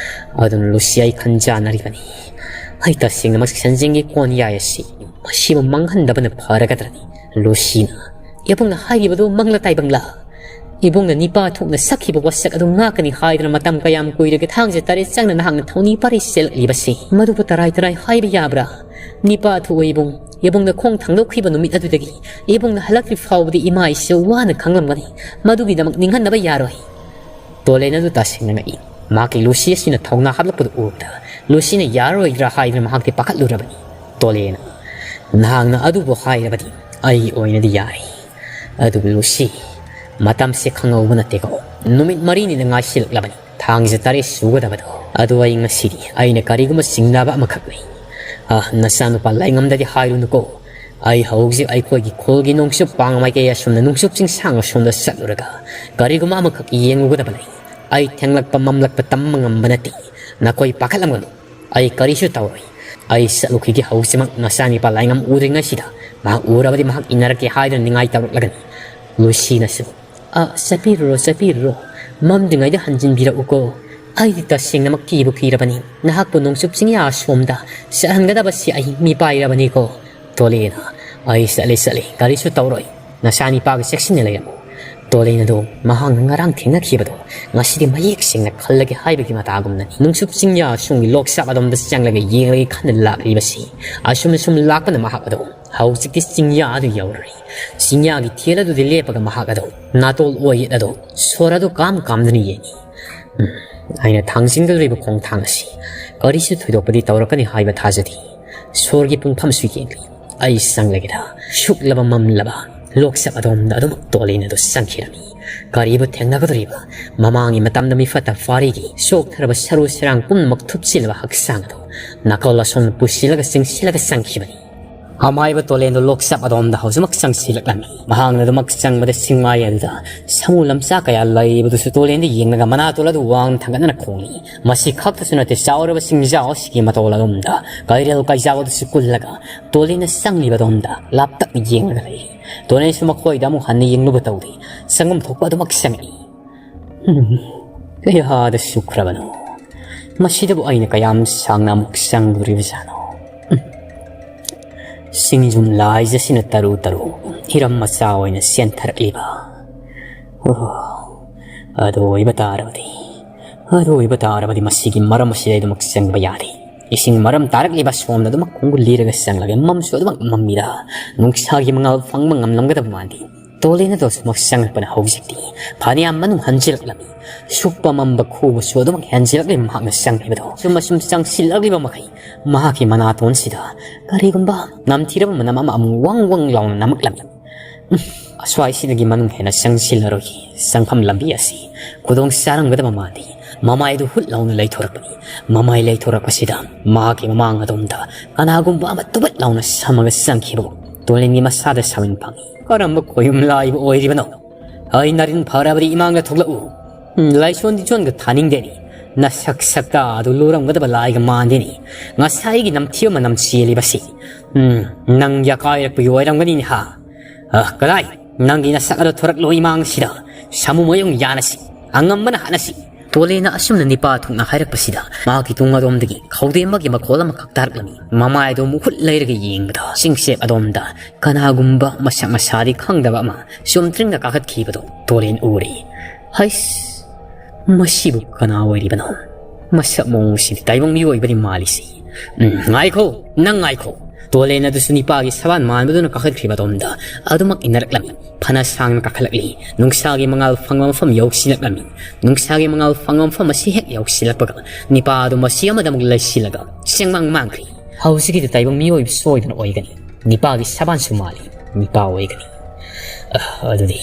ꯑꯗꯨꯅ ꯂꯨꯁꯤ, ꯑꯩ ꯈꯟꯖꯥꯅꯔꯤꯕꯅꯤ꯫ ꯑꯩ ꯇꯁꯦꯡꯅꯃꯛ ꯁꯦꯟꯖꯦꯡꯒꯤ ꯀꯣꯟꯌꯥꯏ ꯑꯁꯤ ꯃꯁꯤꯕꯨ ꯃꯥꯡꯍꯟꯗꯕꯅ ꯐꯔꯒꯗ꯭ꯔꯅꯤ꯫ ꯂꯨꯁꯤꯅ, ꯏꯕꯨꯡꯅ ꯍꯥꯏꯔꯤꯕꯗꯨ ꯃꯪꯂ ꯇꯥꯏꯕꯪꯂꯥ? ꯏꯕꯨꯡꯅ ꯅꯤꯄꯥ ꯊꯣꯛꯅ ꯁꯛꯈꯤꯕ ꯋꯥꯁꯛ ꯑꯗꯨ ꯉꯥꯛꯀꯅꯤ ꯍꯥꯏꯗꯨꯅ ꯃꯇꯝ ꯀꯌꯥꯝ ꯀꯨꯏꯔꯒꯦ ꯊꯥꯡꯖ ꯇꯔꯦꯠ ꯆꯪꯅ ꯅꯍꯥꯛꯅ ꯊꯧꯅꯤ ꯄꯥꯔꯤ ꯆꯦꯜꯂꯛꯂꯤꯕꯁꯤ? ꯃꯗꯨꯕꯨ ꯇꯔꯥꯏ ꯇꯔꯥꯏ ꯍꯥꯏꯕ ꯌꯥꯕ꯭ꯔꯥ? ꯅꯤꯄꯥ ꯊꯣꯛꯑꯣ ꯏꯕꯨꯡ꯫ ꯏꯕꯨꯡꯅ ꯈꯣꯡ ꯊꯥꯡꯗꯣꯛꯈꯤꯕ ꯅꯨꯃꯤꯠ ꯑꯗꯨꯗꯒꯤ ꯏꯕꯨꯡꯅ ꯍꯜꯂꯛꯇ꯭ꯔꯤ ꯐꯥꯎꯕꯗꯤ ꯏꯃꯥ ꯏꯆꯦ ꯋꯥꯅ ꯈꯥꯡꯂꯝꯒꯅꯤ꯫ ꯃꯗꯨꯒꯤꯗꯃꯛ ꯅꯤꯡꯍꯟꯅꯕ ꯌꯥꯔꯣꯏ꯫ ꯇꯣꯂꯦꯟ ꯑꯗꯨ ꯇꯁꯦꯡꯅ ꯉꯛꯏ꯫ ꯃꯍꯥꯛꯀꯤ ꯂꯨꯁꯤ ꯑꯁꯤꯅ ꯊꯧꯅꯥ ꯍꯥꯞꯂꯛꯄꯗꯨ ꯎꯕꯗ ꯂꯨꯁꯤꯅ ꯌꯥꯔꯔꯣꯏꯗ꯭ꯔꯥ ꯍꯥꯏꯗꯨꯅ ꯃꯍꯥꯛꯇꯤ ꯄꯥꯈꯠꯂꯨꯔꯕꯅꯤ꯫ ꯇꯣꯂꯦꯟꯅ, ꯅꯍꯥꯛꯅ ꯑꯗꯨꯕꯨ ꯍꯥꯏꯔꯕꯗꯤ ꯑꯩꯒꯤ ꯑꯣꯏꯅꯗꯤ ꯌꯥꯔꯦ꯫ ꯑꯗꯨꯕꯨ ꯂꯨꯁꯤ, ꯃꯇꯝꯁꯦ ꯈꯪꯍꯧꯕ ꯅꯠꯇꯦꯀꯣ꯫ ꯅꯨꯃꯤꯠ ꯃꯔꯤꯅꯤꯗ ꯉꯥꯏꯁꯤꯜꯂꯛꯂꯕꯅꯤ꯫ ꯊꯥꯡꯖ ꯇꯔꯦꯠ ꯁꯨꯒꯗꯕꯗꯣ꯫ ꯑꯗꯨ ꯑꯩ ꯉꯁꯤꯗꯤ ꯑꯩꯅ ꯀꯔꯤꯒꯨꯝꯕ ꯆꯤꯡꯅꯕ ꯑꯃꯈꯛ ꯂꯩ꯫ ꯑ, ꯅꯆꯥꯅꯨꯄꯥ ꯂꯥꯏꯉꯝꯗꯗꯤ ꯍꯥꯏꯔꯨꯅꯨꯀꯣ꯫ ꯑꯩ ꯍꯧꯖꯤꯛ ꯑꯩꯈꯣꯏꯒꯤ ꯈꯨꯜꯒꯤ ꯅꯣꯡꯆꯨꯞ ꯄꯥꯡ ꯃꯥꯏꯀꯩ ꯑꯁꯣꯝꯗ ꯅꯣꯡꯆꯨꯞ ꯆꯤꯡꯁꯥꯡ ꯑꯁꯣꯝꯗ ꯆꯠꯂꯨꯔꯒ ꯀꯔꯤꯒꯨꯝꯕ ꯑꯃꯈꯛ ꯌꯦꯡꯉꯨꯒꯗꯕ ꯂꯩ꯫ ꯑꯩ ꯊꯦꯡꯂꯛꯄ ꯃꯝꯂꯛꯄ ꯇꯝꯕ ꯉꯝꯕ ꯅꯠꯇꯦ꯫ ꯅꯈꯣꯏ ꯄꯥꯈꯠꯂꯝꯒꯅꯨ꯫ ꯑꯩ ꯀꯔꯤꯁꯨ ꯇꯧꯔꯣꯏ꯫ ꯑꯩ ꯆꯠꯂꯨꯈꯤꯒꯦ ꯍꯧꯖꯤꯛꯃꯛ꯫ ꯅꯆꯥꯅꯤꯄꯥ ꯂꯥꯏꯉꯝ ꯎꯗ꯭ꯔꯤꯉꯩꯁꯤꯗ ꯃꯍꯥꯛ ꯎꯔꯕꯗꯤ ꯃꯍꯥꯛ ꯏꯟꯅꯔꯛꯀꯦ ꯍꯥꯏꯗꯨꯅ ꯅꯤꯡꯉꯥꯏ ꯇꯧꯔꯛꯂꯒꯅꯤ꯫ ꯂꯨꯁꯤꯅꯁꯨ, "ꯑ, ꯆꯠꯄꯤꯔꯨꯔꯣ, ꯆꯠꯄꯤꯔꯨꯔꯣ꯫ ꯃꯝꯗ꯭ꯔꯤꯉꯩꯗ ꯍꯟꯖꯤꯟꯕꯤꯔꯛꯎꯀꯣ꯫ ꯑꯩꯗꯤ ꯇꯁꯦꯡꯅꯃꯛ ꯀꯤꯕꯨ ꯀꯤꯔꯕꯅꯤ꯫ ꯅꯍꯥꯛꯄꯨ ꯅꯣꯡꯆꯨꯞ ꯆꯤꯡꯌꯥ ꯑꯁꯣꯝꯗ ꯆꯠꯍꯟꯒꯗꯕꯁꯤ ꯑꯩ ꯃꯤꯄꯥꯏꯔꯕꯅꯤꯀꯣ꯫" ꯇꯣꯂꯦꯅ, "ꯑꯩ ꯆꯠꯂꯦ, ꯆꯠꯂꯦ꯫ ꯀꯔꯤꯁꯨ ꯇꯧꯔꯣꯏ꯫ ꯅꯆꯥꯅꯤꯄꯥꯒ ꯆꯦꯛꯁꯤꯟꯅ ꯂꯩꯔꯝꯃꯨ꯫" ꯇꯣꯂꯦꯅꯗꯣ ꯃꯍꯥꯛꯅ ꯉꯔꯥꯡ ꯊꯦꯡꯅꯈꯤꯕꯗꯣ ꯉꯁꯤꯗꯤ ꯃꯌꯦꯛ ꯁꯦꯡꯅ ꯈꯜꯂꯒꯦ ꯍꯥꯏꯕꯒꯤ ꯃꯇꯥꯒꯨꯝꯅꯅꯤ꯫ ꯅꯣꯡꯆꯨꯞ ꯆꯤꯡꯌꯥ ꯑꯁꯣꯝꯒꯤ ꯂꯣꯛꯆꯥꯛ ꯑꯗꯣꯝꯗ ꯆꯪꯂꯒ ꯌꯦꯡꯂꯒꯦ ꯈꯟꯅ ꯂꯥꯛꯂꯤꯕꯁꯤ꯫ ꯑꯁꯨꯝ ꯑꯁꯨꯝ ꯂꯥꯛꯄꯅ ꯃꯍꯥꯛ ꯑꯗꯣ ꯍꯧꯖꯤꯛꯇꯤ ꯆꯤꯡꯌꯥ ꯑꯗꯨ ꯌꯧꯔꯔꯤ꯫ ꯆꯤꯡꯌꯥꯒꯤ ꯊꯦꯜ ꯑꯗꯨꯗ ꯂꯦꯞꯄꯒ ꯃꯍꯥꯛ ꯑꯗꯣ ꯅꯥꯇꯣꯜ ꯑꯣꯏꯌꯦꯠ ꯑꯗꯣ ꯁꯣꯔ ꯑꯗꯨ ꯀꯥꯝ ꯀꯥꯝꯗꯨꯅ ꯌꯦꯡꯉꯤ꯫ "ꯎꯝ, ꯑꯩꯅ ꯊꯥꯡꯖꯤꯟꯒꯗꯧꯔꯤꯕ ꯈꯣꯡꯊꯥꯡ ꯑꯁꯤ ꯀꯔꯤꯁꯨ ꯊꯣꯏꯗꯣꯛꯄꯗꯤ ꯇꯧꯔꯛꯀꯅꯤ ꯍꯥꯏꯕ ꯊꯥꯖꯗꯦ꯫ ꯁꯣꯔꯒꯤ ꯄꯨꯡꯐꯝꯁꯨ ꯌꯦꯡꯂꯤ꯫" ꯑꯩ ꯆꯪꯂꯒꯦꯗ ꯁꯨꯛꯂꯕ ꯃꯝꯂꯕ ꯂꯣꯛꯆꯥꯛ ꯑꯗꯣꯝꯗ ꯑꯗꯨꯃꯛ ꯇꯣꯂꯦꯟ ꯑꯗꯨ ꯆꯪꯈꯤꯔꯝꯃꯤ꯫ ꯀꯔꯤꯕꯨ ꯊꯦꯡꯅꯒꯗꯧꯔꯤꯕ? ꯃꯃꯥꯡꯒꯤ ꯃꯇꯝꯗ ꯃꯤꯐꯠꯇ ꯐꯥꯔꯤꯒꯤ ꯆꯣꯛꯊꯔꯕ ꯁꯔꯨ ꯁꯔꯥꯡ ꯄꯨꯝꯅꯃꯛ ꯊꯨꯞꯆꯤꯜꯂꯕ ꯍꯛꯆꯥꯡ ꯑꯗꯨ ꯅꯥꯀꯜ ꯑꯁꯣꯝꯅ ꯄꯨꯁꯤꯜꯂꯒ ꯆꯤꯡꯁꯤꯜꯂꯒ ꯆꯪꯈꯤꯕꯅꯤ꯫ ꯑꯃꯥꯏꯕ ꯇꯣꯂꯦꯟꯗꯨ ꯂꯣꯛꯆꯥꯛ ꯑꯗꯣꯝꯗ ꯍꯧꯖꯤꯛꯃꯛ ꯆꯪꯁꯤꯜꯂꯛꯂꯝꯃꯤ꯫ ꯃꯍꯥꯛꯅ ꯑꯗꯨꯃꯛ ꯆꯪꯕꯗ ꯆꯤꯡꯃꯥꯏ ꯑꯗꯨꯗ ꯁꯥꯃꯨ ꯂꯝꯆꯥ ꯀꯌꯥ ꯂꯩꯕꯗꯨꯁꯨ ꯇꯣꯂꯦꯟꯗ ꯌꯦꯡꯂꯒ ꯃꯅꯥꯇꯣꯜ ꯑꯗꯨ ꯋꯥꯡꯅ ꯊꯥꯡꯒꯠꯅ ꯈꯣꯡꯂꯤ꯫ ꯃꯁꯤ ꯈꯛꯇꯁꯨ ꯅꯠꯇꯦ, ꯆꯥꯎꯔꯕ ꯆꯤꯡꯖꯥꯎ ꯑꯁꯤꯒꯤ ꯃꯇꯣꯜ ꯑꯗꯣꯝꯗ ꯀꯩꯔꯦꯜ ꯀꯩꯖꯥꯎ ꯑꯗꯨꯁꯨ ꯀꯨꯜꯂꯒ ꯇꯣꯂꯦꯟꯅ ꯆꯪꯂꯤꯕ ꯑꯗꯣꯝꯗ ꯂꯥꯞꯇꯛꯅ ꯌꯦꯡꯂꯒ ꯂꯩꯔꯤ꯫ ꯇꯣꯂꯦꯟꯁꯨ ꯃꯈꯣꯏꯗ ꯑꯃꯨꯛ ꯍꯟꯅ ꯌꯦꯡꯂꯨꯕ ꯇꯧꯗꯦ꯫ ꯆꯪꯐꯝ ꯊꯣꯛꯄ ꯑꯗꯨꯃꯛ ꯆꯪꯉꯛꯏ꯫ ꯎꯝ, ꯀꯌꯥꯗ ꯁꯨꯈ꯭ꯔꯕꯅꯣ? ꯃꯁꯤꯗꯕꯨ ꯑꯩꯅ ꯀꯌꯥꯝ ꯁꯥꯡꯅ ꯑꯃꯨꯛ ꯆꯪꯂꯨꯔꯤꯕꯖꯥꯠꯅꯣ? ꯎꯝ꯫ ꯁꯤꯡꯖꯨꯝ ꯂꯥꯏꯖꯁꯤꯅ ꯇꯔꯨ ꯇꯔꯨ ꯏꯔꯝ ꯃꯆꯥ ꯑꯣꯏꯅ ꯆꯦꯟꯊꯔꯛꯂꯤꯕ꯫ ꯑꯣ, ꯑꯗꯨ ꯑꯣꯏꯕ ꯇꯥꯔꯕꯗꯤ, ꯑꯗꯨ ꯑꯣꯏꯕ ꯇꯥꯔꯕꯗꯤ ꯃꯁꯤꯒꯤ ꯃꯔꯝ ꯑꯁꯤꯗ ꯑꯩ ꯑꯗꯨꯃꯛ ꯆꯪꯕ ꯌꯥꯔꯦ꯫ ꯏꯁꯤꯡ ꯃꯔꯝ ꯇꯥꯔꯛꯂꯤꯕ ꯁꯣꯝꯗ ꯑꯗꯨꯃꯛ ꯈꯣꯡꯒꯨꯜ ꯂꯤꯔꯒ ꯆꯪꯂꯒꯦ꯫ ꯃꯝꯁꯨ ꯑꯗꯨꯃꯛ ꯃꯝꯃꯤꯗ ꯅꯨꯡꯁꯥꯒꯤ ꯃꯉꯥꯜ ꯐꯪꯕ ꯉꯝꯂꯝꯒꯗꯕ ꯃꯥꯟꯗꯦ꯫ ꯇꯣꯂꯦꯟ ꯑꯗꯨ ꯑꯁꯨꯃꯛ ꯆꯪꯂꯛꯄꯅ ꯍꯧꯖꯤꯛꯇꯤ ꯐꯅꯌꯥꯝ ꯃꯅꯨꯡ ꯍꯟꯖꯤꯜꯂꯛꯂꯝꯃꯤ꯫ ꯁꯨꯛꯄ ꯃꯝꯕ ꯈꯨꯕꯁꯨ ꯑꯗꯨꯃꯛ ꯍꯦꯟꯖꯤꯜꯂꯛꯂꯤ ꯃꯍꯥꯛꯅ ꯆꯪꯂꯤꯕꯗꯣ꯫ ꯁꯨꯝ ꯑꯁꯨꯝ ꯆꯪꯁꯤꯜꯂꯛꯂꯤꯕ ꯃꯈꯩ ꯃꯍꯥꯛꯀꯤ ꯃꯅꯥꯇꯣꯟꯁꯤꯗ ꯀꯔꯤꯒꯨꯝꯕ ꯅꯝꯊꯤꯔꯕ ꯃꯅꯝ ꯑꯃ ꯑꯃꯨꯛ ꯋꯪ ꯋꯪ ꯂꯥꯎꯅ ꯅꯝꯃꯛꯂꯝꯃꯤ꯫ ꯎꯝ, ꯑꯁ꯭ꯋꯥꯏꯁꯤꯗꯒꯤ ꯃꯅꯨꯡ ꯍꯦꯟꯅ ꯆꯪꯁꯤꯜꯂꯔꯣꯏꯒꯦ꯫ ꯆꯪꯐꯝ ꯂꯝꯕꯤ ꯑꯁꯤ ꯈꯨꯗꯣꯡ ꯆꯥꯔꯝꯒꯗꯕ ꯃꯥꯟꯗꯦ꯫ ꯃꯃꯥꯏꯗꯨ ꯍꯨꯠ ꯂꯥꯎꯅ ꯂꯩꯊꯣꯔꯛꯄꯅꯤ꯫ ꯃꯃꯥꯏ ꯂꯩꯊꯣꯔꯛꯄꯁꯤꯗ ꯃꯍꯥꯛꯀꯤ ꯃꯃꯥꯡ ꯑꯗꯣꯝꯗ ꯀꯅꯥꯒꯨꯝꯕ ꯑꯃ ꯇꯨꯕꯠ ꯂꯥꯎꯅ ꯁꯝꯃꯒ ꯆꯪꯈꯤꯕꯒꯨꯝ꯫ ꯇꯣꯂꯦꯟꯒꯤ ꯃꯁꯥꯗ ꯁꯥꯎꯅꯤꯡ ꯐꯪꯏ꯫ "ꯀꯔꯝꯕ ꯈꯣꯌꯨꯝ ꯂꯥꯏꯕ ꯑꯣꯏꯔꯤꯕꯅꯣ? ꯑꯩ ꯅꯥꯔꯤꯟ ꯐꯔꯕꯗꯤ ꯏꯃꯥꯡꯗ ꯊꯣꯛꯂꯛꯎ꯫ ꯎꯝ, ꯂꯥꯏꯁꯣꯟ ꯇꯤꯁꯣꯟꯒ ꯊꯥꯅꯤꯡꯗꯦꯅꯤ꯫ ꯅꯁꯛ ꯁꯛꯇ ꯑꯗꯨ ꯂꯨꯔꯝꯒꯗꯕ ꯂꯥꯏꯒ ꯃꯥꯟꯗꯦꯅꯤ꯫ ꯉꯁꯥꯏꯒꯤ ꯅꯝꯊꯤꯕ ꯃꯅꯝ ꯆꯦꯜꯂꯤꯕꯁꯤ, ꯎꯝ, ꯅꯪ ꯌꯥꯀꯥꯏꯔꯛꯄꯒꯤ ꯑꯣꯏꯔꯝꯒꯅꯤꯅꯦ ꯍꯥ? ꯑ, ꯀꯗꯥꯏ? ꯅꯪꯒꯤ ꯅꯁꯛ ꯑꯗꯨ ꯊꯣꯔꯛꯂꯣ ꯏꯃꯥꯡꯁꯤꯗ꯫ ꯁꯥꯃꯨ ꯃꯌꯨꯡ ꯌꯥꯅꯁꯤ꯫ ꯑꯉꯝꯕꯅ ꯍꯥꯠꯅꯁꯤ"꯫ ꯇꯣꯂꯦꯟꯅ ꯑꯁꯨꯝꯅ ꯅꯤꯄꯥ ꯊꯣꯛꯅ ꯍꯥꯏꯔꯛꯄꯁꯤꯗ ꯃꯍꯥꯛꯀꯤ ꯇꯨꯡ ꯑꯗꯣꯝꯗꯒꯤ ꯈꯧꯗꯦꯝꯕꯒꯤ ꯃꯈꯣꯜ ꯑꯃꯈꯛ ꯇꯥꯔꯛꯂꯝꯃꯤ꯫ ꯃꯃꯥꯏ ꯑꯗꯨ ꯃꯨꯈꯨꯠ ꯂꯩꯔꯒ ꯌꯦꯡꯕꯗ ꯆꯤꯡꯆꯦꯞ ꯑꯗꯣꯝꯗ ꯀꯅꯥꯒꯨꯝꯕ ꯃꯁꯛ ꯃꯁꯥꯗꯤ ꯈꯪꯗꯕ ꯑꯃ ꯆꯨꯝꯗ꯭ꯔꯤꯡꯅ ꯀꯥꯈꯠꯈꯤꯕꯗꯨ ꯇꯣꯂꯦꯟ ꯎꯔꯦ꯫ "ꯍꯩꯁ, ꯃꯁꯤꯕꯨ ꯀꯅꯥ ꯑꯣꯏꯔꯤꯕꯅꯣ? ꯃꯁꯛ ꯃꯑꯣꯡꯁꯤꯗꯤ ꯇꯥꯏꯕꯪ ꯃꯤꯑꯣꯏꯕꯗꯤ ꯃꯥꯜꯂꯤꯁꯤ꯫ ꯎꯝ, ꯉꯥꯏꯈꯣ, ꯅꯪ ꯉꯥꯏꯈꯣ"꯫ ꯇꯣꯂꯦꯟ ꯑꯗꯨꯁꯨ ꯅꯤꯄꯥꯒꯤ ꯁꯕꯥꯟ ꯃꯥꯟꯕꯗꯨꯅ ꯀꯥꯈꯠꯈ꯭ꯔꯤꯕ ꯑꯗꯣꯝꯗ ꯑꯗꯨꯃꯛ ꯏꯟꯅꯔꯛꯂꯝꯃꯤ꯫ ꯐꯅ ꯁꯥꯡꯅ ꯀꯥꯈꯠꯂꯛꯂꯤ꯫ ꯅꯨꯡꯁꯥꯒꯤ ꯃꯉꯥꯜ ꯐꯪꯕ ꯃꯐꯝ ꯌꯧꯁꯤꯜꯂꯛꯂꯝꯃꯤ꯫ ꯅꯨꯡꯁꯥꯒꯤ ꯃꯉꯥꯜ ꯐꯪꯕ ꯃꯐꯝ ꯑꯁꯤ ꯍꯦꯛ ꯌꯧꯁꯤꯜꯂꯛꯄꯒ ꯅꯤꯄꯥ ꯑꯗꯨ ꯃꯁꯤ ꯑꯃꯗ ꯑꯃꯨꯛ ꯂꯩꯁꯤꯜꯂꯒ ꯆꯦꯡꯃꯥꯡ ꯃꯥꯡꯈ꯭ꯔꯤ꯫ "ꯍꯧꯖꯤꯛꯀꯤꯗꯤ ꯇꯥꯏꯕꯪ ꯃꯤꯑꯣꯏꯕ ꯁꯣꯏꯗꯅ ꯑꯣꯏꯒꯅꯤ꯫ ꯅꯤꯄꯥꯒꯤ ꯁꯕꯥꯟꯁꯨ ꯃꯥꯜꯂꯤ꯫ ꯅꯤꯄꯥ ꯑꯣꯏꯒꯅꯤ꯫ ꯑ, ꯑꯗꯨꯗꯤ,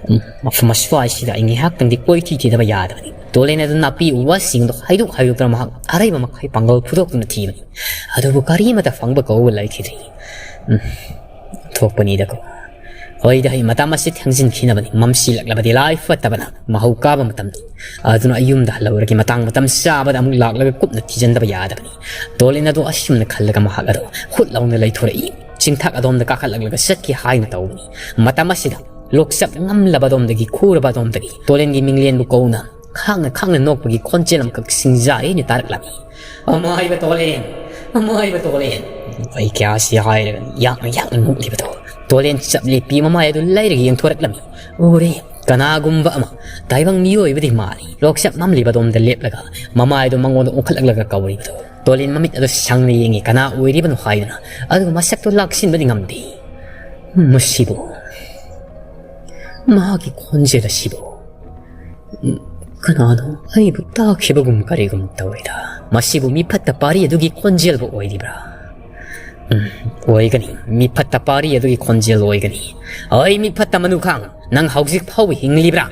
ꯎꯝ, ꯃꯐꯝ ꯑꯁ꯭ꯋꯥꯏꯁꯤꯗ ꯑꯩ ꯉꯥꯏꯍꯥꯛꯇꯪꯗꯤ ꯀꯣꯏꯊꯤ ꯊꯤꯗꯕ ꯌꯥꯗꯕꯅꯤ"꯫ ꯇꯣꯂꯦꯟ ꯑꯗꯨ ꯅꯥꯄꯤ ꯎ ꯋꯥꯁꯤꯡꯗꯣ ꯍꯥꯏꯗꯣꯛ ꯍꯥꯏꯗꯣꯛꯇꯨꯅ ꯃꯍꯥꯛ ꯑꯔꯩꯕ ꯃꯈꯩ ꯄꯥꯡꯒꯜ ꯐꯨꯗꯣꯛꯇꯨꯅ ꯊꯤꯕꯅꯤ꯫ ꯑꯗꯨꯕꯨ ꯀꯔꯤꯃꯠꯇ ꯐꯪꯕ ꯀꯧꯕ ꯂꯩꯈꯤꯗ꯭ꯔꯤ꯫ ꯎꯝ, ꯊꯣꯛꯄꯅꯤꯗꯀꯣ꯫ ꯍꯣꯏꯗ, ꯑꯩ ꯃꯇꯝ ꯑꯁꯤ ꯊꯦꯡꯖꯤꯟꯈꯤꯅꯕꯅꯤ꯫ ꯃꯝꯁꯤꯜꯂꯛꯂꯕꯗꯤ ꯂꯥꯏ ꯐꯠꯇꯕꯅ ꯃꯍꯧ ꯀꯥꯕ ꯃꯇꯝꯅꯤ꯫ ꯑꯗꯨꯅ ꯑꯩ ꯌꯨꯝꯗ ꯍꯜꯂꯧꯔꯒꯦ꯫ ꯃꯇꯥꯡ ꯃꯇꯝ ꯆꯥꯕꯗ ꯑꯃꯨꯛ ꯂꯥꯛꯂꯒ ꯀꯨꯞꯅ ꯊꯤꯖꯤꯟꯗꯕ ꯌꯥꯗꯕꯅꯤ꯫ ꯇꯣꯂꯦꯟ ꯑꯗꯨ ꯑꯁꯨꯝꯅ ꯈꯜꯂꯒ ꯃꯍꯥꯛ ꯑꯗꯨ ꯍꯨꯠ ꯂꯥꯎꯅ ꯂꯩꯊꯣꯔꯛꯏ꯫ ꯆꯤꯡꯊꯛ ꯑꯗꯣꯝꯗ ꯀꯥꯈꯠꯂꯛꯂꯒ ꯆꯠꯀꯦ ꯍꯥꯏꯅ ꯇꯧꯕꯅꯤ꯫ ꯃꯇꯝ ꯑꯁꯤꯗ ꯂꯣꯛꯆꯞ ꯉꯝꯂꯕ ꯑꯗꯣꯝꯗꯒꯤ, ꯈꯨꯔꯕ ꯑꯗꯣꯝꯗꯒꯤ ꯇꯣꯂꯦꯟꯒꯤ ꯃꯤꯡꯂꯦꯟꯕꯨ ꯀꯧꯅ ꯈꯥꯡꯅ ꯈꯥꯡꯅ ꯅꯣꯛꯄꯒꯤ ꯈꯣꯟꯖꯦꯜ ꯑꯃꯈꯛ ꯁꯤꯡꯖꯥꯏ ꯑꯩꯅ ꯇꯥꯔꯛꯂꯝꯃꯤ꯫ "ꯑꯃꯥꯏꯕ ꯇꯣꯂꯦꯟ! ꯑꯃꯥꯏꯕ ꯇꯣꯂꯦꯟ!" ꯑꯩ ꯀꯌꯥꯁꯤ ꯍꯥꯏꯔꯒ ꯌꯥꯡꯅ ꯌꯥꯡꯅ ꯅꯣꯛꯂꯤꯕꯗꯣ꯫ ꯇꯣꯂꯦꯟ ꯆꯞ ꯂꯦꯞꯄꯤ ꯃꯃꯥꯏ ꯑꯗꯨ ꯂꯩꯔꯒ ꯌꯦꯡꯊꯣꯔꯛꯂꯝꯃꯤ꯫ ꯎꯔꯦ, ꯀꯅꯥꯒꯨꯝꯕ ꯑꯃ ꯇꯥꯏꯕꯪ ꯃꯤꯑꯣꯏꯕꯗꯤ ꯃꯥꯜꯂꯤ꯫ ꯂꯣꯛꯆꯞ ꯃꯝꯂꯤꯕ ꯑꯗꯣꯝꯗ ꯂꯦꯞꯂꯒ ꯃꯃꯥꯏ ꯑꯗꯨ ꯃꯉꯣꯟꯗ ꯑꯣꯟꯈꯠꯂꯛꯂꯒ ꯀꯧꯔꯤꯕꯗꯣ꯫ ꯇꯣꯂꯦꯟ ꯃꯃꯤꯠ ꯑꯗꯨ ꯁꯪꯅ ꯌꯦꯡꯉꯤ, ꯀꯅꯥ ꯑꯣꯏꯔꯤꯕꯅꯣ ꯍꯥꯏꯗꯨꯅ꯫ ꯑꯗꯨꯒ ꯃꯁꯛꯇꯨ ꯂꯥꯛꯁꯤꯟꯕꯗꯤ ꯉꯝꯗꯦ꯫ ꯃꯁꯤꯕꯨ, ꯃꯍꯥꯛꯀꯤ ꯈꯣꯟꯖꯦꯜ ꯑꯁꯤꯕꯨ ꯀꯅꯥꯅꯣ ꯑꯩꯕꯨ ꯇꯥꯈꯤꯕꯒꯨꯝ ꯀꯔꯤꯒꯨꯝ ꯇꯧꯏꯗ꯫ ꯃꯁꯤꯕꯨ ꯃꯤꯐꯠꯇ ꯄꯥꯔꯤ ꯑꯗꯨꯒꯤ ꯈꯣꯟꯖꯦꯜꯕꯨ ꯑꯣꯏꯔꯤꯕ꯭ꯔꯥ? ꯎꯝ, ꯑꯣꯏꯒꯅꯤ꯫ ꯃꯤꯐꯠꯇ ꯄꯥꯔꯤ ꯑꯗꯨꯒꯤ ꯈꯣꯟꯖꯦꯜ ꯑꯣꯏꯒꯅꯤ꯫ "ꯑꯩ ꯃꯤꯐꯠꯇ ꯃꯅꯨꯈꯥꯡ, ꯅꯪ ꯍꯧꯖꯤꯛ ꯐꯥꯎꯕ ꯍꯤꯡꯂꯤꯕ꯭ꯔꯥ?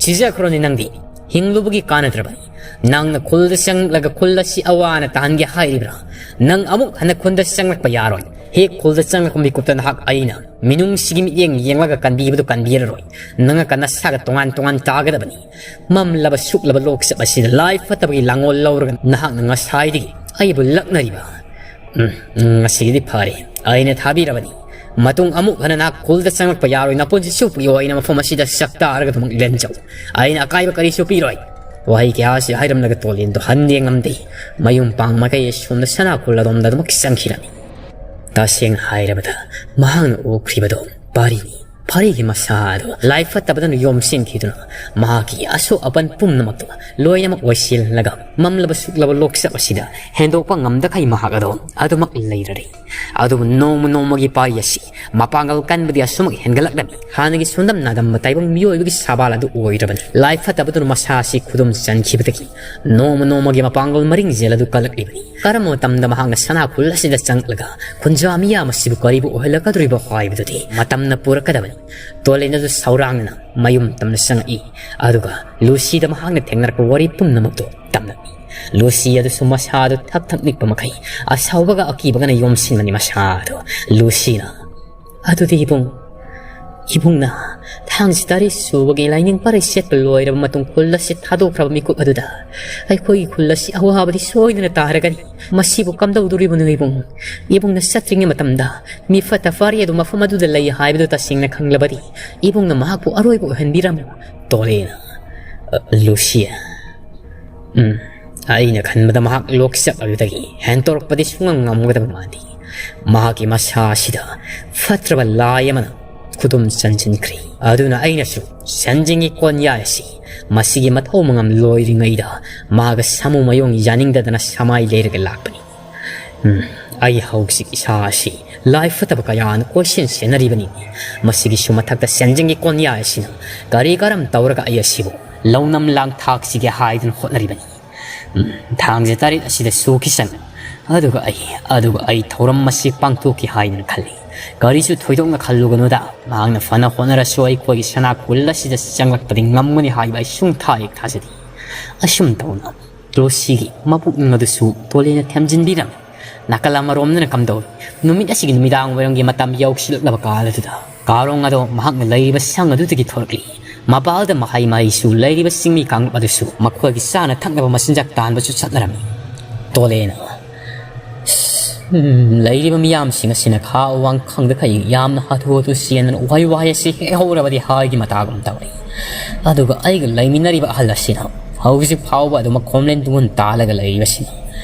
ꯊꯤꯖꯈ꯭ꯔꯣꯅꯦ ꯅꯪꯗꯤ꯫ ꯍꯤꯡꯂꯨꯕꯒꯤ ꯀꯥꯟꯅꯗ꯭ꯔꯕꯅꯤ꯫ ꯅꯪꯅ ꯈꯨꯜꯗ ꯆꯪꯂꯛꯂꯒ ꯈꯨꯜ ꯑꯁꯤ ꯑꯋꯥꯅ ꯇꯥꯍꯟꯒꯦ ꯍꯥꯏꯔꯤꯕ꯭ꯔꯥ? ꯅꯪ ꯑꯃꯨꯛ ꯍꯟꯅ ꯈꯨꯟꯗ ꯆꯪꯂꯛꯄ ꯌꯥꯔꯣꯏ"꯫ ꯍꯦꯛ ꯈꯨꯜꯗ ꯆꯪꯂꯛꯄ ꯃꯤꯀꯨꯞꯇ ꯅꯍꯥꯛ ꯑꯩꯅ ꯃꯤꯅꯨꯡꯁꯤꯒꯤ ꯃꯤꯠꯌꯦꯡ ꯌꯦꯡꯂꯒ ꯀꯟꯕꯤꯕꯗꯨ ꯀꯟꯕꯤꯔꯔꯣꯏ꯫ ꯅꯪꯒ ꯀꯟꯅ ꯁꯥꯒ ꯇꯣꯉꯥꯟ ꯇꯣꯉꯥꯟ ꯇꯥꯒꯗꯕꯅꯤ꯫ ꯃꯝꯂꯕ ꯁꯨꯛꯂꯕ ꯂꯣꯛꯆꯞ ꯑꯁꯤꯗ ꯂꯥꯏ ꯐꯠꯇꯕꯒꯤ ꯂꯥꯡꯑꯣꯜ ꯂꯧꯔꯒ ꯅꯍꯥꯛꯅ ꯉꯁꯥꯏꯗꯒꯤ ꯑꯩꯕꯨ ꯂꯛꯅꯔꯤꯕ꯫ ꯎꯝ, ꯎꯝ, ꯉꯁꯤꯒꯤꯗꯤ ꯐꯔꯦ꯫ ꯑꯩꯅ ꯊꯥꯕꯤꯔꯕꯅꯤ꯫ ꯃꯇꯨꯡ ꯑꯃꯨꯛ ꯍꯟꯅ ꯅꯍꯥꯛ ꯈꯨꯜꯗ ꯆꯪꯂꯛꯄ ꯌꯥꯔꯣꯏ꯫ ꯅꯄꯨꯟꯁꯤ ꯆꯨꯞꯄꯒꯤ ꯑꯣꯏꯅ ꯃꯐꯝ ꯑꯁꯤꯗ ꯁꯛꯇꯥꯔꯒ ꯑꯗꯨꯃꯛ ꯂꯦꯟꯖꯧ꯫ ꯑꯩꯅ ꯑꯀꯥꯏꯕ ꯀꯔꯤꯁꯨ ꯄꯤꯔꯣꯏ꯫ ꯋꯥꯍꯩ ꯀꯌꯥ ꯑꯁꯤ ꯍꯥꯏꯔꯝꯂꯒ ꯇꯣꯂꯦꯟꯗꯨ ꯍꯟꯗꯦ ꯉꯝꯗꯦ꯫ ꯃꯌꯨꯝ ꯄꯥꯡ ꯃꯥꯏꯀꯩ ꯑꯁꯣꯝꯗ ꯁꯅꯥ ꯈꯨꯜ ꯑꯗꯣꯝꯗ ꯑꯗꯨꯃꯛ ꯆꯪꯈꯤꯔꯝꯃꯤ꯫ ꯇꯁꯦꯡꯅ ꯍꯥꯏꯔꯕꯗ ꯃꯍꯥꯛꯅ ꯎꯈ꯭ꯔꯤꯕꯗꯣ ꯄꯥꯔꯤꯅꯤ꯫ ꯐꯔꯤꯒꯤ ꯃꯁꯥ ꯑꯗꯨ ꯂꯥꯏ ꯐꯠꯇꯕꯗꯨꯅ ꯌꯣꯝꯁꯤꯟꯈꯤꯗꯨꯅ ꯃꯍꯥꯛꯀꯤ ꯑꯁꯣꯛ ꯑꯄꯟ ꯄꯨꯝꯅꯃꯛꯇꯨ ꯂꯣꯏꯅꯃꯛ ꯑꯣꯏꯁꯤꯜꯂꯒ ꯃꯝꯂꯕ ꯁꯨꯛꯂꯕ ꯂꯣꯛꯆꯞ ꯑꯁꯤꯗ ꯍꯦꯟꯗꯣꯛꯄ ꯉꯝꯗꯈꯩ ꯃꯍꯥꯛ ꯑꯗꯣ ꯑꯗꯨꯃꯛ ꯂꯩꯔꯔꯦ꯫ ꯑꯗꯨꯕꯨ ꯅꯣꯡꯃ ꯅꯣꯡꯃꯒꯤ ꯄꯥꯔꯤ ꯑꯁꯤ ꯃꯄꯥꯡꯒꯜ ꯀꯟꯕꯗꯤ ꯑꯁꯨꯃꯛ ꯍꯦꯟꯒꯠꯂꯛꯂꯝꯃꯤ꯫ ꯍꯥꯟꯅꯒꯤ ꯁꯣꯟꯗꯝ ꯅꯥꯗꯝꯕ ꯇꯥꯏꯕꯪ ꯃꯤꯑꯣꯏꯕꯒꯤ ꯁꯥꯕꯥꯜ ꯑꯗꯨ ꯑꯣꯏꯔꯕꯅꯤ꯫ ꯂꯥꯏ ꯐꯠꯇꯕꯗꯨꯅ ꯃꯁꯥ ꯑꯁꯤ ꯈꯨꯗꯨꯝ ꯆꯟꯈꯤꯕꯗꯒꯤ ꯅꯣꯡꯃ ꯅꯣꯡꯃꯒꯤ ꯃꯄꯥꯡꯒꯜ ꯃꯔꯤꯡꯖꯦꯜ ꯑꯗꯨ ꯀꯜꯂꯛꯂꯤꯕꯅꯤ꯫ ꯀꯔꯝꯕ ꯃꯇꯝꯗ ꯃꯍꯥꯛꯅ ꯁꯅꯥ ꯈꯨꯜ ꯑꯁꯤꯗ ꯆꯪꯂꯛꯂꯒ ꯈꯨꯟꯖꯥ ꯃꯤꯌꯥꯝ ꯑꯁꯤꯕꯨ ꯀꯔꯤꯕꯨ ꯑꯣꯏꯍꯜꯂꯛꯀꯗꯧꯔꯤꯕ ꯍꯥꯏꯕꯗꯨꯗꯤ ꯃꯇꯝꯅ ꯄꯨꯔꯛꯀꯗꯕꯅꯤ꯫ ꯇꯣꯂꯦꯟ ꯑꯗꯨ ꯁꯧꯔꯥꯡꯅꯅ ꯃꯌꯨꯝ ꯇꯝꯅ ꯆꯪꯉꯛꯏ꯫ ꯑꯗꯨꯒ ꯂꯨꯁꯤꯗ ꯃꯍꯥꯛꯅ ꯊꯦꯡꯅꯔꯛꯄ ꯋꯥꯔꯤ ꯄꯨꯝꯅꯃꯛꯇꯨ ꯇꯝꯂꯝꯃꯤ꯫ ꯂꯨꯁꯤ ꯑꯗꯨꯁꯨ ꯃꯁꯥꯗꯨ ꯊꯛ ꯊꯛ ꯅꯤꯛꯄ ꯃꯈꯩ ꯑꯁꯥꯎꯕꯒ ꯑꯀꯤꯕꯒꯅ ꯌꯣꯝꯁꯤꯟꯕꯅꯤ ꯃꯁꯥꯗꯨ꯫ ꯂꯨꯁꯤꯅ, "ꯑꯗꯨꯗꯤ ꯏꯕꯨꯡ, ꯏꯕꯨꯡꯅ ꯊꯥꯡꯖ ꯇꯔꯦꯠ ꯁꯨꯕꯒꯤ ꯂꯥꯏꯅꯤꯡ ꯄꯔꯩ ꯁꯦꯠꯄ ꯂꯣꯏꯔꯕ ꯃꯇꯨꯡ ꯈꯨꯜ ꯑꯁꯤ ꯊꯥꯗꯣꯛꯈ꯭ꯔꯕ ꯃꯤꯀꯨꯞ ꯑꯗꯨꯗ ꯑꯩꯈꯣꯏꯒꯤ ꯈꯨꯜ ꯑꯁꯤ ꯑꯋꯥꯕꯗꯤ ꯁꯣꯏꯗꯅ ꯇꯥꯔꯒꯅꯤ꯫ ꯃꯁꯤꯕꯨ ꯀꯝꯗꯧꯗꯣꯔꯤꯕꯅꯣ ꯏꯕꯨꯡ? ꯏꯕꯨꯡꯅ ꯆꯠꯇ꯭ꯔꯤꯉꯩ ꯃꯇꯝꯗ ꯃꯤ ꯐꯠꯇ ꯐꯥꯔꯤ ꯑꯗꯨ ꯃꯐꯝ ꯑꯗꯨꯗ ꯂꯩ ꯍꯥꯏꯕꯗꯨ ꯇꯁꯦꯡꯅ ꯈꯪꯂꯕꯗꯤ ꯏꯕꯨꯡꯅ ꯃꯍꯥꯛꯄꯨ ꯑꯔꯣꯏꯕ ꯑꯣꯏꯍꯟꯕꯤꯔꯝꯃꯨ꯫" ꯇꯣꯂꯦꯅ, "ꯑ, ꯂꯨꯁꯤꯌꯥ, ꯎꯝ, ꯑꯩꯅ ꯈꯟꯕꯗ ꯃꯍꯥꯛ ꯂꯣꯛꯆꯠ ꯑꯗꯨꯗꯒꯤ ꯍꯦꯟꯇꯣꯔꯛꯄꯗꯤ ꯁꯨꯡꯉꯝ ꯉꯝꯒꯗꯕ ꯃꯥꯟꯗꯦ꯫ ꯃꯍꯥꯛꯀꯤ ꯃꯁꯥ ꯑꯁꯤꯗ ꯐꯠꯇ꯭ꯔꯕ ꯂꯥꯏ ꯑꯃꯅ ꯈꯨꯗꯨꯝ ꯆꯟꯁꯤꯟꯈ꯭ꯔꯦ꯫ ꯑꯗꯨꯅ ꯑꯩꯅꯁꯨ ꯁꯟꯖꯤꯡꯒꯤ ꯀꯣꯟꯌꯥꯏ ꯑꯁꯤ ꯃꯁꯤꯒꯤ ꯃꯊꯧ ꯃꯉꯝ ꯂꯣꯏꯔꯤꯉꯩꯗ ꯃꯥꯒ ꯁꯥꯃꯨ ꯃꯌꯣꯡ ꯌꯥꯅꯤꯡꯗꯗꯅ ꯁꯃꯥꯏ ꯂꯩꯔꯒ ꯂꯥꯛꯄꯅꯤ꯫ ꯎꯝ, ꯑꯩ ꯍꯧꯖꯤꯛ ꯏꯁꯥ ꯑꯁꯤ ꯂꯥꯏ ꯐꯠꯇꯕ ꯀꯌꯥꯅ ꯀꯣꯏꯁꯦꯟ ꯁꯦꯟꯅꯔꯤꯕꯅꯤ꯫ ꯃꯁꯤꯒꯤꯁꯨ ꯃꯊꯛꯇ ꯁꯦꯟꯖꯦꯡꯒꯤ ꯀꯣꯟꯌꯥ ꯑꯁꯤꯅ ꯀꯔꯤ ꯀꯔꯝ ꯇꯧꯔꯒ ꯑꯩ ꯑꯁꯤꯕꯨ ꯂꯧꯅꯝ ꯂꯥꯡ ꯊꯥꯛꯁꯤꯒꯦ ꯍꯥꯏꯗꯨꯅ ꯍꯣꯠꯅꯔꯤꯕꯅꯤ꯫ ꯎꯝ, ꯊꯥꯡꯖ ꯇꯔꯦꯠ ꯑꯁꯤꯗ ꯁꯣꯈꯤꯁꯅꯨ꯫ ꯑꯗꯨꯒ ꯑꯩ, ꯑꯗꯨꯒ ꯑꯩ ꯊꯧꯔꯝ ꯑꯁꯤ ꯄꯥꯡꯊꯣꯛꯀꯦ ꯍꯥꯏꯗꯨꯅ ꯈꯜꯂꯤ꯫ ꯀꯔꯤꯁꯨ ꯊꯣꯏꯗꯣꯛꯅ ꯈꯜꯂꯨꯒꯅꯨꯗ꯫ ꯃꯍꯥꯛꯅ ꯐꯅ ꯍꯣꯠꯅꯔꯁꯨ ꯑꯩꯈꯣꯏꯒꯤ ꯁꯅꯥ ꯈꯨꯜ ꯑꯁꯤꯗ ꯆꯪꯂꯛꯄꯗꯤ ꯉꯝꯒꯅꯤ ꯍꯥꯏꯕ ꯑꯩ ꯁꯨꯡꯊꯥ ꯍꯦꯛ ꯊꯥꯖꯗꯦ꯫ ꯑꯁꯨꯝ ꯇꯧꯅ ꯂꯣꯁꯤꯒꯤ ꯃꯄꯨꯛꯅꯤꯡ ꯑꯗꯨꯁꯨ ꯇꯣꯂꯦꯅ ꯊꯦꯝꯖꯤꯟꯕꯤꯔꯝꯃꯤ꯫ ꯅꯥꯀꯜ ꯑꯃꯔꯣꯝꯗꯅ ꯀꯝꯗꯧꯏ? ꯅꯨꯃꯤꯠ ꯑꯁꯤꯒꯤ ꯅꯨꯃꯤꯗꯥꯡ ꯋꯥꯏꯔꯝꯒꯤ ꯃꯇꯝ ꯌꯧꯁꯤꯜꯂꯛꯂꯕ ꯀꯥꯟ ꯑꯗꯨꯗ ꯀꯥꯔꯣꯡ ꯑꯗꯣ ꯃꯍꯥꯛꯅ ꯂꯩꯔꯤꯕ ꯁꯪ ꯑꯗꯨꯗꯒꯤ ꯊꯣꯔꯛꯂꯤ꯫ ꯃꯄꯥꯜꯗ ꯃꯍꯩ ꯃꯍꯩꯁꯨ ꯂꯩꯔꯤꯕ ꯆꯤꯡꯃꯤ ꯀꯥꯡꯂꯨꯞ ꯑꯗꯨꯁꯨ ꯃꯈꯣꯏꯒꯤ ꯆꯥꯅ ꯊꯛꯅꯕ ꯃꯆꯤꯟꯖꯥꯛ ꯇꯥꯟꯕꯁꯨ ꯆꯠꯅꯔꯝꯃꯤ꯫ ꯇꯣꯂꯦꯅ, "ꯎꯝ, ꯂꯩꯔꯤꯕ ꯃꯤꯌꯥꯝꯁꯤꯡ ꯑꯁꯤꯅ ꯈꯥ ꯋꯥꯡ ꯈꯪꯗ ꯈꯌꯦꯡ ꯌꯥꯝꯅ ꯍꯥꯊꯨ ꯍꯥꯊꯨ ꯆꯦꯟꯗꯨꯅ ꯎꯍꯩ ꯋꯥꯍꯩ ꯑꯁꯤ ꯍꯦꯛ ꯍꯧꯔꯕꯗꯤ ꯍꯥꯏꯒꯤ ꯃꯇꯥꯒꯨꯝ ꯇꯧꯔꯤ꯫ ꯑꯗꯨꯒ ꯑꯩꯒ ꯂꯩꯃꯤꯟꯅꯔꯤꯕ ꯑꯍꯜ ꯑꯁꯤꯅ ꯍꯧꯖꯤꯛ ꯐꯥꯎꯕ ꯑꯗꯨꯃꯛ ꯈꯣꯝꯂꯦꯟ ꯇꯨꯡꯍꯟ ꯇꯥꯜꯂꯒ ꯂꯩꯔꯤꯕꯁꯤꯅ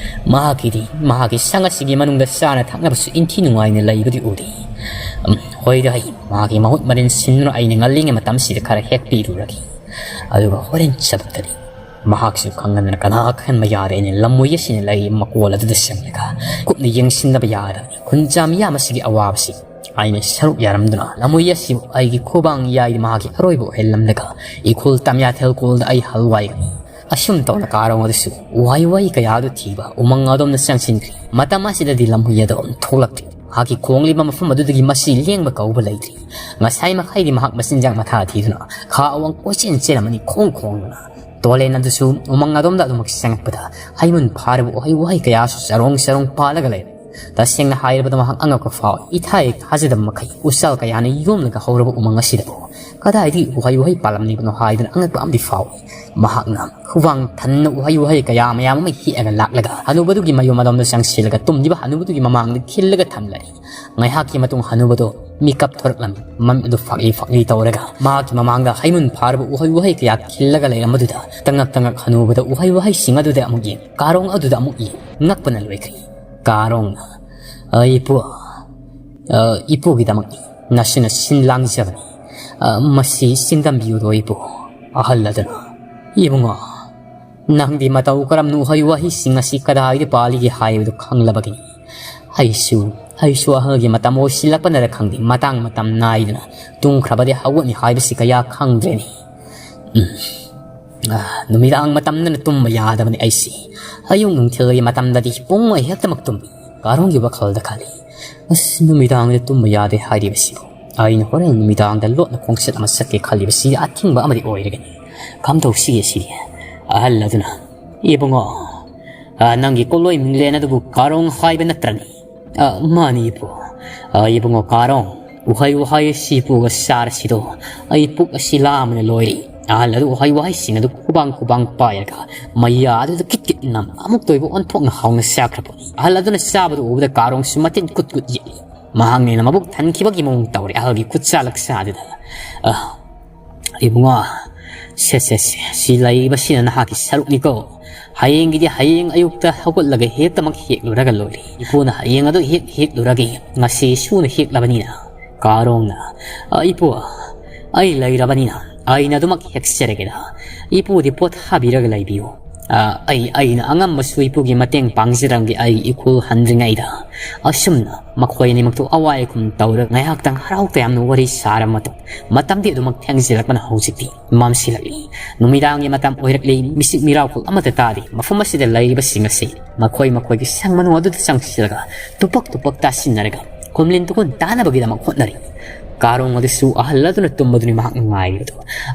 ꯃꯍꯥꯛꯀꯤꯗꯤ ꯃꯍꯥꯛꯀꯤ ꯁꯪ ꯑꯁꯤꯒꯤ ꯃꯅꯨꯡꯗ ꯆꯥꯅ ꯊꯛꯅꯕꯁꯨ ꯏꯟꯊꯤ ꯅꯨꯡꯉꯥꯏꯅ ꯂꯩꯕꯗꯤ ꯎꯗꯦ꯫ ꯎꯝ, ꯍꯣꯏꯗ, ꯑꯩ ꯃꯥꯒꯤ ꯃꯍꯨꯠ ꯃꯔꯤꯟ ꯁꯤꯟꯗꯨꯅ ꯑꯩꯅ ꯉꯜꯂꯤꯉꯩ ꯃꯇꯝꯁꯤꯗ ꯈꯔ ꯍꯦꯛ ꯄꯤꯔꯨꯔꯒꯦ꯫ ꯑꯗꯨꯒ ꯍꯣꯔꯦꯟ ꯆꯕꯛꯇꯗꯤ ꯃꯍꯥꯛꯁꯨ ꯈꯪꯍꯟꯗꯅ ꯀꯅꯥ ꯈꯟꯕ ꯌꯥꯗꯦ ꯑꯩꯅ ꯂꯝꯃꯣꯏ ꯑꯁꯤꯅ ꯂꯩꯔꯤꯕ ꯃꯀꯣꯜ ꯑꯗꯨꯗ ꯆꯪꯂꯒ ꯀꯨꯞꯅ ꯌꯦꯡꯁꯤꯟꯗꯕ ꯌꯥꯗꯕꯅꯤ꯫ ꯈꯨꯟꯖꯥ ꯃꯤꯌꯥꯝ ꯑꯁꯤꯒꯤ ꯑꯋꯥꯕꯁꯤ ꯑꯩꯅ ꯁꯔꯨꯛ ꯌꯥꯔꯝꯗꯨꯅ ꯂꯝꯃꯣꯏ ꯑꯁꯤꯕꯨ ꯑꯩꯒꯤ ꯈꯨꯕꯥꯡ ꯌꯥꯏꯗ ꯃꯍꯥꯛꯀꯤ ꯑꯔꯣꯏꯕ ꯑꯣꯏꯍꯜꯂꯝꯂꯒ ꯏꯈꯨꯜ ꯇꯝꯌꯥꯊꯦꯜ ꯀꯣꯜꯗ ꯑꯩ ꯍꯜꯋꯥꯏꯒꯅꯤ꯫ ꯑꯁꯨꯝ ꯇꯧꯅ ꯀꯥꯔꯣꯡ ꯑꯗꯨꯁꯨ ꯎꯍꯩ ꯋꯥꯍꯩ ꯀꯌꯥ ꯑꯗꯨ ꯊꯤꯕ ꯎꯃꯪ ꯑꯗꯣꯝꯗ ꯆꯪꯁꯤꯟꯈ꯭ꯔꯤ꯫ ꯃꯇꯝ ꯑꯁꯤꯗꯗꯤ ꯂꯝꯍꯨꯏ ꯑꯗꯣ ꯊꯣꯛꯂꯛꯇ꯭ꯔꯤ꯫ ꯃꯍꯥꯛꯀꯤ ꯈꯣꯡꯂꯤꯕ ꯃꯐꯝ ꯑꯗꯨꯗꯒꯤ ꯃꯁꯤ ꯂꯦꯡꯕ ꯀꯧꯕ ꯂꯩꯇ꯭ꯔꯤ꯫ ꯉꯁꯥꯏ ꯃꯈꯩꯗꯤ ꯃꯍꯥꯛ ꯃꯆꯤꯟꯖꯥꯛ ꯃꯊꯥ ꯊꯤꯗꯨꯅ ꯈꯥ ꯑꯋꯥꯡ ꯀꯣꯏꯆꯦꯟ ꯆꯦꯜꯂꯝꯃꯅꯤ ꯈꯣꯡ ꯈꯣꯡꯗꯨꯅ꯫ ꯇꯣꯂꯦꯟ ꯑꯗꯨꯁꯨ ꯎꯃꯪ ꯑꯗꯣꯝꯗ ꯑꯗꯨꯃꯛ ꯆꯪꯉꯛꯄꯗ ꯍꯩꯃꯨꯟ ꯐꯥꯔꯕ ꯎꯍꯩ ꯋꯥꯍꯩ ꯀꯌꯥꯁꯨ ꯆꯔꯣꯡ ꯆꯔꯣꯡ ꯄꯥꯜꯂꯒ ꯂꯩꯔꯝꯃꯤ꯫ ꯇꯁꯦꯡꯅ ꯍꯥꯏꯔꯕꯗ ꯃꯍꯥꯛ ꯑꯉꯛꯄ ꯐꯥꯎꯏ꯫ ꯏꯊꯥ ꯍꯦꯛ ꯊꯥꯖꯗꯕ ꯃꯈꯩ ꯎꯆꯥꯜ ꯀꯌꯥꯅ ꯌꯣꯝꯂꯒ ꯍꯧꯔꯕ ꯎꯃꯪ ꯑꯁꯤꯗꯕꯨ ꯀꯗꯥꯏꯗꯒꯤ ꯎꯍꯩ ꯋꯥꯍꯩ ꯄꯥꯜꯂꯝꯂꯤꯕꯅꯣ ꯍꯥꯏꯗꯨꯅ ꯑꯉꯛꯄ ꯑꯃꯗꯤ ꯐꯥꯎꯏ꯫ ꯃꯍꯥꯛꯅ ꯈꯨꯕꯥꯡ ꯊꯟꯅ ꯎꯍꯩ ꯋꯥꯍꯩ ꯀꯌꯥ ꯃꯌꯥꯝ ꯑꯃ ꯍꯦꯛꯑꯒ ꯂꯥꯛꯂꯒ ꯍꯅꯨꯕꯗꯨꯒꯤ ꯃꯌꯨꯝ ꯑꯗꯣꯝꯗ ꯆꯪꯁꯤꯜꯂꯒ ꯇꯨꯝꯂꯤꯕ ꯍꯅꯨꯕꯗꯨꯒꯤ ꯃꯃꯥꯡꯗ ꯈꯤꯜꯂꯒ ꯊꯝꯂꯛꯏ꯫ ꯉꯥꯏꯍꯥꯛꯀꯤ ꯃꯇꯨꯡ ꯍꯅꯨꯕꯗꯣ ꯃꯤꯀꯞ ꯊꯣꯔꯛꯂꯝꯃꯤ꯫ ꯃꯃꯤꯠ ꯑꯗꯨ ꯐꯥꯛꯂꯤ ꯐꯥꯛꯂꯤ ꯇꯧꯔꯒ ꯃꯍꯥꯛꯀꯤ ꯃꯃꯥꯡꯗ ꯍꯩꯃꯨꯟ ꯐꯥꯔꯕ ꯎꯍꯩ ꯋꯥꯍꯩ ꯀꯌꯥ ꯈꯤꯜꯂꯒ ꯂꯩꯔꯝꯕꯗꯨꯗ ꯇꯉꯛ ꯇꯉꯛ ꯍꯅꯨꯕꯗ ꯎꯍꯩ ꯋꯥꯍꯩꯁꯤꯡ ꯑꯗꯨꯗ ꯑꯃꯨꯛ ꯌꯦꯡ, ꯀꯥꯔꯣꯡ ꯑꯗꯨꯗ ꯑꯃꯨꯛ ꯌꯦꯡ, ꯉꯛꯄꯅ ꯂꯣꯏꯈ꯭ꯔꯦ꯫ ꯀꯥꯔꯣꯡꯅ, "ꯑ, ꯏꯄꯨ, ꯑ, ꯏꯄꯨꯒꯤꯗꯃꯛꯅꯤ ꯅꯁꯤꯅ ꯁꯤꯟ ꯂꯥꯡꯖꯕꯅꯤ꯫ ꯑ, ꯃꯁꯤ ꯆꯤꯡꯗꯝꯕꯤꯌꯨꯗꯣ ꯏꯄꯨ?" ꯑꯍꯜ ꯑꯗꯨꯅ, "ꯏꯕꯨꯡꯉꯣ, ꯅꯪꯗꯤ ꯃꯇꯧ ꯀꯔꯝꯅ ꯎꯍꯩ ꯋꯥꯍꯩꯁꯤꯡ ꯑꯁꯤ ꯀꯗꯥꯏꯗ ꯄꯥꯜꯂꯤꯒꯦ ꯍꯥꯏꯕꯗꯨ ꯈꯪꯂꯕꯒꯤꯅꯤ꯫ ꯑꯩꯁꯨ, ꯑꯩꯁꯨ ꯑꯍꯜꯒꯤ ꯃꯇꯝ ꯑꯣꯏꯁꯤꯜꯂꯛꯄꯅꯔ ꯈꯪꯗꯦ, ꯃꯇꯥꯡ ꯃꯇꯝ ꯅꯥꯏꯗꯅ ꯇꯨꯝꯈ꯭ꯔꯕꯗꯤ ꯍꯧꯒꯠꯅꯤ ꯍꯥꯏꯕꯁꯤ ꯀꯌꯥ ꯈꯪꯗ꯭ꯔꯦꯅꯦ꯫ ꯎꯝ, ꯑ, ꯅꯨꯃꯤꯗꯥꯡ ꯃꯇꯝꯗꯅ ꯇꯨꯝꯕ ꯌꯥꯗꯕꯅꯤ ꯑꯩꯁꯤ꯫ ꯑꯌꯨꯛ ꯅꯨꯡꯊꯤꯜꯒꯤ ꯃꯇꯝꯗꯗꯤ ꯄꯨꯡ ꯍꯦꯛꯇꯃꯛ ꯇꯨꯝꯃꯤ꯫" ꯀꯥꯔꯣꯡꯒꯤ ꯋꯥꯈꯜꯗ ꯈꯜꯂꯤ, "ꯑꯁ, ꯅꯨꯃꯤꯗꯥꯡꯗ ꯇꯨꯝꯕ ꯌꯥꯗꯦ ꯍꯥꯏꯔꯤꯕꯁꯤꯕꯨ꯫ ꯑꯩꯅ ꯍꯣꯔꯦꯟ ꯅꯨꯃꯤꯗꯥꯡꯗ ꯂꯣꯠꯅ ꯈꯣꯡꯆꯠ ꯑꯃ ꯆꯠꯀꯦ ꯈꯜꯂꯤꯕꯁꯤ ꯑꯊꯤꯡꯕ ꯑꯃꯗꯤ ꯑꯣꯏꯔꯒꯅꯤ꯫ ꯀꯝꯗꯧꯁꯤꯒꯦ ꯁꯤꯗꯤ?" ꯑꯍꯜ ꯑꯗꯨꯅ, "ꯏꯕꯨꯡꯉꯣ, ꯑ, ꯅꯪꯒꯤ ꯀꯣꯂꯣꯏ ꯃꯤꯡꯂꯦꯟ ꯑꯗꯨꯕꯨ ꯀꯥꯔꯣꯡ ꯍꯥꯏꯕ ꯅꯠꯇ꯭ꯔꯅꯤ? ꯑ, ꯃꯥꯅꯤ ꯏꯄꯨ꯫ ꯑ, ꯏꯕꯨꯡꯉꯣ ꯀꯥꯔꯣꯡ, ꯎꯍꯩ ꯋꯥꯍꯩ ꯑꯁꯤ ꯏꯄꯨꯒ ꯆꯥꯔꯁꯤꯗꯣ꯫ ꯑꯩ ꯄꯨꯛ ꯑꯁꯤ ꯂꯥꯝꯕꯅ ꯂꯣꯏꯔꯦ꯫ ꯑꯍꯜ ꯑꯗꯨ ꯎꯍꯩ ꯋꯥꯍꯩꯁꯤꯡ ꯑꯗꯨ ꯈꯨꯕꯥꯡ ꯈꯨꯕꯥꯡ ꯄꯥꯏꯔꯒ ꯃꯌꯥ ꯑꯗꯨꯗ ꯀꯤꯠ ꯀꯤꯠ ꯅꯝ ꯑꯃꯨꯛꯇ ꯑꯣꯏꯕ ꯑꯣꯟꯊꯣꯛꯅ ꯍꯥꯎꯅ ꯆꯥꯈ꯭ꯔꯕꯅꯤ꯫ ꯑꯍꯜ ꯑꯗꯨꯅ ꯆꯥꯕꯗꯨ ꯎꯕꯗ ꯀꯥꯔꯣꯡꯁꯨ ꯃꯇꯤꯟ ꯀꯨꯠ ꯀꯨꯠ ꯌꯦꯠꯂꯤ꯫ ꯃꯍꯥꯛꯅ ꯍꯦꯟꯅ ꯃꯕꯨꯛ ꯊꯟꯈꯤꯕꯒꯤ ꯃꯑꯣꯡ ꯇꯧꯔꯦ ꯑꯍꯜꯒꯤ ꯈꯨꯠꯁꯥ ꯂꯛꯁꯥ ꯑꯗꯨꯗ꯫ ꯑ, ꯏꯕꯨꯡꯉꯣ, ꯁꯦ, ꯁꯦ, ꯁꯦ, ꯁꯤ ꯂꯩꯔꯤꯕꯁꯤꯅ ꯅꯍꯥꯛꯀꯤ ꯁꯔꯨꯛꯅꯤꯀꯣ꯫ ꯍꯌꯦꯡꯒꯤꯗꯤ ꯍꯌꯦꯡ ꯑꯌꯨꯛꯇ ꯍꯧꯒꯠꯂꯒ ꯍꯦꯛꯇꯃꯛ ꯍꯦꯛꯂꯨꯔꯒ ꯂꯣꯏꯔꯦ꯫ ꯏꯄꯨꯅ ꯍꯌꯦꯡ ꯑꯗꯨ ꯍꯦꯛ ꯍꯦꯛꯂꯨꯔꯒꯦ꯫ ꯉꯁꯤ ꯁꯨꯅ ꯍꯦꯛꯂꯕꯅꯤꯅ꯫ ꯀꯥꯔꯣꯡꯅ, "ꯑ, ꯏꯄꯨ, ꯑꯩ ꯂꯩꯔꯕꯅꯤꯅ ꯑꯩꯅ ꯑꯗꯨꯃꯛ ꯍꯦꯛꯆꯔꯒꯦꯗ꯫ ꯏꯄꯨꯗꯤ ꯄꯣꯊꯥꯕꯤꯔꯒ ꯂꯩꯕꯤꯌꯨ꯫ ꯑ, ꯑꯩ, ꯑꯩꯅ ꯑꯉꯝꯕꯁꯨ ꯏꯄꯨꯒꯤ ꯃꯇꯦꯡ ꯄꯥꯡꯖꯔꯝꯒꯦ ꯑꯩꯒꯤ ꯏꯈꯨꯜ ꯍꯟꯗ꯭ꯔꯤꯉꯩꯗ꯫" ꯑꯁꯨꯝꯅ ꯃꯈꯣꯏ ꯑꯅꯤꯃꯛꯇꯨ ꯑꯋꯥꯏ ꯑꯈꯨꯝ ꯇꯧꯔꯒ ꯉꯥꯏꯍꯥꯛꯇꯪ ꯍꯔꯥꯎ ꯇꯌꯥꯝꯅ ꯋꯥꯔꯤ ꯁꯥꯔꯕ ꯃꯇꯨꯡ, ꯃꯇꯝꯗꯤ ꯑꯗꯨꯃꯛ ꯊꯦꯡꯖꯤꯜꯂꯛꯄꯅ ꯍꯧꯖꯤꯛꯇꯤ ꯃꯝꯁꯤꯜꯂꯛꯂꯤ꯫ ꯅꯨꯃꯤꯗꯥꯡꯒꯤ ꯃꯇꯝ ꯑꯣꯏꯔꯛꯂꯤ꯫ ꯃꯤꯆꯤꯛ ꯃꯤꯔꯥꯎꯈꯣꯜ ꯑꯃꯠꯇ ꯇꯥꯗꯦ꯫ ꯃꯐꯝ ꯑꯁꯤꯗ ꯂꯩꯔꯤꯕꯁꯤꯡ ꯑꯁꯤ ꯃꯈꯣꯏ ꯃꯈꯣꯏꯒꯤ ꯁꯪ ꯃꯅꯨꯡ ꯑꯗꯨꯗ ꯆꯪꯁꯤꯜꯂꯒ ꯇꯨꯄꯛ ꯇꯨꯄꯛ ꯇꯥꯁꯤꯟꯅꯔꯒ ꯈꯣꯝꯂꯤꯟ ꯇꯨꯀꯨꯟ ꯇꯥꯅꯕꯒꯤꯗꯃꯛ ꯍꯣꯠꯅꯔꯤ꯫ ꯀꯥꯔꯣꯡ ꯑꯗꯨꯁꯨ ꯑꯍꯜ ꯑꯗꯨꯅ ꯇꯨꯝꯕꯗꯨꯅꯤ ꯃꯍꯥꯛꯅ ꯉꯥꯏꯔꯤꯕꯗꯨ꯫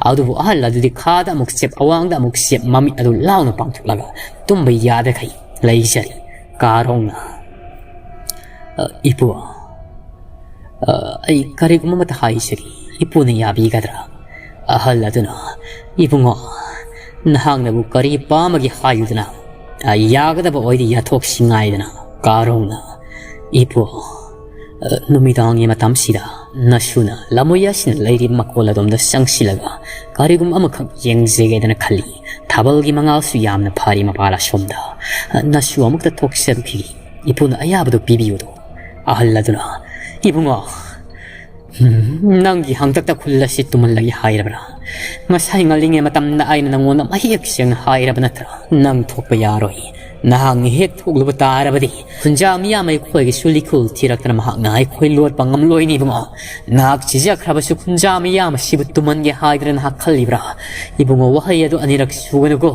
ꯑꯗꯨꯕꯨ ꯑꯍꯜ ꯑꯗꯨꯗꯤ ꯈꯥꯗ ꯑꯃꯨꯛ ꯆꯦꯞ, ꯑꯋꯥꯡꯗ ꯑꯃꯨꯛ ꯆꯦꯞ, ꯃꯃꯤꯠ ꯑꯗꯨ ꯂꯥꯎꯅ ꯄꯥꯡꯊꯣꯛꯂꯒ ꯇꯨꯝꯕ ꯌꯥꯗꯈꯩ ꯂꯩꯖꯔꯤ꯫ ꯀꯥꯔꯣꯡꯅ, "ꯑ, ꯏꯄꯨ, ꯑ, ꯑꯩ ꯀꯔꯤꯒꯨꯝꯕ ꯑꯃꯠꯇ ꯍꯥꯏꯖꯒꯦ, ꯏꯄꯨꯅ ꯌꯥꯕꯤꯒꯗ꯭ꯔꯥ?" ꯑꯍꯜ ꯑꯗꯨꯅ, "ꯏꯕꯨꯡꯉꯣ, ꯅꯍꯥꯛꯅꯕꯨ ꯀꯔꯤ ꯄꯥꯝꯕꯒꯦ ꯍꯥꯏꯌꯨꯗꯅ? ꯑ, ꯌꯥꯒꯗꯕ ꯑꯣꯏꯗꯤ ꯌꯥꯊꯣꯛꯁꯤ ꯉꯥꯏꯗꯅ꯫" ꯀꯥꯔꯣꯡꯅ, "ꯏꯄꯨ, ꯑ, ꯅꯨꯃꯤꯗꯥꯡꯒꯤ ꯃꯇꯝꯁꯤꯗ ꯅꯁꯨꯅ ꯂꯝꯃꯣꯏ ꯑꯁꯤꯅ ꯂꯩꯔꯤꯕ ꯃꯀꯣꯜ ꯑꯗꯣꯝꯗ ꯆꯪꯁꯤꯜꯂꯒ ꯀꯔꯤꯒꯨꯝꯕ ꯑꯃꯈꯛ ꯌꯦꯡꯖꯒꯦꯗꯅ ꯈꯜꯂꯤ꯫ ꯊꯥꯕꯜꯒꯤ ꯃꯉꯥꯜꯁꯨ ꯌꯥꯝꯅ ꯐꯔꯤ ꯃꯄꯥꯜ ꯑꯁꯣꯝꯗ꯫ ꯑ, ꯅꯁꯨ ꯑꯃꯨꯛꯇ ꯊꯣꯛꯆꯔꯨꯈꯤꯒꯦ꯫ ꯏꯄꯨꯅ ꯑꯌꯥꯕꯗꯨ ꯄꯤꯕꯤꯌꯨꯗꯣ꯫" ꯑꯍꯜ ꯑꯗꯨꯅ, "ꯏꯕꯨꯡꯉꯣ, ꯅꯪꯒꯤ ꯍꯪꯇꯛꯇ ꯈꯨꯜ ꯑꯁꯤ ꯇꯨꯝꯍꯜꯂꯒꯦ ꯍꯥꯏꯔꯕ꯭ꯔꯥ? ꯉꯁꯥꯏ ꯉꯜꯂꯤꯉꯩ ꯃꯇꯝꯗ ꯑꯩꯅ ꯅꯪꯉꯣꯟꯗ ꯃꯌꯦꯛ ꯁꯦꯡꯅ ꯍꯥꯏꯔꯕ ꯅꯠꯇ꯭ꯔꯥ? ꯅꯪ ꯊꯣꯛꯄ ꯌꯥꯔꯣꯏ꯫ ꯅꯍꯥꯛꯅ ꯍꯦꯛ ꯊꯣꯛꯂꯨꯕ ꯇꯥꯔꯕꯗꯤ ꯈꯨꯟꯖꯥ ꯃꯤꯌꯥꯝ ꯑꯩꯈꯣꯏꯒꯤꯁꯨ ꯂꯤꯈꯨꯜ ꯊꯤꯔꯛꯇꯅ ꯃꯍꯥꯛꯅ ꯑꯩꯈꯣꯏ ꯂꯣꯠꯄ ꯉꯝꯂꯣꯏꯅꯦ ꯏꯕꯨꯡꯉꯣ꯫ ꯅꯍꯥꯛ ꯁꯤꯖꯈ꯭ꯔꯕꯁꯨ ꯈꯨꯟꯖꯥ ꯃꯤꯌꯥꯝ ꯑꯁꯤꯕꯨ ꯇꯨꯝꯍꯟꯒꯦ ꯍꯥꯏꯗꯅ ꯅꯍꯥꯛ ꯈꯜꯂꯤꯕ꯭ꯔꯥ? ꯏꯕꯨꯡꯉꯣ, ꯋꯥꯍꯩ ꯑꯗꯨ ꯑꯅꯤꯔꯛ ꯁꯨꯒꯅꯨꯀꯣ꯫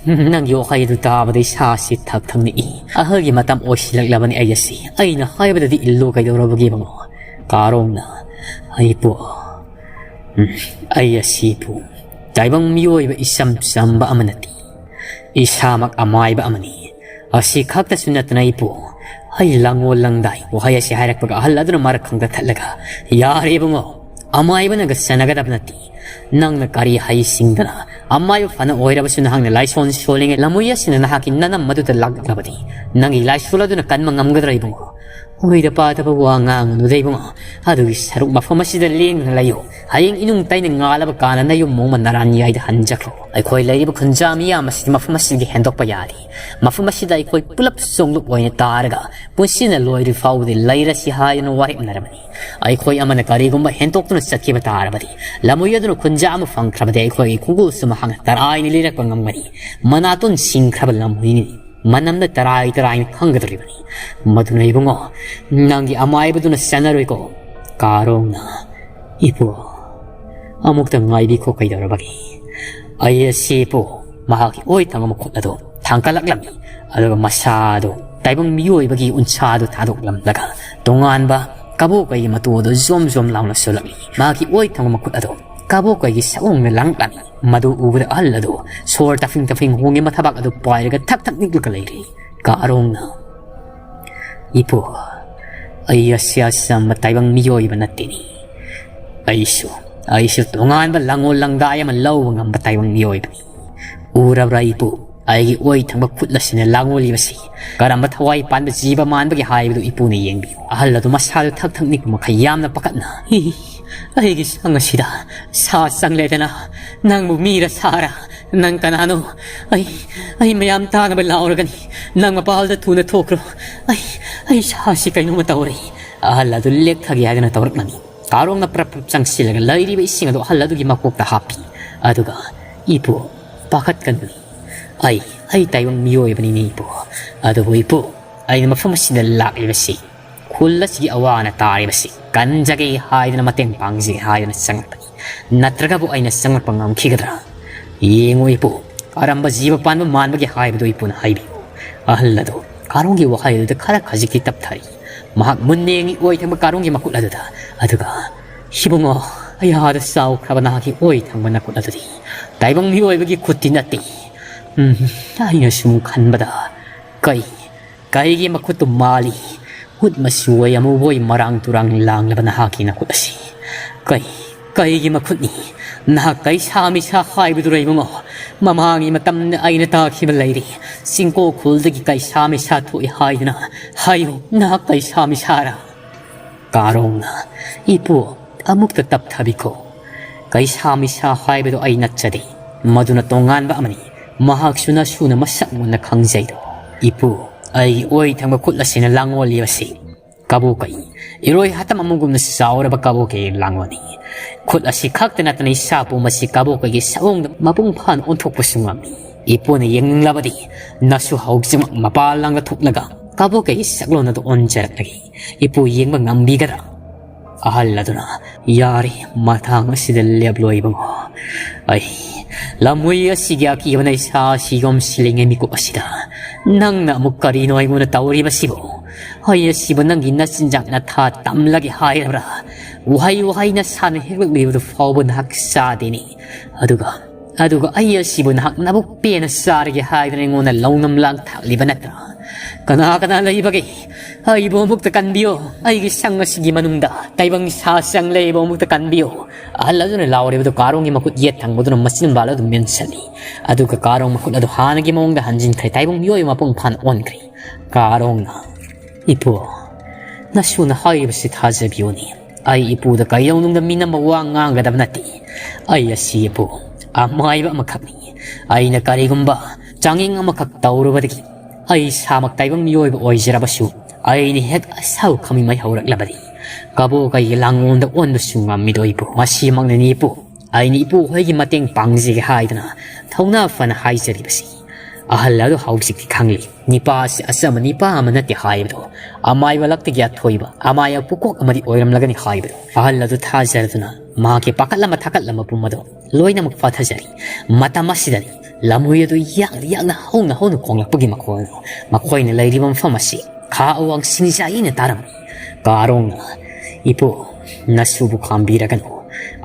ꯅꯪꯒꯤ ꯋꯥꯍꯩ ꯑꯗꯨ ꯇꯥꯕꯗ ꯏꯁꯥꯁꯤ ꯊꯛ ꯊꯛ ꯅꯤꯛꯏ꯫ ꯑꯍꯜꯒꯤ ꯃꯇꯝ ꯑꯣꯏꯁꯤꯜꯂꯛꯂꯕꯅꯤ ꯑꯩ ꯑꯁꯤ꯫ ꯑꯩꯅ ꯍꯥꯏꯕꯗꯗꯤ ꯏꯜꯂꯨ ꯀꯩꯗꯧꯔꯕꯒꯦ ꯏꯕꯨꯡꯉꯣ?" ꯀꯥꯔꯣꯡꯅ, "ꯏꯄꯨ, ꯎꯝ, ꯑꯩ ꯑꯁꯤꯕꯨ ꯇꯥꯏꯕꯪ ꯃꯤꯑꯣꯏꯕ ꯏꯆꯝ ꯆꯝꯕ ꯑꯃ ꯅꯠꯇꯦ꯫ ꯏꯁꯥꯃꯛ ꯑꯃꯥꯏꯕ ꯑꯃꯅꯤ꯫ "ꯑꯁꯤ ꯈꯛꯇꯁꯨ ꯅꯠꯇꯅ ꯏꯄꯨ, ꯑꯩ ꯂꯥꯡꯑꯣꯜ ꯂꯥꯡꯗꯥꯏ" ꯋꯥꯍꯩ ꯑꯁꯤ ꯍꯥꯏꯔꯛꯄꯒ ꯑꯍꯜ ꯑꯗꯨꯅ ꯃꯔꯛ ꯈꯪꯗ ꯊꯠꯂꯒ, "ꯌꯥꯔꯦ ꯏꯕꯨꯡꯉꯣ, ꯑꯃꯥꯏꯕꯅꯒ ꯆꯟꯅꯒꯗꯕ ꯅꯠꯇꯦ꯫ ꯅꯪꯅ ꯀꯔꯤ ꯍꯩ ꯁꯤꯡꯗꯅ ꯑꯃꯥꯏꯕ ꯐꯅ ꯑꯣꯏꯔꯕꯁꯨ ꯅꯍꯥꯛꯅ ꯂꯥꯏꯁꯣꯟ ꯁꯣꯜꯂꯤꯉꯩ ꯂꯝꯍꯨꯏ ꯑꯁꯤꯅ ꯅꯍꯥꯛꯀꯤ ꯅꯅꯝ ꯑꯗꯨꯗ ꯂꯥꯛꯂꯕꯗꯤ ꯅꯪꯒꯤ ꯂꯥꯏꯁꯣꯜ ꯑꯗꯨꯅ ꯀꯟꯕ ꯉꯝꯒꯗ꯭ꯔꯥ ꯏꯕꯨꯡꯉꯣ?" ꯑꯣꯏꯗ ꯄꯥꯗꯕ ꯋꯥ ꯉꯥꯡꯒꯅꯨꯗ ꯏꯕꯨꯡꯉꯣ꯫ ꯑꯗꯨꯒꯤ ꯁꯔꯨꯛ ꯃꯐꯝ ꯑꯁꯤꯗ ꯂꯦꯡꯗꯅ ꯂꯩꯌꯨ꯫ ꯍꯌꯦꯡ ꯏꯅꯨꯡ ꯇꯩꯅ ꯉꯥꯜꯂꯕ ꯀꯥꯟꯗ ꯅꯌꯨꯝ ꯃꯣꯡꯃ ꯅꯔꯥꯟꯌꯥꯏꯗ ꯍꯟꯖꯈ꯭ꯔꯣ꯫ ꯑꯩꯈꯣꯏ ꯂꯩꯔꯤꯕ ꯈꯨꯟꯖꯥ ꯃꯤꯌꯥꯝ ꯑꯁꯤꯗꯤ ꯃꯐꯝ ꯑꯁꯤꯗꯒꯤ ꯍꯦꯟꯗꯣꯛꯄ ꯌꯥꯗꯦ꯫ ꯃꯐꯝ ꯑꯁꯤꯗ ꯑꯩꯈꯣꯏ ꯄꯨꯂꯞ ꯁꯣꯡꯂꯨꯞ ꯑꯣꯏꯅ ꯇꯥꯔꯒ ꯄꯨꯟꯁꯤꯅ ꯂꯣꯏꯗ꯭ꯔꯤ ꯐꯥꯎꯕꯗꯤ ꯂꯩꯔꯁꯤ ꯍꯥꯏꯗꯨꯅ ꯋꯥꯔꯦꯞꯅꯔꯕꯅꯤ꯫ ꯑꯩꯈꯣꯏ ꯑꯃꯅ ꯀꯔꯤꯒꯨꯝꯕ ꯍꯦꯟꯗꯣꯛꯇꯨꯅ ꯆꯠꯈꯤꯕ ꯇꯥꯔꯕꯗꯤ, ꯂꯝꯍꯨꯏ ꯑꯗꯨꯅ ꯈꯨꯟꯖꯥ ꯑꯃ ꯐꯪꯈ꯭ꯔꯕꯗꯤ ꯑꯩꯈꯣꯏꯒꯤ ꯈꯨꯒꯨꯜꯁꯨ ꯃꯍꯥꯛꯅ ꯇꯔꯥꯏꯅ ꯂꯤꯔꯛꯄ ꯉꯝꯒꯅꯤ꯫ ꯃꯅꯥꯇꯣꯟ ꯁꯤꯡꯈ꯭ꯔꯕ ꯂꯝꯍꯨꯏꯅꯤ꯫ ꯃꯅꯝꯗ ꯇꯔꯥꯏ ꯇꯔꯥꯏꯅ ꯈꯪꯒꯗꯧꯔꯤꯕꯅꯤ꯫ ꯃꯗꯨꯅ ꯏꯕꯨꯡꯉꯣ, ꯅꯪꯒꯤ ꯑꯃꯥꯏꯕꯗꯨꯅ ꯆꯠꯅꯔꯣꯏꯀꯣ꯫ ꯀꯥꯔꯣꯡꯅ, "ꯏꯄꯨ, ꯑꯃꯨꯛꯇ ꯉꯥꯏꯕꯤꯈꯣ, ꯀꯩꯗꯧꯔꯕꯒꯦ?" "ꯑꯩ ꯑꯁꯤ ꯏꯄꯨ", ꯃꯍꯥꯛꯀꯤ ꯑꯣꯏ ꯊꯪꯕ ꯃꯈꯨꯠ ꯑꯗꯨ ꯊꯥꯡꯀꯠꯂꯛꯂꯝꯃꯤ꯫ ꯑꯗꯨꯒ ꯃꯁꯥꯗꯨ ꯇꯥꯏꯕꯪ ꯃꯤꯑꯣꯏꯕꯒꯤ ꯎꯟꯁꯥꯗꯨ ꯊꯥꯗꯣꯛꯂꯝꯂꯒ ꯇꯣꯉꯥꯟꯕ ꯀꯕꯣꯛꯀꯩꯒꯤ ꯃꯇꯨ ꯑꯗꯨ ꯖꯣꯝ ꯖꯣꯝ ꯂꯥꯎꯅ ꯁꯣꯜꯂꯛꯂꯤ꯫ ꯃꯍꯥꯛꯀꯤ ꯑꯣꯏ ꯊꯪꯕ ꯃꯈꯨꯠ ꯑꯗꯨ ꯀꯕꯣꯛꯀꯩꯒꯤ ꯁꯑꯣꯡꯅ ꯂꯥꯡꯂꯛꯂꯝꯃꯤ꯫ ꯃꯗꯨ ꯎꯕꯗ ꯑꯍꯜ ꯑꯗꯨ ꯁꯣꯔ ꯇꯥꯐꯤꯡ ꯇꯥꯐꯤꯡ ꯍꯣꯡꯉꯦ, ꯃꯊꯕꯥꯛ ꯑꯗꯨ ꯄꯥꯏꯔꯒ ꯊꯛ ꯊꯛ ꯅꯤꯛꯂꯒ ꯂꯩꯔꯤ꯫ ꯀꯥꯔꯣꯡꯅ, "ꯏꯄꯨ, ꯑꯩ ꯑꯁꯤ ꯑꯆꯝꯕ ꯇꯥꯏꯕꯪ ꯃꯤꯑꯣꯏꯕ ꯅꯠꯇꯦꯅꯤ꯫ ꯑꯩꯁꯨ, ꯑꯩꯁꯨ ꯇꯣꯉꯥꯟꯕ ꯂꯥꯡꯑꯣꯜ ꯂꯥꯡꯗꯥꯏ ꯑꯃ ꯂꯧꯕ ꯉꯝꯕ ꯇꯥꯏꯕꯪ ꯃꯤꯑꯣꯏꯕꯅꯤ꯫ ꯎꯔꯕ꯭ꯔꯥ ꯏꯄꯨ? ꯑꯩꯒꯤ ꯑꯣꯏ ꯊꯪꯕ ꯈꯨꯠ ꯑꯁꯤꯅ ꯂꯥꯡꯑꯣꯜꯂꯤꯕꯁꯤ ꯀꯔꯝꯕ ꯊꯋꯥꯏ ꯄꯥꯟꯕ ꯖꯤꯕ ꯃꯥꯟꯕꯒꯦ ꯍꯥꯏꯕꯗꯨ ꯏꯄꯨꯅ ꯌꯦꯡꯕꯤꯌꯨ꯫" ꯑꯍꯜ ꯑꯗꯨ ꯃꯁꯥꯗꯨ ꯊꯛ ꯊꯛ ꯅꯤꯛꯄ ꯃꯈꯩ ꯌꯥꯝꯅ ꯄꯥꯈꯠꯅ, "ꯏ, ꯑꯩꯒꯤ ꯁꯪ ꯑꯁꯤꯗ ꯁꯥ ꯆꯪꯂꯦꯗꯅ, ꯅꯪꯕꯨ ꯃꯤꯔ ꯁꯥꯔ? ꯅꯪ ꯀꯅꯥꯅꯣ? ꯑꯩ, ꯑꯩ ꯃꯌꯥꯝ ꯇꯥꯅꯕ ꯂꯥꯎꯔꯒꯅꯤ꯫ ꯅꯪ ꯃꯄꯥꯜꯗ ꯊꯨꯅ ꯊꯣꯛꯈ꯭ꯔꯣ꯫ ꯑꯩ, ꯑꯩ ꯁꯥꯁꯤ ꯀꯩꯅꯣꯝꯃ ꯇꯧꯔꯦ꯫" ꯑꯍꯜ ꯑꯗꯨ ꯂꯦꯛꯊꯒꯦ ꯍꯥꯏꯗꯨꯅ ꯇꯧꯔꯛꯂꯝꯃꯤ꯫ ꯀꯥꯔꯣꯡꯅ ꯄ꯭ꯔꯞ ꯄ꯭ꯔꯞ ꯆꯪꯁꯤꯜꯂꯒ ꯂꯩꯔꯤꯕ ꯏꯁꯤꯡ ꯑꯗꯨ ꯑꯍꯜ ꯑꯗꯨꯒꯤ ꯃꯀꯣꯛꯇ ꯍꯥꯞꯄꯤ꯫ ꯑꯗꯨꯒ, "ꯏꯄꯨ, ꯄꯥꯈꯠꯀꯅꯨ꯫ ꯑꯩ, ꯑꯩ ꯇꯥꯏꯕꯪ ꯃꯤꯑꯣꯏꯕꯅꯤꯅꯦ ꯏꯄꯨ꯫ ꯑꯗꯨꯕꯨ ꯏꯄꯨ, ꯑꯩꯅ ꯃꯐꯝ ꯑꯁꯤꯗ ꯂꯥꯛꯂꯤꯕꯁꯤ, ꯈꯨꯜ ꯑꯁꯤꯒꯤ ꯑꯋꯥ ꯑꯅꯥ ꯇꯥꯔꯤꯕꯁꯤ ꯀꯟꯖꯒꯦ ꯍꯥꯏꯗꯨꯅ, ꯃꯇꯦꯡ ꯄꯥꯡꯖꯒꯦ ꯍꯥꯏꯗꯨꯅ ꯆꯪꯂꯛꯄꯅꯤ꯫ ꯅꯠꯇ꯭ꯔꯒꯕꯨ ꯑꯩꯅ ꯆꯪꯂꯛꯄ ꯉꯝꯈꯤꯒꯗ꯭ꯔꯥ? ꯌꯦꯡꯉꯨ ꯏꯄꯨ, ꯀꯔꯝꯕ ꯖꯤꯕ ꯄꯥꯟꯕ ꯃꯥꯟꯕꯒꯦ ꯍꯥꯏꯕꯗꯨ ꯏꯄꯨꯅ ꯍꯥꯏꯕꯤꯌꯨ꯫" ꯑꯍꯜ ꯑꯗꯨ ꯀꯥꯔꯣꯡꯒꯤ ꯋꯥꯍꯩ ꯑꯗꯨꯗ ꯈꯔ ꯈꯖꯤꯛꯇꯤ ꯇꯞꯊꯔꯤ꯫ ꯃꯍꯥꯛ ꯃꯨꯟꯅ ꯌꯦꯡꯉꯤ ꯑꯣꯏ ꯊꯪꯕ ꯀꯥꯔꯣꯡꯒꯤ ꯃꯈꯨꯠ ꯑꯗꯨꯗ꯫ ꯑꯗꯨꯒ, "ꯏꯕꯨꯡꯉꯣ, ꯑꯌꯥꯗ ꯆꯥꯎꯈ꯭ꯔꯕ ꯅꯍꯥꯛꯀꯤ ꯑꯣꯏ ꯊꯪꯕ ꯅꯈꯨꯠ ꯑꯗꯨꯗꯤ ꯇꯥꯏꯕꯪ ꯃꯤꯑꯣꯏꯕꯒꯤ ꯈꯨꯠꯇꯤ ꯅꯠꯇꯦ꯫ ꯎꯝ, ꯑꯩꯅ ꯁꯨꯝ ꯈꯟꯕꯗ "ꯀꯩ? ꯀꯩꯒꯤ ꯃꯈꯨꯠꯇꯨ ꯃꯥꯜꯂꯤ? ꯃꯤꯠ ꯃꯆꯨ ꯑꯣꯏ ꯑꯃꯨꯕ ꯑꯣꯏ ꯃꯔꯥꯡ ꯇꯨꯔꯥꯡ ꯂꯥꯡꯂꯕ ꯅꯍꯥꯛꯀꯤ ꯅꯈꯨꯠ ꯑꯁꯤ꯫ ꯀꯩ? ꯀꯩꯒꯤ ꯃꯈꯨꯠꯅꯤ? ꯅꯍꯥꯛ ꯀꯩꯁꯥ ꯃꯤꯁꯥ ꯍꯥꯏꯕꯗꯨꯔ ꯏꯕꯨꯡꯉꯣ? ꯃꯃꯥꯡꯒꯤ ꯃꯇꯝꯗ ꯑꯩꯅ ꯇꯥꯈꯤꯕ ꯂꯩꯔꯤ꯫ ꯆꯤꯡꯀꯣꯛ ꯈꯨꯜꯗꯒꯤ ꯀꯩꯁꯥ ꯃꯤꯁꯥ ꯊꯣꯛꯏ ꯍꯥꯏꯗꯅ꯫ ꯍꯥꯏꯌꯨ, ꯅꯍꯥꯛ ꯀꯩꯁꯥ ꯃꯤꯁꯥꯔ?" ꯀꯥꯔꯣꯡꯅ, "ꯏꯄꯨ, ꯑꯃꯨꯛꯇ ꯇꯞꯊꯕꯤꯈꯣ꯫ ꯀꯩꯁꯥ ꯃꯤꯁꯥ ꯍꯥꯏꯕꯗꯨ ꯑꯩ ꯅꯠꯆꯗꯦ꯫ ꯃꯗꯨꯅ ꯇꯣꯉꯥꯟꯕ ꯑꯃꯅꯤ꯫ ꯃꯍꯥꯛꯁꯨ ꯅꯁꯨꯅ ꯃꯁꯛ ꯃꯨꯟꯅ ꯈꯪꯖꯩꯗꯣ꯫ ꯏꯄꯨ, ꯑꯩꯒꯤ ꯑꯣꯏ ꯊꯪꯕ ꯈꯨꯠ ꯑꯁꯤꯅ ꯂꯥꯡꯑꯣꯜꯂꯤꯕꯁꯤ ꯀꯕꯣꯀꯩ, ꯏꯔꯣꯏ ꯍꯥꯇꯝ ꯑꯃꯒꯨꯝꯅ ꯆꯥꯎꯔꯕ ꯀꯕꯣꯀꯩ ꯂꯥꯡꯑꯣꯜꯅꯤ꯫ ꯈꯨꯠ ꯑꯁꯤ ꯈꯛꯇ ꯅꯠꯇꯅ ꯏꯁꯥ ꯄꯨꯝꯕꯁꯤ ꯀꯕꯣꯀꯩꯒꯤ ꯁꯑꯣꯡꯗ ꯃꯄꯨꯡ ꯐꯥꯅ ꯑꯣꯟꯊꯣꯛꯄꯁꯨ ꯉꯝꯃꯤ꯫ ꯏꯄꯨꯅ ꯌꯦꯡꯅꯤꯡꯂꯕꯗꯤ ꯅꯁꯨ ꯍꯧꯖꯤꯛꯃꯛ ꯃꯄꯥꯟ ꯂꯥꯡꯗ ꯊꯣꯛꯂꯒ ꯀꯕꯣꯀꯩꯒꯤ ꯁꯛꯂꯣꯟ ꯑꯗꯨ ꯑꯣꯟꯖꯔꯛꯂꯒꯦ꯫ ꯏꯄꯨ ꯌꯦꯡꯕ ꯉꯝꯕꯤꯒꯗ꯭ꯔꯥ?" ꯑꯍꯜ ꯑꯗꯨꯅ, "ꯌꯥꯔꯦ, ꯃꯇꯥꯡ ꯑꯁꯤꯗ ꯂꯦꯞꯂꯣ ꯏꯕꯨꯡꯉꯣ꯫ ꯑꯩ ꯂꯝꯍꯨꯏ ꯑꯁꯤꯒꯤ ꯑꯀꯤꯕꯅ ꯏꯁꯥ ꯑꯁꯤ ꯌꯣꯝꯁꯤꯜꯂꯤꯉꯩ ꯃꯤꯀꯨꯞ ꯑꯁꯤꯗ ꯅꯪꯅ ꯑꯃꯨꯛ ꯀꯔꯤꯅꯣ ꯑꯩꯉꯣꯟꯗ ꯇꯧꯔꯤꯕꯁꯤꯕꯨ? ꯑꯩ ꯑꯁꯤꯕꯨ ꯅꯪꯒꯤ ꯅꯆꯤꯟꯖꯥꯛ ꯅꯊꯥ ꯇꯝꯂꯒꯦ ꯍꯥꯏꯔꯕ꯭ꯔꯥ? ꯎꯍꯩ ꯋꯥꯍꯩ ꯅꯁꯥꯅ ꯍꯦꯛꯂꯛꯂꯤꯕꯗꯨ ꯐꯥꯎꯕ ꯅꯍꯥꯛ ꯆꯥꯗꯦꯅꯦ꯫ ꯑꯗꯨꯒ, ꯑꯗꯨꯒ ꯑꯩ ꯑꯁꯤꯕꯨ ꯅꯍꯥꯛ ꯅꯕꯨꯛ ꯄꯦꯟꯅ ꯆꯥꯔꯒꯦ ꯍꯥꯏꯗꯅ ꯑꯩꯉꯣꯟꯗ ꯂꯧꯅꯝ ꯂꯥꯡ ꯊꯥꯛꯂꯤꯕ ꯅꯠꯇ꯭ꯔꯥ? ꯀꯅꯥ ꯀꯅꯥ ꯂꯩꯕꯒꯦ? ꯑꯩꯕꯨ ꯑꯃꯨꯛꯇ ꯀꯟꯕꯤꯌꯨ꯫ ꯑꯩꯒꯤ ꯁꯪ ꯑꯁꯤꯒꯤ ꯃꯅꯨꯡꯗ ꯇꯥꯏꯕꯪ ꯁꯥ ꯆꯪꯂꯦ, ꯑꯩꯕꯨ ꯑꯃꯨꯛꯇ ꯀꯟꯕꯤꯌꯨ꯫" ꯑꯍꯜ ꯑꯗꯨꯅ ꯂꯥꯎꯔꯤꯕꯗꯨ ꯀꯥꯔꯣꯡꯒꯤ ꯃꯈꯨꯠ ꯌꯦꯠ ꯊꯪꯕꯗꯨꯅ ꯃꯆꯤꯟꯕꯥꯜ ꯑꯗꯨ ꯃꯦꯟꯁꯤꯜꯂꯤ꯫ ꯑꯗꯨꯒ ꯀꯥꯔꯣꯡ ꯃꯈꯨꯠ ꯑꯗꯨ ꯍꯥꯟꯅꯒꯤ ꯃꯑꯣꯡꯗ ꯍꯟꯖꯤꯟꯈ꯭ꯔꯦ꯫ ꯇꯥꯏꯕꯪ ꯃꯤꯑꯣꯏ ꯃꯄꯨꯡ ꯐꯥꯅ ꯑꯣꯟꯈ꯭ꯔꯦ꯫ ꯀꯥꯔꯣꯡꯅ, "ꯏꯄꯨ, ꯅꯁꯨꯅ ꯍꯥꯏꯔꯤꯕꯁꯤ ꯊꯥꯖꯕꯤꯌꯨꯅꯦ꯫ ꯑꯩ ꯏꯄꯨꯗ ꯀꯩꯗꯧꯅꯨꯡꯗ ꯃꯤꯅꯝꯕ ꯋꯥ ꯉꯥꯡꯒꯗꯕ ꯅꯠꯇꯦ꯫ ꯑꯩ ꯑꯁꯤ ꯏꯄꯨ ꯑꯃꯥꯏꯕ ꯑꯃꯈꯛꯅꯤ꯫ ꯑꯩꯅ ꯀꯔꯤꯒꯨꯝꯕ ꯆꯥꯡꯌꯦꯡ ꯑꯃꯈꯛ ꯇꯧꯔꯨꯕꯗꯒꯤ ꯑꯩ ꯏꯁꯥꯃꯛ ꯇꯥꯏꯕꯪ ꯃꯤꯑꯣꯏꯕ ꯑꯣꯏꯖꯔꯕꯁꯨ ꯑꯩꯅ ꯍꯦꯛ ꯑꯁꯥꯎ ꯈꯪꯃꯤ ꯃꯩ ꯍꯧꯔꯛꯂꯕꯗꯤ ꯀꯕꯣꯀꯩꯒꯤ ꯂꯥꯡꯑꯣꯟꯗ ꯑꯣꯟꯕꯁꯨ ꯉꯝꯃꯤꯗꯣ ꯏꯄꯨ꯫ ꯃꯁꯤꯃꯛꯅꯅꯤ ꯏꯄꯨ ꯑꯩꯅ ꯏꯄꯨ ꯍꯣꯏꯒꯤ ꯃꯇꯦꯡ ꯄꯥꯡꯖꯒꯦ ꯍꯥꯏꯗꯅ ꯊꯧꯅꯥ ꯐꯅ ꯍꯥꯏꯖꯔꯤꯕꯁꯤ꯫" ꯑꯍꯜ ꯑꯗꯨ ꯍꯧꯖꯤꯛꯇꯤ ꯈꯪꯂꯤ꯫ ꯅꯤꯄꯥ ꯑꯁꯤ ꯑꯆꯝꯕ ꯅꯤꯄꯥ ꯑꯃ ꯅꯠꯇꯦ ꯍꯥꯏꯕꯗꯣ, ꯑꯃꯥꯏꯕ ꯂꯛꯇꯒꯤ ꯑꯊꯣꯏꯕ ꯑꯃꯥꯏꯕ ꯄꯨꯀꯣꯛ ꯑꯃꯗꯤ ꯑꯣꯏꯔꯝꯂꯒꯅꯤ ꯍꯥꯏꯕꯗꯣ꯫ ꯑꯍꯜ ꯑꯗꯨ ꯊꯥꯖꯔꯗꯨꯅ ꯃꯍꯥꯛꯀꯤ ꯄꯥꯈꯠꯂꯝꯕ ꯊꯥꯀꯠꯂꯝꯕ ꯄꯨꯝꯕꯗꯣ ꯂꯣꯏꯅꯃꯛ ꯐꯥꯊꯖꯔꯤ꯫ ꯃꯇꯝ ꯑꯁꯤꯗꯅꯤ ꯂꯝꯍꯨꯏ ꯑꯗꯨ ꯌꯥꯡꯅ ꯌꯥꯡꯅ ꯍꯧꯅ ꯍꯧꯅ ꯈꯣꯡꯂꯛꯄꯒꯤ ꯃꯈꯣꯜ ꯑꯗꯨ꯫ ꯃꯈꯣꯏꯅ ꯂꯩꯔꯤꯕ ꯃꯐꯝ ꯑꯁꯤ ꯈꯥ ꯑꯋꯥꯡ ꯁꯤꯡꯖꯥꯏꯅ ꯇꯥꯔꯝꯃꯤ꯫ ꯀꯥꯔꯣꯡꯅ, "ꯏꯄꯨ, ꯅꯁꯨꯕꯨ ꯈꯥꯝꯕꯤꯔꯒꯅꯨ꯫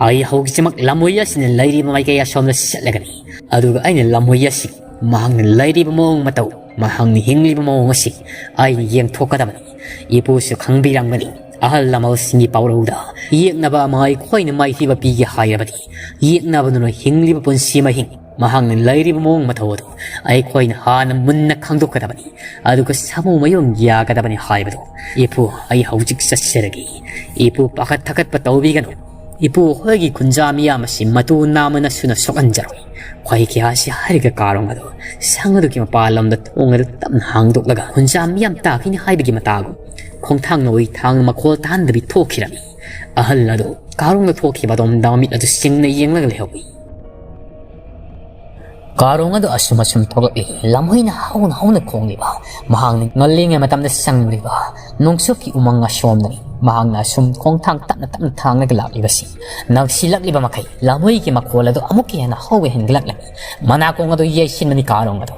ꯑꯩ ꯍꯧꯖꯤꯛꯃꯛ ꯂꯝꯍꯨꯏ ꯑꯁꯤꯅ ꯂꯩꯔꯤꯕ ꯃꯥꯏꯀꯩ ꯑꯁꯣꯝꯗ ꯆꯠꯂꯒꯅꯤ꯫ ꯑꯗꯨꯒ ꯑꯩꯅ ꯂꯝꯍꯨꯏ ꯑꯁꯤ ꯃꯍꯥꯛꯅ ꯂꯩꯔꯤꯕ ꯃꯑꯣꯡ ꯃꯇꯧ ꯃꯍꯥꯛꯅ ꯍꯤꯡꯂꯤꯕ ꯃꯑꯣꯡ ꯑꯁꯤ ꯑꯩꯅ ꯌꯦꯡꯊꯣꯛꯀꯗꯕꯅꯤ꯫ ꯏꯄꯨꯁꯨ ꯈꯪꯕꯤꯔꯝꯒꯅꯤ, ꯑꯍꯜ ꯂꯃꯟꯁꯤꯡꯒꯤ ꯄꯥꯎꯔꯧꯗ ꯌꯦꯛꯅꯕ ꯑꯃ ꯑꯩꯈꯣꯏꯅ ꯃꯥꯏꯊꯤꯕ ꯄꯤꯒꯦ ꯍꯥꯏꯔꯕꯗꯤ ꯌꯦꯛꯅꯕꯗꯨꯅ ꯍꯤꯡꯂꯤꯕ ꯄꯨꯟꯁꯤ ꯃꯍꯤꯡ, ꯃꯍꯥꯛꯅ ꯂꯩꯔꯤꯕ ꯃꯑꯣꯡ ꯃꯇꯧ ꯑꯗꯨ ꯑꯩꯈꯣꯏꯅ ꯍꯥꯟꯅ ꯃꯨꯟꯅ ꯈꯪꯗꯣꯛꯀꯗꯕꯅꯤ꯫ ꯑꯗꯨꯒ ꯁꯥꯃꯨ ꯃꯌꯨꯝ ꯌꯥꯒꯗꯕꯅꯤ ꯍꯥꯏꯕꯗꯨ꯫ ꯏꯄꯨ, ꯑꯩ ꯍꯧꯖꯤꯛ ꯆꯠꯆꯔꯒꯦ꯫ ꯏꯄꯨ, ꯄꯥꯈꯠ ꯊꯀꯠꯄ ꯇꯧꯕꯤꯒꯅꯨ꯫ ꯏꯄꯨ, ꯑꯩꯈꯣꯏꯒꯤ ꯈꯨꯟꯖꯥ ꯃꯤꯌꯥꯝ ꯑꯁꯤ ꯃꯇꯨ ꯅꯥꯝꯃꯅ ꯁꯨꯅ ꯁꯣꯛꯍꯟꯖꯔꯣꯏ꯫ ꯈ꯭ꯋꯥꯏ ꯀꯌꯥꯁꯤ ꯍꯥꯏꯔꯒ ꯀꯥꯔꯣꯡ ꯑꯗꯨ ꯁꯪ ꯑꯗꯨꯒꯤ ꯃꯄꯥꯟ ꯂꯝꯗ ꯊꯣꯡ ꯑꯗꯨ ꯇꯞꯅ ꯍꯥꯡꯗꯣꯛꯂꯒ ꯈꯨꯟꯖꯥ ꯃꯤꯌꯥꯝ ꯇꯥꯈꯤꯅꯤ ꯍꯥꯏꯕꯒꯤ ꯃꯇꯥꯒꯨꯝ ꯈꯣꯡꯊꯥꯡ ꯅꯣꯏ ꯊꯥꯡ ꯃꯈꯣꯜ ꯇꯥꯍꯟꯗꯕꯤ ꯊꯣꯛꯈꯤꯔꯝꯃꯤ꯫ ꯑꯍꯜ ꯑꯗꯨ ꯀꯥꯔꯣꯡꯅ ꯊꯣꯛꯈꯤꯕ ꯑꯗꯣꯝꯗ ꯃꯃꯤꯠ ꯑꯗꯨ ꯁꯤꯡꯅ ꯌꯦꯡꯂꯒ ꯂꯩꯍꯧꯏ꯫ ꯀꯥꯔꯣꯡ ꯑꯗꯨ ꯑꯁꯨꯝ ꯑꯁꯨꯝ ꯊꯣꯛꯂꯛꯂꯤ꯫ ꯂꯝꯍꯨꯏꯅ ꯍꯧꯅ ꯍꯧꯅ ꯈꯣꯡꯂꯤꯕ, ꯃꯍꯥꯛꯅ ꯉꯜꯂꯤꯉꯩ ꯃꯇꯝꯗ ꯆꯪꯂꯤꯕ ꯅꯣꯡꯆꯨꯞꯀꯤ ꯎꯃꯪ ꯑꯁꯣꯝꯗꯅꯤ꯫ ꯃꯍꯥꯛꯅ ꯑꯁꯨꯝ ꯈꯣꯡꯊꯥꯡ ꯇꯞꯅ ꯇꯞꯅ ꯊꯥꯡꯂꯒ ꯂꯥꯛꯂꯤꯕꯁꯤ ꯅꯛꯁꯤꯜꯂꯛꯂꯤꯕ ꯃꯈꯩ ꯂꯝꯍꯨꯏꯒꯤ ꯃꯈꯣꯜ ꯑꯗꯨ ꯑꯃꯨꯛꯀ ꯍꯦꯟꯅ ꯍꯧꯕ ꯍꯦꯟꯒꯠꯂꯛꯂꯝꯃꯤ꯫ ꯃꯅꯥꯀꯣꯡ ꯑꯗꯨ ꯌꯩꯁꯤꯟꯕꯅꯤ ꯀꯥꯔꯣꯡ ꯑꯗꯨ꯫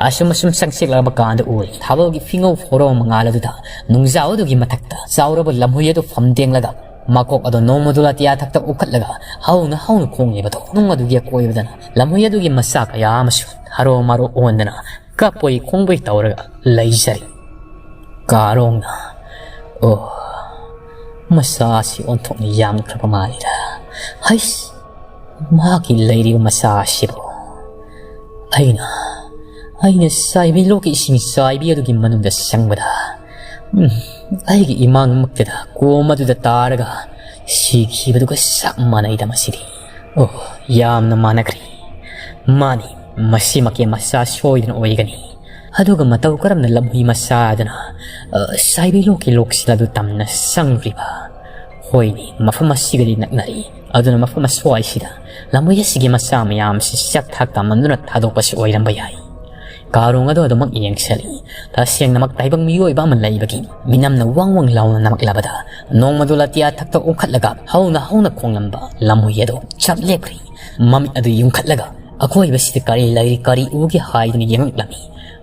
ꯑꯁꯨꯝ ꯑꯁꯨꯝ ꯆꯪꯁꯤꯜꯂꯛꯂꯕ ꯀꯥꯟꯗ ꯎꯔꯦ, ꯊꯥꯕꯜꯒꯤ ꯐꯤꯉꯧ ꯐꯣꯔꯣ ꯃꯉꯥꯜ ꯑꯗꯨꯗ ꯅꯨꯡꯖꯥꯎ ꯑꯗꯨꯒꯤ ꯃꯊꯛꯇ ꯆꯥꯎꯔꯕ ꯂꯝꯍꯨꯏ ꯑꯗꯨ ꯐꯝꯗꯦꯡꯂꯒ ꯃꯀꯣꯛ ꯑꯗꯨ ꯅꯣꯡꯃꯗꯨ ꯑꯇꯤꯌꯥ ꯊꯛꯇ ꯎꯈꯠꯂꯒ ꯍꯧꯅ ꯍꯧꯅ ꯈꯣꯡꯂꯤꯕꯗꯨ, ꯅꯨꯡ ꯑꯗꯨꯒꯤ ꯑꯀꯣꯏꯕꯗꯅ ꯂꯝꯍꯨꯏ ꯑꯗꯨꯒꯤ ꯃꯆꯥ ꯀꯌꯥ ꯑꯃꯁꯨ ꯍꯔꯣ ꯃꯔꯣ ꯑꯣꯟꯗꯅ ꯀꯞꯄꯣꯏ ꯈꯣꯡꯕꯣꯏ ꯇꯧꯔꯒ ꯂꯩꯖꯔꯤ꯫ ꯀꯥꯔꯣꯡꯅ, "ꯑꯣ, ꯃꯆꯥ ꯑꯁꯤ ꯑꯣꯟꯊꯣꯛꯅ ꯌꯥꯝꯈ꯭ꯔꯕ ꯃꯥꯜꯂꯤꯗ꯫ ꯍꯩꯁ, ꯃꯍꯥꯛꯀꯤ ꯂꯩꯔꯤꯕ ꯃꯆꯥ ꯑꯁꯤꯕꯨ ꯑꯩꯅ, ꯑꯩꯅ ꯆꯥꯏꯕꯤ ꯂꯣꯛꯀꯤ ꯏꯁꯤꯡ ꯆꯥꯏꯕꯤ ꯑꯗꯨꯒꯤ ꯃꯅꯨꯡꯗ ꯆꯪꯕꯗ, ꯎꯝ, ꯑꯩꯒꯤ ꯏꯃꯥꯡꯃꯛꯇꯗ ꯀꯣꯝ ꯑꯗꯨꯗ ꯇꯥꯔꯒ ꯁꯤꯈꯤꯕꯗꯨꯒ ꯆꯞ ꯃꯥꯟꯅꯩꯗ ꯃꯁꯤꯗꯤ꯫ ꯑꯣ, ꯌꯥꯝꯅ ꯃꯥꯟꯅꯈ꯭ꯔꯦ꯫ ꯃꯥꯅꯤ, ꯃꯁꯤꯃꯛꯀꯤ ꯃꯆꯥ ꯁꯣꯏꯗꯅ ꯑꯣꯏꯒꯅꯤ꯫ ꯑꯗꯨꯒ ꯃꯇꯧ ꯀꯔꯝꯅ ꯂꯝꯍꯨꯏ ꯃꯆꯥ ꯑꯗꯨꯅ, ꯑ, ꯆꯥꯏꯕꯤ ꯂꯣꯛꯀꯤ ꯂꯣꯛꯁꯤꯜ ꯑꯗꯨ ꯇꯝꯅ ꯆꯪꯂꯨꯔꯤꯕ?" ꯍꯣꯏꯅꯦ, ꯃꯐꯝ ꯑꯁꯤꯒꯗꯤ ꯅꯛꯅꯔꯤ꯫ ꯑꯗꯨꯅ ꯃꯐꯝ ꯑꯁ꯭ꯋꯥꯏꯁꯤꯗ ꯂꯝꯍꯨꯏ ꯑꯁꯤꯒꯤ ꯃꯆꯥ ꯃꯌꯥꯝꯁꯤ ꯆꯥꯛ ꯊꯥꯛ ꯇꯝꯃꯟꯗꯨꯅ ꯊꯥꯗꯣꯛꯄꯁꯤ ꯑꯣꯏꯔꯝꯕ ꯌꯥꯏ꯫ ꯀꯥꯔꯣꯡ ꯑꯗꯨ ꯑꯗꯨꯃꯛ ꯌꯦꯡꯁꯤꯜꯂꯤ꯫ ꯇꯁꯦꯡꯅꯃꯛ ꯇꯥꯏꯕꯪ ꯃꯤꯑꯣꯏꯕ ꯑꯃ ꯂꯩꯕꯒꯤ ꯃꯤꯅꯝꯅ ꯋꯥꯡ ꯋꯥꯡ ꯂꯥꯎꯅ ꯅꯝꯃꯛꯂꯕꯗ ꯅꯣꯡꯃꯗꯨ ꯑꯇꯤꯌꯥ ꯊꯛꯇ ꯎꯡꯈꯠꯂꯒ ꯍꯧꯅ ꯍꯧꯅ ꯈꯣꯡꯂꯝꯕ ꯂꯝꯍꯨꯏ ꯑꯗꯨ ꯆꯞ ꯂꯦꯞꯈ꯭ꯔꯦ꯫ ꯃꯃꯤꯠ ꯑꯗꯨ ꯌꯨꯡꯈꯠꯂꯒ ꯑꯀꯣꯏꯕꯁꯤꯗ ꯀꯔꯤ ꯂꯩꯔꯤ, ꯀꯔꯤ ꯎꯒꯦ ꯍꯥꯏꯗꯨꯅ ꯌꯦꯡꯂꯛꯂꯝꯃꯤ꯫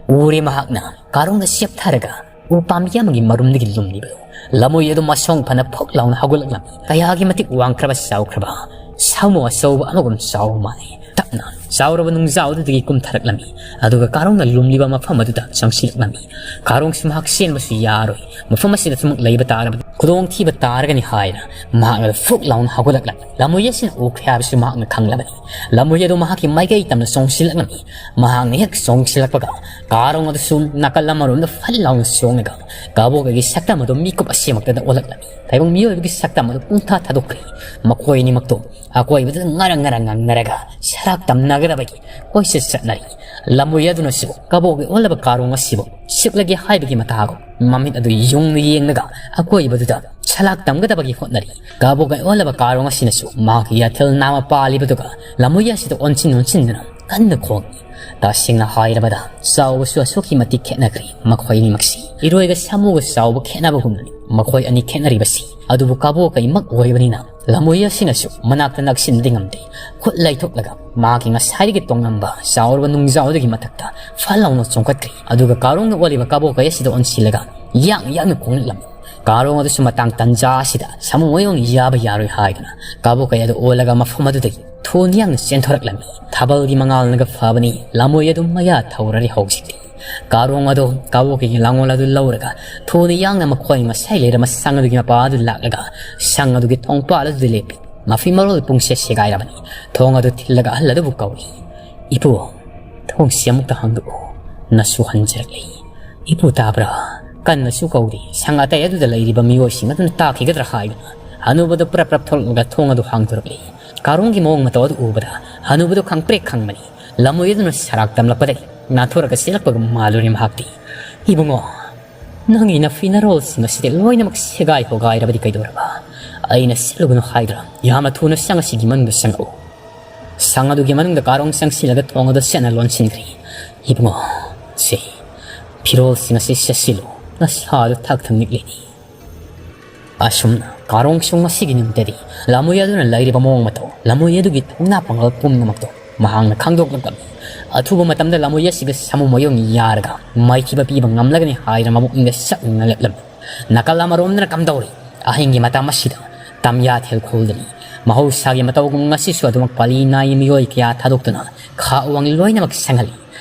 ꯎꯔꯦ, ꯃꯍꯥꯛꯅ ꯀꯥꯔꯣꯡꯗ ꯆꯦꯞꯊꯔꯒ ꯎ ꯄꯥꯝꯕꯤ ꯑꯃꯒꯤ ꯃꯔꯨꯝꯗꯒꯤ ꯂꯨꯝꯂꯤꯕꯗꯨ꯫ ꯂꯝꯍꯨꯏ ꯑꯗꯨ ꯃꯁꯣꯡ ꯐꯅ ꯐꯨꯛ ꯂꯥꯎꯅ ꯍꯧꯒꯠꯂꯛꯂꯝꯃꯤ꯫ ꯀꯌꯥꯒꯤ ꯃꯇꯤꯛ ꯋꯥꯡꯈ꯭ꯔꯕ ꯆꯥꯎꯈ꯭ꯔꯕ ꯁꯥꯃꯨ ꯑꯆꯧꯕ ꯑꯃꯒꯨꯝ ꯆꯥꯎꯕ ꯃꯥꯜꯂꯤ꯫ ꯇꯞꯅ ꯆꯥꯎꯔꯕ ꯅꯨꯡꯖꯥꯎꯗꯨꯗꯒꯤ ꯀꯨꯝꯊꯔꯛꯂꯝꯃꯤ꯫ ꯑꯗꯨꯒ ꯀꯥꯔꯣꯡꯅ ꯂꯨꯝꯂꯤꯕ ꯃꯐꯝ ꯑꯗꯨꯗ ꯆꯪꯁꯤꯜꯂꯛꯂꯝꯃꯤ꯫ ꯀꯥꯔꯣꯡꯁꯨ ꯃꯍꯥꯛ ꯆꯦꯟꯕꯁꯨ ꯌꯥꯔꯣꯏ, ꯃꯐꯝ ꯑꯁꯤꯗ ꯁꯨꯝꯃꯛ ꯂꯩꯕ ꯇꯥꯔꯕꯗꯤ ꯈꯨꯗꯣꯡꯊꯤꯕ ꯇꯥꯔꯒꯅꯤ ꯍꯥꯏꯅ ꯃꯍꯥꯛ ꯑꯗꯨ ꯐꯨꯛ ꯂꯥꯎꯅ ꯍꯧꯒꯠꯂꯛꯂꯝꯃꯤ꯫ ꯂꯝꯃꯣꯏ ꯑꯁꯤꯅ ꯎꯈ꯭ꯔꯦ ꯍꯥꯏꯕꯁꯨ ꯃꯍꯥꯛꯅ ꯈꯪꯂꯕꯅꯤ꯫ ꯂꯝꯃꯣꯏ ꯑꯗꯨ ꯃꯍꯥꯛꯀꯤ ꯃꯥꯏꯀꯩ ꯇꯝꯅ ꯆꯣꯡꯁꯤꯜꯂꯛꯂꯝꯃꯤ꯫ ꯃꯍꯥꯛꯅ ꯍꯦꯛ ꯆꯣꯡꯁꯤꯜꯂꯛꯄꯒ ꯀꯥꯔꯣꯡ ꯑꯗꯨꯁꯨ ꯅꯥꯀꯜ ꯑꯃꯔꯣꯝꯗ ꯐꯟ ꯂꯥꯎꯅ ꯆꯣꯡꯂꯒ ꯀꯥꯕꯣꯛꯀꯒꯤ ꯁꯛꯇꯝ ꯑꯗꯨ ꯃꯤꯀꯨꯞ ꯑꯁꯤꯃꯛꯇꯗ ꯑꯣꯜꯂꯛꯂꯝꯃꯤ꯫ ꯇꯥꯏꯕꯪ ꯃꯤꯑꯣꯏꯕꯒꯤ ꯁꯛꯇꯝ ꯑꯗꯨ ꯄꯨꯡꯊꯥ ꯊꯥꯗꯣꯛꯈ꯭ꯔꯦ꯫ ꯃꯈꯣꯏ ꯑꯅꯤꯃꯛꯇꯣ ꯑꯀꯣꯏꯕꯗꯨꯗ ꯉꯔꯪ ꯉꯔꯪ ꯉꯪꯅꯔꯒ ꯁꯔꯥꯛ ꯇꯝꯅꯒꯗꯕꯒꯤ ꯀꯣꯏꯆꯠ ꯆꯠꯅꯔꯤ꯫ ꯂꯝꯃꯣꯏ ꯑꯗꯨꯅꯁꯨ ꯀꯕꯣꯛꯀꯤ ꯑꯣꯜꯂꯕ ꯀꯥꯔꯣꯡ ꯑꯁꯤꯕꯨ ꯁꯤꯛꯂꯒꯦ ꯍꯥꯏꯕꯒꯤ ꯃꯇꯥꯒꯨꯝ ꯃꯃꯤꯠ ꯑꯗꯨ ꯌꯨꯡꯅ ꯌꯦꯡꯂꯒ ꯑꯀꯣꯏꯕꯗꯨꯗ ꯁꯂꯥꯛ ꯇꯝꯒꯗꯕꯒꯤ ꯍꯣꯠꯅꯔꯤ꯫ ꯀꯕꯣꯛꯀꯤ ꯑꯣꯜꯂꯕ ꯀꯥꯔꯣꯡ ꯑꯁꯤꯅꯁꯨ ꯃꯍꯥꯛꯀꯤ ꯌꯥꯊꯦꯜ ꯅꯥꯝꯃ ꯄꯥꯜꯂꯤꯕꯗꯨꯒ ꯂꯝꯃꯣꯏ ꯑꯁꯤꯗ ꯑꯣꯟꯁꯤꯟ ꯑꯣꯟꯁꯤꯟꯗꯨꯅ ꯀꯟꯅ ꯈꯣꯡꯏ꯫ ꯇꯁꯦꯡꯅ ꯍꯥꯏꯔꯕꯗ ꯆꯥꯎꯕꯁꯨ ꯑꯁꯨꯛꯀꯤ ꯃꯇꯤꯛ ꯈꯦꯠꯅꯈ꯭ꯔꯦ ꯃꯈꯣꯏ ꯑꯅꯤꯃꯛꯁꯤ꯫ ꯏꯔꯣꯏꯒ ꯁꯥꯃꯨꯒ ꯆꯥꯎꯕ ꯈꯦꯠꯅꯕꯒꯨꯝꯅꯅꯤ ꯃꯈꯣꯏ ꯑꯅꯤ ꯈꯦꯠꯅꯔꯤꯕꯁꯤ꯫ ꯑꯗꯨꯕꯨ ꯀꯕꯣꯛꯀꯩꯃꯛ ꯑꯣꯏꯕꯅꯤꯅ ꯂꯝꯃꯣꯏ ꯑꯁꯤꯅꯁꯨ ꯃꯅꯥꯛꯇ ꯅꯛꯁꯤꯟꯅꯗꯤ ꯉꯝꯗꯦ꯫ ꯈꯨꯠ ꯂꯩꯊꯣꯛꯂꯒ ꯃꯍꯥꯛꯀꯤ ꯉꯁꯥꯏꯗꯒꯤ ꯇꯣꯡꯂꯝꯕ ꯆꯥꯎꯔꯕ ꯅꯨꯡꯖꯥꯎꯗꯨꯒꯤ ꯃꯊꯛꯇ ꯐꯠ ꯂꯥꯎꯅ ꯆꯣꯡꯈꯠꯈ꯭ꯔꯦ꯫ ꯑꯗꯨꯒ ꯀꯥꯔꯣꯡꯅ ꯑꯣꯜꯂꯤꯕ ꯀꯕꯣꯛꯀꯩ ꯑꯁꯤꯗ ꯑꯣꯟꯁꯤꯜꯂꯒ ꯌꯥꯡ ꯌꯥꯡꯅ ꯈꯣꯡꯂꯛꯂꯝꯃꯤ꯫ ꯀꯥꯔꯣꯡ ꯑꯗꯨꯁꯨ ꯃꯇꯥꯡ ꯇꯟꯖꯥ ꯑꯁꯤꯗ ꯁꯥꯃꯨ ꯃꯌꯣꯡ ꯌꯥꯕ ꯌꯥꯔꯣꯏ ꯍꯥꯏꯗꯨꯅ ꯀꯕꯣꯛꯀꯩ ꯑꯗꯨ ꯑꯣꯜꯂꯒ ꯃꯐꯝ ꯑꯗꯨꯗꯒꯤ ꯊꯨꯅ ꯌꯥꯡꯅ ꯆꯦꯟꯊꯣꯔꯛꯂꯝꯃꯤ꯫ ꯊꯥꯕꯜꯒꯤ ꯃꯉꯥꯜꯅꯒ ꯐꯕꯅꯤ, ꯂꯝꯃꯣꯏ ꯑꯗꯨ ꯃꯌꯥ ꯊꯧꯔꯔꯦ ꯍꯧꯖꯤꯛꯇꯤ꯫ ꯀꯥꯔꯣꯡ ꯑꯗꯣ ꯀꯕꯣꯛꯀꯩꯒꯤ ꯂꯥꯡꯒꯣꯜ ꯑꯗꯨ ꯂꯧꯔꯒ ꯊꯨꯅ ꯌꯥꯡꯅ ꯃꯈꯣꯏ ꯉꯁꯥꯏ ꯂꯩꯔꯝꯕ ꯁꯪ ꯑꯗꯨꯒꯤ ꯃꯄꯥ ꯑꯗꯨ ꯂꯥꯛꯂꯒ ꯁꯪ ꯑꯗꯨꯒꯤ ꯊꯣꯡꯄꯥꯜ ꯑꯗꯨꯗ ꯂꯦꯞꯄꯤ꯫ ꯃꯐꯤ ꯃꯔꯣꯜ ꯄꯨꯡꯁꯦ ꯁꯦꯒꯥꯏꯔꯕꯅꯤ꯫ ꯊꯣꯡ ꯑꯗꯨ ꯊꯤꯜꯂꯒ ꯑꯍꯜ ꯑꯗꯨꯕꯨ ꯀꯧꯏ꯫ "ꯏꯄꯨ, ꯊꯣꯡꯁꯤ ꯑꯃꯨꯛꯇ ꯍꯥꯡꯗꯣꯛꯎ꯫ ꯅꯁꯨ ꯍꯟꯖꯔꯛꯂꯤ꯫ ꯏꯄꯨ ꯇꯥꯕ꯭ꯔꯥ? ꯀꯟꯅꯁꯨ ꯀꯧꯔꯤ꯫ ꯁꯪ ꯑꯇꯩ ꯑꯗꯨꯗ ꯂꯩꯔꯤꯕ ꯃꯤꯑꯣꯏꯁꯤꯡ ꯑꯗꯨꯅ ꯇꯥꯈꯤꯒꯗ꯭ꯔꯥ ꯍꯥꯏꯗꯨꯅ ꯍꯅꯨꯕꯗꯨ ꯄ꯭ꯔꯞ ꯄ꯭ꯔꯞ ꯊꯣꯛꯂꯛꯂꯒ ꯊꯣꯡ ꯑꯗꯨ ꯍꯥꯡꯗꯣꯔꯛꯂꯤ꯫ ꯀꯥꯔꯣꯡꯒꯤ ꯃꯑꯣꯡ ꯃꯇꯧ ꯑꯗꯨ ꯎꯕꯗ ꯍꯅꯨꯕꯗꯨ ꯈꯪꯄ꯭ꯔꯦꯛ ꯈꯪꯕꯅꯤ꯫ ꯂꯝꯃꯣꯏ ꯑꯗꯨꯅ ꯁꯔꯥꯛ ꯇꯝꯂꯛꯄꯗꯒꯤ ꯅꯥꯟꯊꯣꯔꯒ ꯆꯦꯜꯂꯛꯄꯒ ꯃꯥꯜꯂꯨꯔꯦ ꯃꯍꯥꯛꯇꯤ꯫ "ꯏꯕꯨꯡꯉꯣ, ꯅꯪꯒꯤ ꯅꯐꯤ ꯅꯔꯣꯜꯁꯤꯡ ꯑꯁꯤꯗꯤ ꯂꯣꯏꯅꯃꯛ ꯁꯦꯒꯥꯏ ꯍꯣꯒꯥꯏꯔꯕꯗꯤ ꯀꯩꯗꯧꯔꯕ? ꯑꯩꯅ ꯆꯠꯂꯨꯒꯅꯨ ꯍꯥꯏꯗ꯭ꯔꯥ? ꯌꯥꯝꯅ ꯊꯨꯅ ꯁꯪ ꯑꯁꯤꯒꯤ ꯃꯅꯨꯡꯗ ꯆꯪꯂꯛꯎ꯫" ꯁꯪ ꯑꯗꯨꯒꯤ ꯃꯅꯨꯡꯗ ꯀꯥꯔꯣꯡ ꯆꯪꯁꯤꯜꯂꯒ ꯊꯣꯡ ꯑꯗꯨ ꯆꯦꯠꯅ ꯂꯣꯟꯁꯤꯟꯈ꯭ꯔꯦ꯫ "ꯏꯕꯨꯡꯉꯣ, ꯁꯦ, ꯐꯤꯔꯣꯜꯁꯤꯡ ꯑꯁꯤ ꯁꯦꯠꯆꯤꯜꯂꯨ, ꯅꯁꯥꯗꯨ ꯊꯛ ꯊꯛ ꯅꯤꯛꯂꯤꯅꯤ꯫" ꯑꯁꯨꯝꯅ ꯀꯥꯔꯣꯡ ꯁꯨꯡ ꯑꯁꯤꯒꯤ ꯅꯨꯃꯤꯠꯇꯗꯤ ꯂꯝꯃꯣꯏ ꯑꯗꯨꯅ ꯂꯩꯔꯤꯕ ꯃꯑꯣꯡ ꯃꯇꯧ, ꯂꯝꯃꯣꯏ ꯑꯗꯨꯒꯤ ꯊꯧꯅꯥ ꯄꯥꯡꯒꯜ ꯄꯨꯝꯅꯃꯛꯇꯣ ꯃꯍꯥꯛꯅ ꯈꯪꯗꯣꯛꯂꯛꯂꯝꯃꯤ꯫ ꯑꯊꯨꯕ ꯃꯇꯝꯗ ꯂꯝꯃꯣꯏ ꯑꯁꯤꯒ ꯁꯥꯃꯨ ꯃꯌꯣꯡ ꯌꯥꯔꯒ ꯃꯥꯏꯊꯤꯕ ꯄꯤꯕ ꯉꯝꯂꯒꯅꯤ ꯍꯥꯏꯗꯅ ꯃꯕꯨꯛꯅꯤꯡꯗ ꯁꯛ ꯉꯜꯂꯛꯂꯝꯃꯤ꯫ ꯅꯥꯀꯜ ꯑꯃꯔꯣꯝꯗꯅ ꯀꯝꯗꯧꯔꯤ? ꯑꯍꯤꯡꯒꯤ ꯃꯇꯝ ꯑꯁꯤꯗ ꯇꯝꯌꯥꯊꯦꯜ ꯈꯨꯜꯗꯅꯤ꯫ ꯃꯍꯧꯁꯥꯒꯤ ꯃꯇꯧꯒꯨꯝ ꯉꯁꯤꯁꯨ ꯑꯗꯨꯃꯛ ꯄꯥꯂꯤ ꯅꯥꯏꯅ ꯃꯤꯑꯣꯏ ꯀꯌꯥ ꯊꯥꯗꯣꯛꯇꯨꯅ ꯈꯥ ꯎꯋꯥꯡ ꯂꯣꯏꯅꯃꯛ ꯁꯪꯍꯜꯂꯤ꯫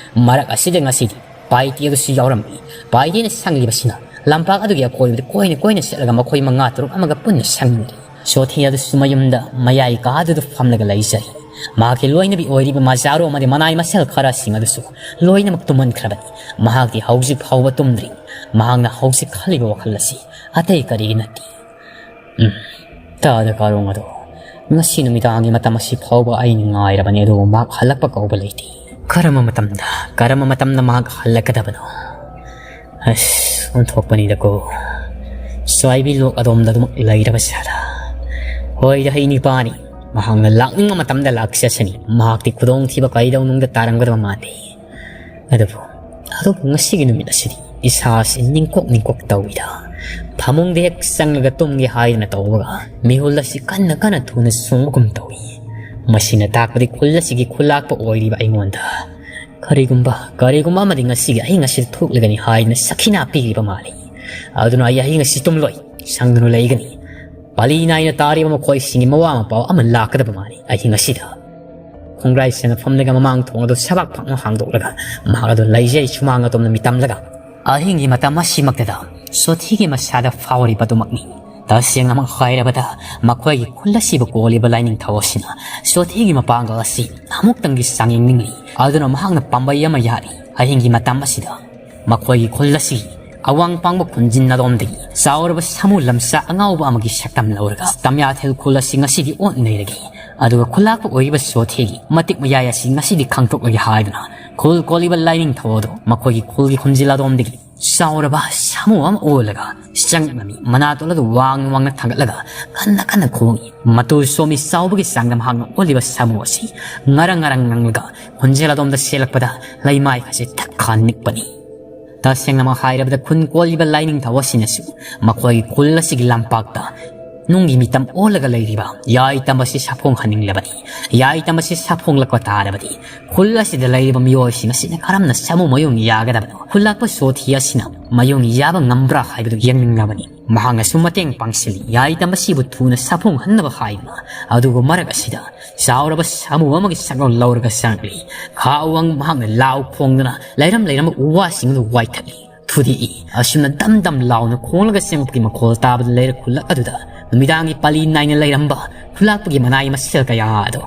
ꯃꯔꯛ ꯑꯁꯤꯗ ꯉꯁꯤꯗꯤ ꯄꯥꯏꯇꯦ ꯑꯗꯨꯁꯨ ꯌꯥꯎꯔꯝꯃꯤ꯫ ꯄꯥꯏꯇꯦꯅ ꯁꯪꯂꯤꯕꯁꯤꯅ ꯂꯝꯄꯥꯛ ꯑꯗꯨꯒꯤ ꯑꯀꯣꯏꯕꯗ ꯀꯣꯏꯅ ꯀꯣꯏꯅ ꯆꯠꯂꯒ ꯃꯈꯣꯏ ꯃꯉꯥ ꯇꯔꯨꯛ ꯑꯃꯒ ꯄꯨꯟꯅ ꯁꯪꯃꯤꯟꯅꯔꯤ꯫ ꯁꯣꯊꯤ ꯑꯗꯨꯁꯨ ꯃꯌꯨꯝꯗ ꯃꯌꯥꯏ ꯀꯥꯗꯨꯗ ꯐꯝꯂꯒ ꯂꯩꯖꯔꯤ꯫ ꯃꯍꯥꯛꯀꯤ ꯂꯣꯏꯅꯕꯤ ꯑꯣꯏꯔꯤꯕ ꯃꯖꯥꯔꯣ ꯑꯃꯗꯤ ꯃꯅꯥꯏ ꯃꯁꯜ ꯈꯔꯁꯤꯡ ꯑꯗꯨꯁꯨ ꯂꯣꯏꯅꯃꯛ ꯇꯨꯝꯍꯟꯈ꯭ꯔꯕꯅꯤ꯫ ꯃꯍꯥꯛꯇꯤ ꯍꯧꯖꯤꯛ ꯐꯥꯎꯕ ꯇꯨꯝꯗ꯭ꯔꯤ꯫ ꯃꯍꯥꯛꯅ ꯍꯧꯖꯤꯛ ꯈꯜꯂꯤꯕ ꯋꯥꯈꯜ ꯑꯁꯤ ꯑꯇꯩ ꯀꯔꯤꯒꯤ ꯅꯠꯇꯦ꯫ ꯎꯝ, ꯇꯥꯗ ꯀꯥꯔꯣꯡ ꯑꯗꯣ ꯉꯁꯤ ꯅꯨꯃꯤꯗꯥꯡꯒꯤ ꯃꯇꯝ ꯑꯁꯤ ꯐꯥꯎꯕ ꯑꯩꯅ ꯉꯥꯏꯔꯕꯅꯤ, ꯑꯗꯨꯕꯨ ꯃꯍꯥꯛ ꯍꯜꯂꯛꯄ ꯀꯧꯕ ꯂꯩꯇꯦ꯫ ꯀꯔꯝꯕ ꯃꯇꯝꯗ, ꯀꯔꯝꯕ ꯃꯇꯝꯗ ꯃꯍꯥꯛ ꯍꯜꯂꯛꯀꯗꯕꯅꯣ? ꯑꯁ, ꯑꯣꯟꯊꯣꯛꯄꯅꯤꯗꯀꯣ꯫ ꯁ꯭ꯋꯥꯏꯕꯤ ꯂꯣꯛ ꯑꯗꯣꯝꯗ ꯑꯗꯨꯃꯛ ꯂꯩꯔꯕ ꯖꯥꯠꯂꯥ? ꯍꯣꯏꯗ, ꯍꯩ ꯅꯤꯄꯥꯅꯤ꯫ ꯃꯍꯥꯛꯅ ꯂꯥꯛꯅꯤꯡꯕ ꯃꯇꯝꯗ ꯂꯥꯛꯆꯁꯅꯤ꯫ ꯃꯍꯥꯛꯇꯤ ꯈꯨꯗꯣꯡꯊꯤꯕ ꯀꯩꯗꯧꯅꯨꯡꯗ ꯇꯥꯔꯝꯒꯗꯕ ꯃꯥꯟꯗꯦ꯫ ꯑꯗꯨꯕꯨ, ꯑꯗꯨꯕꯨ ꯉꯁꯤꯒꯤ ꯅꯨꯃꯤꯠ ꯑꯁꯤꯗꯤ ꯏꯁꯥꯁꯤ ꯅꯤꯡꯀꯣꯛ ꯅꯤꯡꯀꯣꯛ ꯇꯧꯏꯗ꯫ ꯐꯃꯨꯡꯗ ꯍꯦꯛ ꯆꯪꯂꯒ ꯇꯨꯝꯒꯦ ꯍꯥꯏꯗꯅ ꯇꯧꯕꯒ ꯃꯤꯍꯨꯜ ꯑꯁꯤ ꯀꯟꯅ ꯀꯟꯅ ꯊꯨꯅ ꯆꯣꯡꯕꯒꯨꯝ ꯇꯧꯏ꯫ ꯃꯁꯤꯅ ꯇꯥꯛꯄꯗꯤ ꯈꯨꯜ ꯑꯁꯤꯒꯤ ꯈꯨꯜꯂꯥꯛꯄ ꯑꯣꯏꯔꯤꯕ ꯑꯩꯉꯣꯟꯗ ꯀꯔꯤꯒꯨꯝꯕ, ꯀꯔꯤꯒꯨꯝꯕ ꯑꯃꯗꯤ ꯉꯁꯤꯒꯤ ꯑꯍꯤꯡ ꯑꯁꯤꯗ ꯊꯣꯛꯂꯒꯅꯤ ꯍꯥꯏꯗꯅ ꯁꯈꯤꯅꯥ ꯄꯤꯔꯤꯕ ꯃꯥꯜꯂꯤ꯫ ꯑꯗꯨꯅ ꯑꯩ ꯑꯍꯤꯡ ꯑꯁꯤ ꯇꯨꯝꯂꯣꯏ, ꯁꯪꯗꯨꯅ ꯂꯩꯒꯅꯤ꯫ ꯄꯥꯂꯤ ꯅꯥꯏꯅ ꯇꯥꯔꯤꯕ ꯃꯈꯣꯏꯁꯤꯡꯒꯤ ꯃꯋꯥ ꯃꯄꯥ ꯑꯃ ꯂꯥꯛꯀꯗꯕ ꯃꯥꯜꯂꯤ ꯑꯍꯤꯡ ꯑꯁꯤꯗ꯫ ꯈꯣꯡꯒ꯭ꯔꯥꯏ ꯁꯦꯡꯅ ꯐꯝꯂꯒ ꯃꯃꯥꯡ ꯊꯣꯡ ꯑꯗꯨ ꯁꯕꯥꯛ ꯐꯥꯛꯅ ꯍꯥꯡꯗꯣꯛꯂꯒ ꯃꯍꯥꯛ ꯑꯗꯨ ꯂꯩꯖꯩ ꯁꯨꯃꯥꯡ ꯑꯇꯣꯝꯗ ꯃꯤꯇꯝꯂꯒ꯫ ꯑꯍꯤꯡꯒꯤ ꯃꯇꯝ ꯑꯁꯤꯃꯛꯇꯗ ꯁꯣꯊꯤꯒꯤ ꯃꯁꯥꯗ ꯐꯥꯎꯔꯤꯕ ꯑꯗꯨꯃꯛꯅꯤ꯫ ꯇꯁꯦꯡꯅꯃꯛ ꯍꯥꯏꯔꯕꯗ ꯃꯈꯣꯏꯒꯤ ꯈꯨꯜ ꯑꯁꯤꯕꯨ ꯀꯣꯜꯂꯤꯕ ꯂꯥꯏꯅꯤꯡꯊꯧ ꯑꯁꯤꯅ ꯁꯣꯊꯤꯒꯤ ꯃꯄꯥꯡꯒꯜ ꯑꯁꯤ ꯑꯃꯨꯛꯇꯪꯒꯤ ꯆꯥꯡ ꯌꯦꯡꯅꯤꯡꯂꯤ꯫ ꯑꯗꯨꯅ ꯃꯍꯥꯛꯅ ꯄꯥꯝꯕꯩ ꯑꯃ ꯌꯥꯔꯤ꯫ ꯑꯍꯤꯡꯒꯤ ꯃꯇꯝ ꯑꯁꯤꯗ ꯃꯈꯣꯏꯒꯤ ꯈꯨꯜ ꯑꯁꯤ ꯑꯋꯥꯡ ꯄꯥꯡꯕ ꯈꯨꯟꯖꯤꯟ ꯑꯗꯣꯝꯗꯒꯤ ꯆꯥꯎꯔꯕ ꯁꯥꯃꯨ ꯂꯝꯆꯥ ꯑꯉꯥꯎꯕ ꯑꯃꯒꯤ ꯁꯛꯇꯝ ꯂꯧꯔꯒ ꯇꯝꯌꯥꯊꯦꯜ ꯈꯨꯜ ꯑꯁꯤ ꯉꯁꯤꯗꯤ ꯑꯣꯠ ꯅꯩꯔꯒꯦ꯫ ꯑꯗꯨꯒ ꯈꯨꯜꯂꯥꯛꯄ ꯑꯣꯏꯔꯤꯕ ꯁꯣꯊꯤꯒꯤ ꯃꯇꯤꯛ ꯃꯌꯥꯏ ꯑꯁꯤ ꯉꯁꯤꯗꯤ ꯈꯪꯗꯣꯛꯂꯒꯦ ꯍꯥꯏꯗꯨꯅ ꯈꯨꯜ ꯀꯣꯜꯂꯤꯕ ꯂꯥꯏꯅꯤꯡꯊꯧ ꯑꯗꯨ ꯃꯈꯣꯏꯒꯤ ꯈꯨꯜꯒꯤ ꯈꯨꯟꯖꯤꯜ ꯑꯗꯣꯝꯗꯒꯤ ꯆꯥꯎꯔꯕ ꯁꯥꯃꯨ ꯑꯃ ꯑꯣꯜꯂꯒ ꯆꯪꯂꯝꯃꯤ꯫ ꯃꯅꯥꯇꯣꯟ ꯑꯗꯨ ꯋꯥꯡꯅ ꯋꯥꯡꯅ ꯊꯥꯡꯒꯠꯂꯒ ꯀꯟꯅ ꯀꯟꯅ ꯈꯣꯡꯏ꯫ ꯃꯇꯨ ꯁꯣꯝꯃꯤ ꯆꯥꯎꯕꯒꯤ ꯆꯥꯡꯗ ꯃꯍꯥꯛꯅ ꯑꯣꯜꯂꯤꯕ ꯁꯥꯃꯨ ꯑꯁꯤ ꯉꯔꯪ ꯉꯔꯪ ꯉꯪꯂꯒ ꯈꯨꯟꯖꯦꯜ ꯑꯗꯣꯝꯗ ꯁꯦꯜꯂꯛꯄꯗ ꯂꯩꯃꯥꯏꯒꯁꯦ ꯊꯛꯈꯥ ꯅꯤꯛꯄꯅꯤ꯫ ꯇꯁꯦꯡꯅꯃꯛ ꯍꯥꯏꯔꯕꯗ ꯈꯨꯟ ꯀꯣꯜꯂꯤꯕ ꯂꯥꯏꯅꯤꯡꯊꯧ ꯑꯁꯤꯅꯁꯨ ꯃꯈꯣꯏꯒꯤ ꯈꯨꯜ ꯑꯁꯤꯒꯤ ꯂꯝꯄꯥꯛꯇ ꯅꯨꯡꯒꯤ ꯃꯤꯇꯝ ꯑꯣꯜꯂꯒ ꯂꯩꯔꯤꯕ ꯌꯥꯏꯇꯝꯕ ꯑꯁꯤ ꯁꯥꯐꯣꯡꯍꯟꯅꯤꯡꯂꯕꯅꯤ꯫ ꯌꯥꯏꯇꯝꯕ ꯑꯁꯤ ꯁꯥꯐꯣꯡꯂꯛꯄ ꯇꯥꯔꯕꯗꯤ ꯈꯨꯜ ꯑꯁꯤꯗ ꯂꯩꯔꯤꯕ ꯃꯤꯑꯣꯏꯁꯤꯡ ꯑꯁꯤꯅ ꯀꯔꯝꯅ ꯁꯥꯃꯨ ꯃꯌꯨꯡ ꯌꯥꯒꯗꯕꯅꯣ? ꯈꯨꯜ ꯂꯥꯛꯄ ꯁꯣꯊꯤ ꯑꯁꯤꯅ ꯃꯌꯨꯡ ꯌꯥꯕ ꯉꯝꯕ꯭ꯔꯥ ꯍꯥꯏꯕꯗꯨ ꯌꯦꯡꯅꯤꯡꯂꯕꯅꯤ꯫ ꯃꯍꯥꯛꯅꯁꯨ ꯃꯇꯦꯡ ꯄꯥꯡꯁꯤꯜꯂꯤ꯫ ꯌꯥꯏꯇꯝꯕ ꯑꯁꯤꯕꯨ ꯊꯨꯅ ꯁꯥꯐꯣꯡꯍꯟꯅꯕ ꯍꯥꯏꯗꯨꯅ꯫ ꯑꯗꯨꯕꯨ ꯃꯔꯛ ꯑꯁꯤꯗ ꯆꯥꯎꯔꯕ ꯁꯥꯃꯨ ꯑꯃꯒꯤ ꯁꯛꯂꯣꯟ ꯂꯧꯔꯒ ꯆꯪꯂꯛꯂꯤ꯫ ꯈꯥ ꯋꯥꯡ ꯃꯍꯥꯛꯅ ꯂꯥꯎ ꯈꯣꯡꯗꯨꯅ ꯂꯩꯔꯝ ꯂꯩꯔꯝꯕ ꯎ ꯋꯥꯁꯤꯡ ꯑꯗꯨ ꯋꯥꯏꯊꯠꯂꯤ꯫ ꯊꯨꯗꯦꯛꯏ꯫ ꯑꯁꯨꯝꯅ ꯗꯝ ꯗꯝ ꯂꯥꯎꯅ ꯈꯣꯡꯂꯒ ꯆꯪꯂꯛꯄꯒꯤ ꯃꯈꯣꯜ ꯇꯥꯕꯗ ꯂꯩꯔꯛ ꯈꯨꯜꯂꯛ ꯑꯗꯨꯗ ꯅꯨꯃꯤꯗꯥꯡꯒꯤ ꯄꯥꯂꯤ ꯅꯥꯏꯅ ꯂꯩꯔꯝꯕ ꯈꯨꯂꯥꯛꯄꯒꯤ ꯃꯅꯥꯏ ꯃꯁꯦꯜ ꯀꯌꯥ ꯑꯗꯣ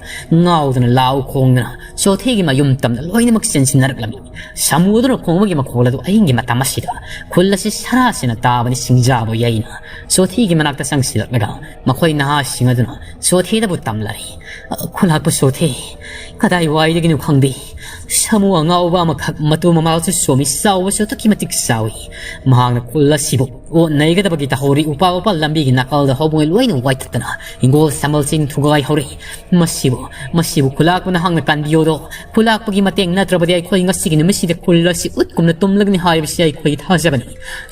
ꯉꯥꯎꯗꯨꯅ ꯂꯥꯎ ꯈꯣꯡꯗꯨꯅ ꯆꯣꯊꯦꯒꯤ ꯃꯌꯨꯝ ꯇꯝꯅ ꯂꯣꯏꯅꯃꯛ ꯆꯦꯟꯁꯤꯟꯅꯔꯛꯂꯝꯃꯤ꯫ ꯁꯥꯃꯨ ꯑꯗꯨꯅ ꯈꯣꯡꯕꯒꯤ ꯃꯈꯣꯜ ꯑꯗꯨ ꯑꯍꯤꯡꯒꯤ ꯃꯇꯝ ꯑꯁꯤꯗ ꯈꯨꯜ ꯑꯁꯤ ꯁꯔꯥꯁꯤꯅ ꯇꯥꯕꯅꯤ꯫ ꯁꯤꯡꯖꯥꯕ ꯌꯩꯅ ꯆꯣꯊꯦꯒꯤ ꯃꯅꯥꯛꯇ ꯆꯪꯁꯤꯜꯂꯛꯂꯒ ꯃꯈꯣꯏ ꯅꯍꯥꯁꯤꯡ ꯑꯗꯨꯅ ꯆꯣꯊꯦꯗꯕꯨ ꯇꯝꯂꯔꯤ꯫ "ꯈꯨꯂꯥꯛꯄ ꯆꯣꯊꯦ, ꯀꯗꯥꯏꯋꯥꯏꯗꯒꯤꯅꯣ ꯈꯪꯗꯦ, ꯁꯥꯃꯨ ꯑꯉꯥꯎꯕ ꯑꯃꯈꯛ ꯃꯇꯨ ꯃꯃꯥꯜꯁꯨ ꯁꯣꯝꯃꯤ, ꯆꯥꯎꯕꯁꯨ ꯑꯗꯨꯛꯀꯤ ꯃꯇꯤꯛ ꯆꯥꯎꯏ꯫ ꯃꯍꯥꯛꯅ ꯈꯨꯜ ꯑꯁꯤꯕꯨ ꯑꯣꯠ ꯅꯩꯒꯗꯕꯒꯤ ꯇꯍꯧꯔꯤ꯫ ꯎꯄꯥꯜ ꯋꯥꯄꯥꯜ ꯂꯝꯕꯤꯒꯤ ꯅꯥꯀꯜꯗ ꯍꯧꯕꯉꯩ ꯂꯣꯏꯅ ꯋꯥꯏꯊꯠꯇꯅ ꯍꯤꯡꯒꯣꯜ ꯁꯝꯕꯜꯁꯤꯡ ꯊꯨꯒꯥꯏꯍꯧꯔꯤ꯫ ꯃꯁꯤꯕꯨ, ꯃꯁꯤꯕꯨ ꯈꯨꯂꯥꯛꯄ ꯅꯍꯥꯛꯅ ꯀꯟꯕꯤꯌꯣꯗꯣ꯫ ꯈꯨꯂꯥꯛꯄꯒꯤ ꯃꯇꯦꯡ ꯅꯠꯇ꯭ꯔꯕꯗꯤ ꯑꯩꯈꯣꯏ ꯉꯁꯤꯒꯤ ꯅꯨꯃꯤꯠꯁꯤꯗ ꯈꯨꯜ ꯑꯁꯤ ꯎꯠ ꯀꯨꯝꯅ ꯇꯨꯝꯂꯒꯅꯤ ꯍꯥꯏꯕꯁꯤ ꯑꯩꯈꯣꯏꯒꯤ ꯊꯥꯖꯕꯅꯤ꯫"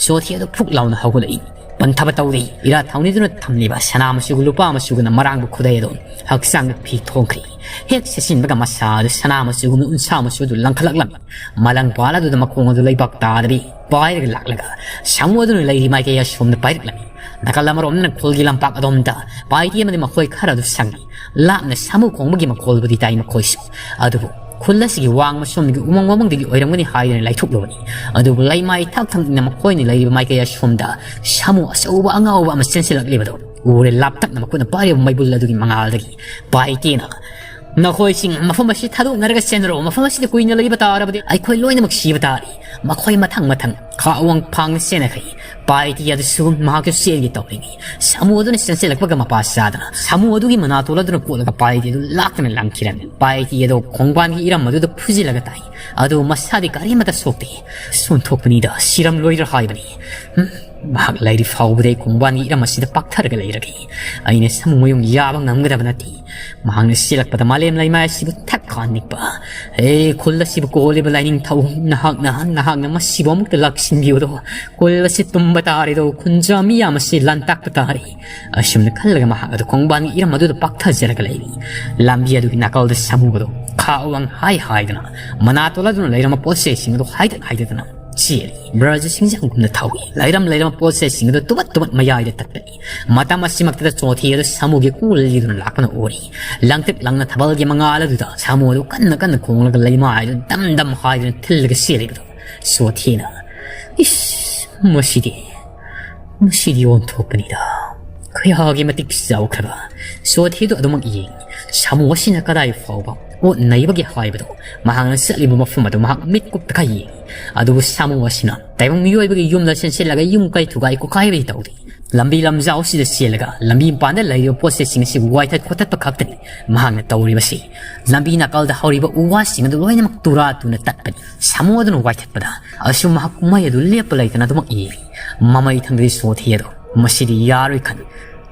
ꯆꯣꯊꯦ ꯑꯗꯨ ꯐꯨꯛ ꯂꯥꯎꯅ ꯍꯧꯒꯠꯂꯛꯏ꯫ ꯄꯟꯊꯕ ꯇꯧꯗꯦ꯫ ꯏꯔꯥ ꯊꯧꯅꯤꯗꯨꯅ ꯊꯝꯂꯤꯕ ꯁꯅꯥ ꯃꯆꯨꯒ ꯂꯨꯄꯥ ꯃꯆꯨꯒꯅ ꯃꯔꯥꯡꯕ ꯈꯨꯗꯩ ꯑꯗꯨ ꯍꯛꯆꯥꯡꯗ ꯐꯤ ꯊꯣꯡꯈ꯭ꯔꯤ꯫ ꯍꯦꯛ ꯁꯦꯠꯆꯤꯟꯕꯒ ꯃꯁꯥ ꯑꯗꯨ ꯁꯅꯥ ꯃꯆꯨꯒꯨꯝꯅ ꯎꯟꯁꯥ ꯃꯆꯨ ꯑꯗꯨ ꯂꯪꯈꯠꯂꯛꯂꯝꯃꯤ꯫ ꯃꯂꯪ ꯄꯥꯜ ꯑꯗꯨꯗ ꯃꯈꯣꯡ ꯑꯗꯨ ꯂꯩꯕꯥꯛ ꯇꯥꯗꯕꯤ ꯄꯥꯏꯔꯒ ꯂꯥꯛꯂꯒ ꯁꯥꯃꯨ ꯑꯗꯨꯅ ꯂꯩꯔꯤ ꯃꯥꯏꯀꯩ ꯑꯁꯣꯝꯗ ꯄꯥꯏꯔꯛꯂꯝꯃꯤ꯫ ꯅꯥꯀꯜ ꯑꯃꯔꯣꯝꯗꯅ ꯈꯨꯜꯒꯤ ꯂꯝꯄꯥꯛ ꯑꯗꯣꯝꯗ ꯄꯥꯏꯇꯤ ꯑꯃꯗꯤ ꯃꯈꯣꯏ ꯈꯔ ꯑꯗꯨ ꯁꯪꯉꯤ꯫ ꯂꯥꯞꯅ ꯁꯥꯃꯨ ꯈꯣꯡꯕꯒꯤ ꯃꯈꯣꯜꯕꯨꯗꯤ ꯇꯥꯏ ꯃꯈꯣꯏꯁꯨ꯫ ꯑꯗꯨꯕꯨ ꯈꯨꯜ ꯑꯁꯤꯒꯤ ꯋꯥꯡꯃ ꯁꯣꯝꯒꯤ ꯎꯃꯪ ꯋꯥꯃꯪꯗꯒꯤ ꯑꯣꯏꯔꯝꯒꯅꯤ ꯍꯥꯏꯗꯨꯅ ꯂꯥꯏꯊꯣꯛꯂꯨꯕꯅꯤ꯫ ꯑꯗꯨꯕꯨ ꯂꯩꯃꯥꯏ ꯊꯛ ꯊꯛꯅ ꯃꯈꯣꯏꯅ ꯂꯩꯔꯤꯕ ꯃꯥꯏꯀꯩ ꯑꯁꯣꯝꯗ ꯁꯥꯃꯨ ꯑꯆꯧꯕ ꯑꯉꯥꯎꯕ ꯑꯃ ꯆꯦꯟꯁꯤꯜꯂꯛꯂꯤꯕꯗꯨ ꯎꯔꯦ꯫ ꯂꯥꯞꯇꯛꯅ ꯃꯈꯨꯠꯅ ꯄꯥꯏꯔꯤꯕ ꯃꯩꯕꯨꯜ ꯑꯗꯨꯒꯤ ꯃꯉꯥꯜꯗꯒꯤ ꯄꯥꯏꯇꯦꯅ, "ꯅꯈꯣꯏꯁꯤꯡ ꯃꯐꯝ ꯑꯁꯤ ꯊꯥꯗꯣꯛꯅꯔꯒ ꯆꯦꯟꯅꯔꯣ꯫ ꯃꯐꯝ ꯑꯁꯤꯗ ꯀꯨꯏꯅ ꯂꯩꯕ ꯇꯥꯔꯕꯗꯤ ꯑꯩꯈꯣꯏ ꯂꯣꯏꯅꯃꯛ ꯁꯤꯕ ꯇꯥꯔꯦ꯫" ꯃꯈꯣꯏ ꯃꯊꯪ ꯃꯊꯪ ꯈꯥ ꯑꯋꯥꯡ ꯐꯥꯡꯅ ꯆꯦꯟꯅꯈ꯭ꯔꯦ꯫ ꯄꯥꯏꯇꯤ ꯑꯗꯨꯁꯨ ꯃꯍꯥꯛꯁꯨ ꯆꯦꯟꯒꯦ ꯇꯧꯔꯤꯉꯩ ꯁꯥꯃꯨ ꯑꯗꯨꯅ ꯆꯦꯟꯁꯤꯜꯂꯛꯄꯒ ꯃꯄꯥ ꯆꯥꯗꯅ ꯁꯥꯃꯨ ꯑꯗꯨꯒꯤ ꯃꯅꯥꯇꯣꯟ ꯑꯗꯨꯅ ꯀꯣꯠꯂꯒ ꯄꯥꯏꯇꯤ ꯑꯗꯨ ꯂꯥꯛꯇꯅ ꯂꯪꯈꯤꯔꯝꯃꯤ꯫ ꯄꯥꯏꯇꯤ ꯑꯗꯨ ꯈꯣꯡꯕꯥꯟꯒꯤ ꯏꯔꯝ ꯑꯗꯨꯗ ꯐꯨꯖꯤꯜꯂꯒ ꯇꯥꯏ꯫ ꯑꯗꯨ ꯃꯁꯥꯗꯤ ꯀꯔꯤꯃꯠꯇ ꯁꯣꯛꯇꯦ꯫ ꯁꯣꯟꯊꯣꯛꯄꯅꯤꯗ, ꯁꯤꯔꯝꯂꯣꯏꯗ꯭ꯔꯥ ꯍꯥꯏꯕꯅꯤ꯫ ꯍꯝ, ꯃꯍꯥꯛ ꯂꯩꯔꯤ ꯐꯥꯎꯕꯗ ꯑꯩ ꯈꯣꯡꯕꯥꯟꯒꯤ ꯏꯔꯝ ꯑꯁꯤꯗ ꯄꯥꯛꯊꯔꯒ ꯂꯩꯔꯒꯦ꯫ ꯑꯩꯅ ꯁꯥꯃꯨ ꯃꯌꯨꯡ ꯌꯥꯕ ꯉꯝꯒꯗꯕ ꯅꯠꯇꯦ꯫ ꯃꯍꯥꯛꯅ ꯆꯦꯜꯂꯛꯄꯗ ꯃꯥꯂꯦꯝ ꯂꯩꯃꯥꯏ ꯑꯁꯤꯕꯨ ꯊꯛ ꯀꯥꯟ ꯅꯤꯛꯄ꯫ "ꯑꯦ, ꯈꯨꯜ ꯑꯁꯤꯕꯨ ꯀꯣꯜꯂꯤꯕ ꯂꯥꯏꯅꯤꯡꯊꯧ, ꯅꯍꯥꯛꯅ ꯃꯍꯥꯛꯅ ꯃꯁꯤꯕꯨ ꯑꯃꯨꯛꯇ ꯂꯥꯛꯁꯤꯟꯕꯤꯌꯨꯗꯣ, ꯀꯨꯜ ꯑꯁꯤ ꯇꯨꯝꯕ ꯇꯥꯔꯦꯗꯣ, ꯈꯨꯟꯖꯥ ꯃꯤꯌꯥꯝ ꯑꯁꯤ ꯂꯥꯟꯇꯥꯛꯄ ꯇꯥꯔꯦ꯫ ꯑꯁꯨꯝꯅ ꯈꯜꯂꯒ ꯃꯍꯥꯛ ꯑꯗꯨ ꯈꯣꯡꯕꯥꯟꯒꯤ ꯏꯔꯝ ꯑꯗꯨꯗ ꯄꯥꯛꯊꯖꯔꯒ ꯂꯩꯔꯤ꯫ ꯂꯝꯕꯤ ꯑꯗꯨꯒꯤ ꯅꯥꯀꯜꯗ ꯁꯥꯃꯨ ꯑꯗꯨ ꯈꯥ ꯋꯥꯡ ꯍꯥꯏ ꯍꯥꯏꯗꯅ, ꯃꯅꯥ ꯇꯣꯜꯂꯗꯨꯅ ꯂꯩꯔꯝꯕ ꯄꯣꯠ ꯆꯩꯁꯤꯡ ꯑꯗꯨ ꯍꯥꯏꯗꯠ ꯍꯥꯏꯗꯗꯅ ꯆꯦꯜꯂꯤ꯫ ꯕ꯭ꯔꯖꯁꯤꯡꯁꯦ ꯍꯪꯒꯨꯝꯅ ꯊꯧꯏ꯫ ꯂꯩꯔꯝ ꯂꯩꯔꯝꯕ ꯄꯣꯠ ꯆꯩꯁꯤꯡ ꯑꯗꯨ ꯇꯨꯕꯠ ꯇꯨꯕꯠ ꯃꯌꯥꯏꯗ ꯇꯠꯄꯅꯤ꯫ ꯃꯇꯝ ꯑꯁꯤꯃꯛꯇꯗ ꯆꯣꯊꯤ ꯑꯗꯨ ꯁꯥꯃꯨꯒꯤ ꯀꯣꯜ ꯂꯤꯗꯨꯅ ꯂꯥꯛꯄꯅ ꯎꯔꯤ꯫ ꯂꯥꯡꯇ꯭ꯔꯤꯛ ꯂꯥꯡꯅ ꯊꯥꯕꯜꯒꯤ ꯃꯉꯥꯜ ꯑꯗꯨꯗ ꯁꯥꯃꯨ ꯑꯗꯨ ꯀꯟꯅ ꯀꯟꯅ ꯈꯣꯡꯂꯒ ꯂꯩꯃꯥꯏ ꯑꯗꯨ ꯗꯝ ꯗꯝ ꯍꯥꯏꯗꯨꯅ ꯊꯤꯜꯂꯒ ꯆꯦꯜꯂꯤꯕꯗꯣ ꯆꯣꯊꯤꯅ, "ꯏꯁ, ꯃꯁꯤꯗꯤ, ꯃꯁꯤꯗꯤ ꯑꯣꯟꯊꯣꯛꯄꯅꯤꯗ꯫ ꯀꯌꯥꯒꯤ ꯃꯇꯤꯛ ꯆꯥꯎꯈ꯭ꯔꯕ ꯆꯣꯊꯤꯗꯨ ꯑꯗꯨꯃꯛ ꯌꯦꯡ꯫ ꯁꯥꯃꯨ ꯑꯁꯤꯅ ꯀꯗꯥꯏ ꯐꯥꯎꯕ ꯑꯣꯠ ꯅꯩꯕꯒꯦ ꯍꯥꯏꯕꯗꯨ ꯃꯍꯥꯛꯅ ꯆꯠꯂꯤꯕ ꯃꯐꯝ ꯑꯗꯨ ꯃꯍꯥꯛ ꯃꯤꯠ ꯀꯨꯞꯇ ꯈꯥ ꯌꯦꯡꯏ꯫ ꯑꯗꯨꯕꯨ ꯁꯥꯃꯨ ꯑꯁꯤꯅ ꯇꯥꯏꯕꯪ ꯃꯤꯑꯣꯏꯕꯒꯤ ꯌꯨꯝꯗ ꯆꯦꯟꯁꯤꯜꯂꯒ ꯌꯨꯝ ꯀꯥꯏ ꯊꯨꯒꯥꯏ ꯈꯣꯠꯀꯥꯏꯕꯗꯤ ꯇꯧꯗꯦ꯫ ꯂꯝꯕꯤ ꯂꯝꯖꯥꯎ ꯑꯁꯤꯗ ꯆꯦꯜꯂꯒ ꯂꯝꯕꯤ ꯃꯄꯥꯟꯗ ꯂꯩꯔꯤꯕ ꯄꯣꯠ ꯆꯩꯁꯤꯡ ꯑꯁꯤ ꯋꯥꯏꯊꯠ ꯈꯣꯠꯇꯠꯄ ꯈꯛꯇꯅꯤ ꯃꯍꯥꯛꯅ ꯇꯧꯔꯤꯕꯁꯤ꯫ ꯂꯝꯕꯤ ꯅꯥꯀꯜꯗ ꯍꯧꯔꯤꯕ ꯎ ꯋꯥꯁꯤꯡ ꯑꯗꯨ ꯂꯣꯏꯅꯃꯛ ꯇꯨꯔꯥ ꯇꯨꯅ ꯇꯠꯄꯅꯤ꯫ ꯁꯥꯃꯨ ꯑꯗꯨꯅ ꯋꯥꯏꯊꯠꯄꯗ ꯑꯁꯨꯝ ꯃꯍꯥꯛ ꯀꯨꯝꯍꯩ ꯑꯗꯨ ꯂꯦꯞꯄ ꯂꯩꯇꯅ ꯑꯗꯨꯃꯛ ꯌꯦꯡꯂꯤ꯫ ꯃꯃꯩ ꯊꯪꯗꯗꯤ ꯆꯣꯊꯤ ꯑꯗꯣ, "ꯃꯁꯤꯗꯤ ꯌꯥꯔꯣꯏ" ꯈꯟ,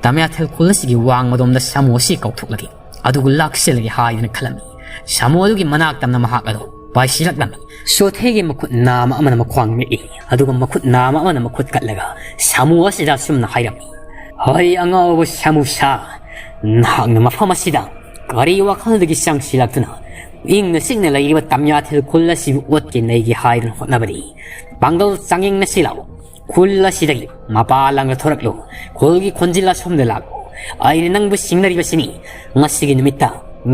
ꯇꯃꯤꯌꯥꯊꯦꯜ ꯈꯨꯜ ꯑꯁꯤꯒꯤ ꯋꯥꯡꯃꯗꯣꯝꯗ ꯁꯥꯃꯨ ꯑꯁꯤ ꯀꯧꯊꯣꯛꯂꯒꯦ, ꯑꯗꯨꯒ ꯂꯥꯛꯁꯤꯜꯂꯒꯦ ꯍꯥꯏꯗꯨꯅ ꯈꯜꯂꯝꯃꯤ꯫ ꯁꯥꯃꯨ ꯑꯗꯨꯒꯤ ꯃꯅꯥꯛ ꯇꯝꯅ ꯃꯍꯥꯛ ꯑꯗꯣ ꯄꯥꯏꯁꯤꯜꯂꯛꯂꯝꯃꯤ꯫ ꯆꯣꯊꯤꯒꯤ ꯃꯈꯨꯠ ꯅꯥꯝꯃ ꯑꯃꯅ ꯃꯈ꯭ꯋꯥꯡ ꯃꯦꯠꯂꯤ, ꯑꯗꯨꯒ ꯃꯈꯨꯠ ꯅꯥꯝꯃ ꯑꯃꯅ ꯃꯈꯨꯠ ꯀꯠꯂꯒ ꯁꯥꯃꯨ ꯑꯁꯤꯗ ꯑꯁꯨꯝꯅ ꯍꯥꯏꯔꯝꯃꯤ, "ꯍꯣꯏ, ꯑꯉꯥꯎꯕ ꯁꯥꯃꯨ ꯁꯥ, ꯅꯍꯥꯛꯅ ꯃꯐꯝ ꯑꯁꯤꯗ ꯀꯔꯤ ꯋꯥꯈꯜꯗꯒꯤ ꯆꯪꯁꯤꯜꯂꯛꯇꯨꯅ ꯏꯪꯅ ꯆꯤꯛꯅ ꯂꯩꯔꯤꯕ ꯇꯃꯤꯌꯥꯊꯦꯜ ꯈꯨꯜ ꯑꯁꯤꯕꯨ ꯑꯣꯠꯀꯦ ꯅꯩꯒꯦ ꯍꯥꯏꯗꯨꯅ ꯍꯣꯠꯅꯕꯗꯤ? ꯄꯥꯡꯒꯜ ꯆꯥꯡꯌꯦꯡ ꯅꯁꯤ ꯂꯥꯛꯎ꯫ ꯈꯨꯜ ꯑꯁꯤꯗꯒꯤ ꯃꯄꯥ ꯂꯥꯡꯗ ꯊꯣꯔꯛꯂꯨ꯫ ꯈꯨꯜꯒꯤ ꯈꯣꯟꯖꯦꯜ ꯑꯁꯣꯝꯗ ꯂꯥꯛꯂꯨ꯫ ꯑꯩꯅ ꯅꯪꯕꯨ ꯁꯤꯡꯅꯔꯤꯕꯁꯤꯅꯤ꯫ ꯉꯁꯤꯒꯤ ꯅꯨꯃꯤꯠꯇ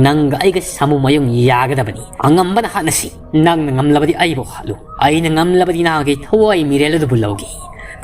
ꯅꯪꯒ ꯑꯩꯒ ꯁꯥꯃꯨ ꯃꯌꯨꯡ ꯌꯥꯒꯗꯕꯅꯤ꯫ ꯑꯉꯝꯕꯅ ꯍꯥꯠꯅꯁꯤ꯫ ꯅꯪꯅ ꯉꯝꯂꯕꯗꯤ ꯑꯩꯕꯨ ꯍꯥꯠꯂꯨ꯫ ꯑꯩꯅ ꯉꯝꯂꯕꯗꯤ ꯅꯍꯥꯛꯀꯤ ꯊꯋꯥꯏ ꯃꯤꯔꯦꯜ ꯑꯗꯨꯕꯨ ꯂꯧꯒꯦ꯫"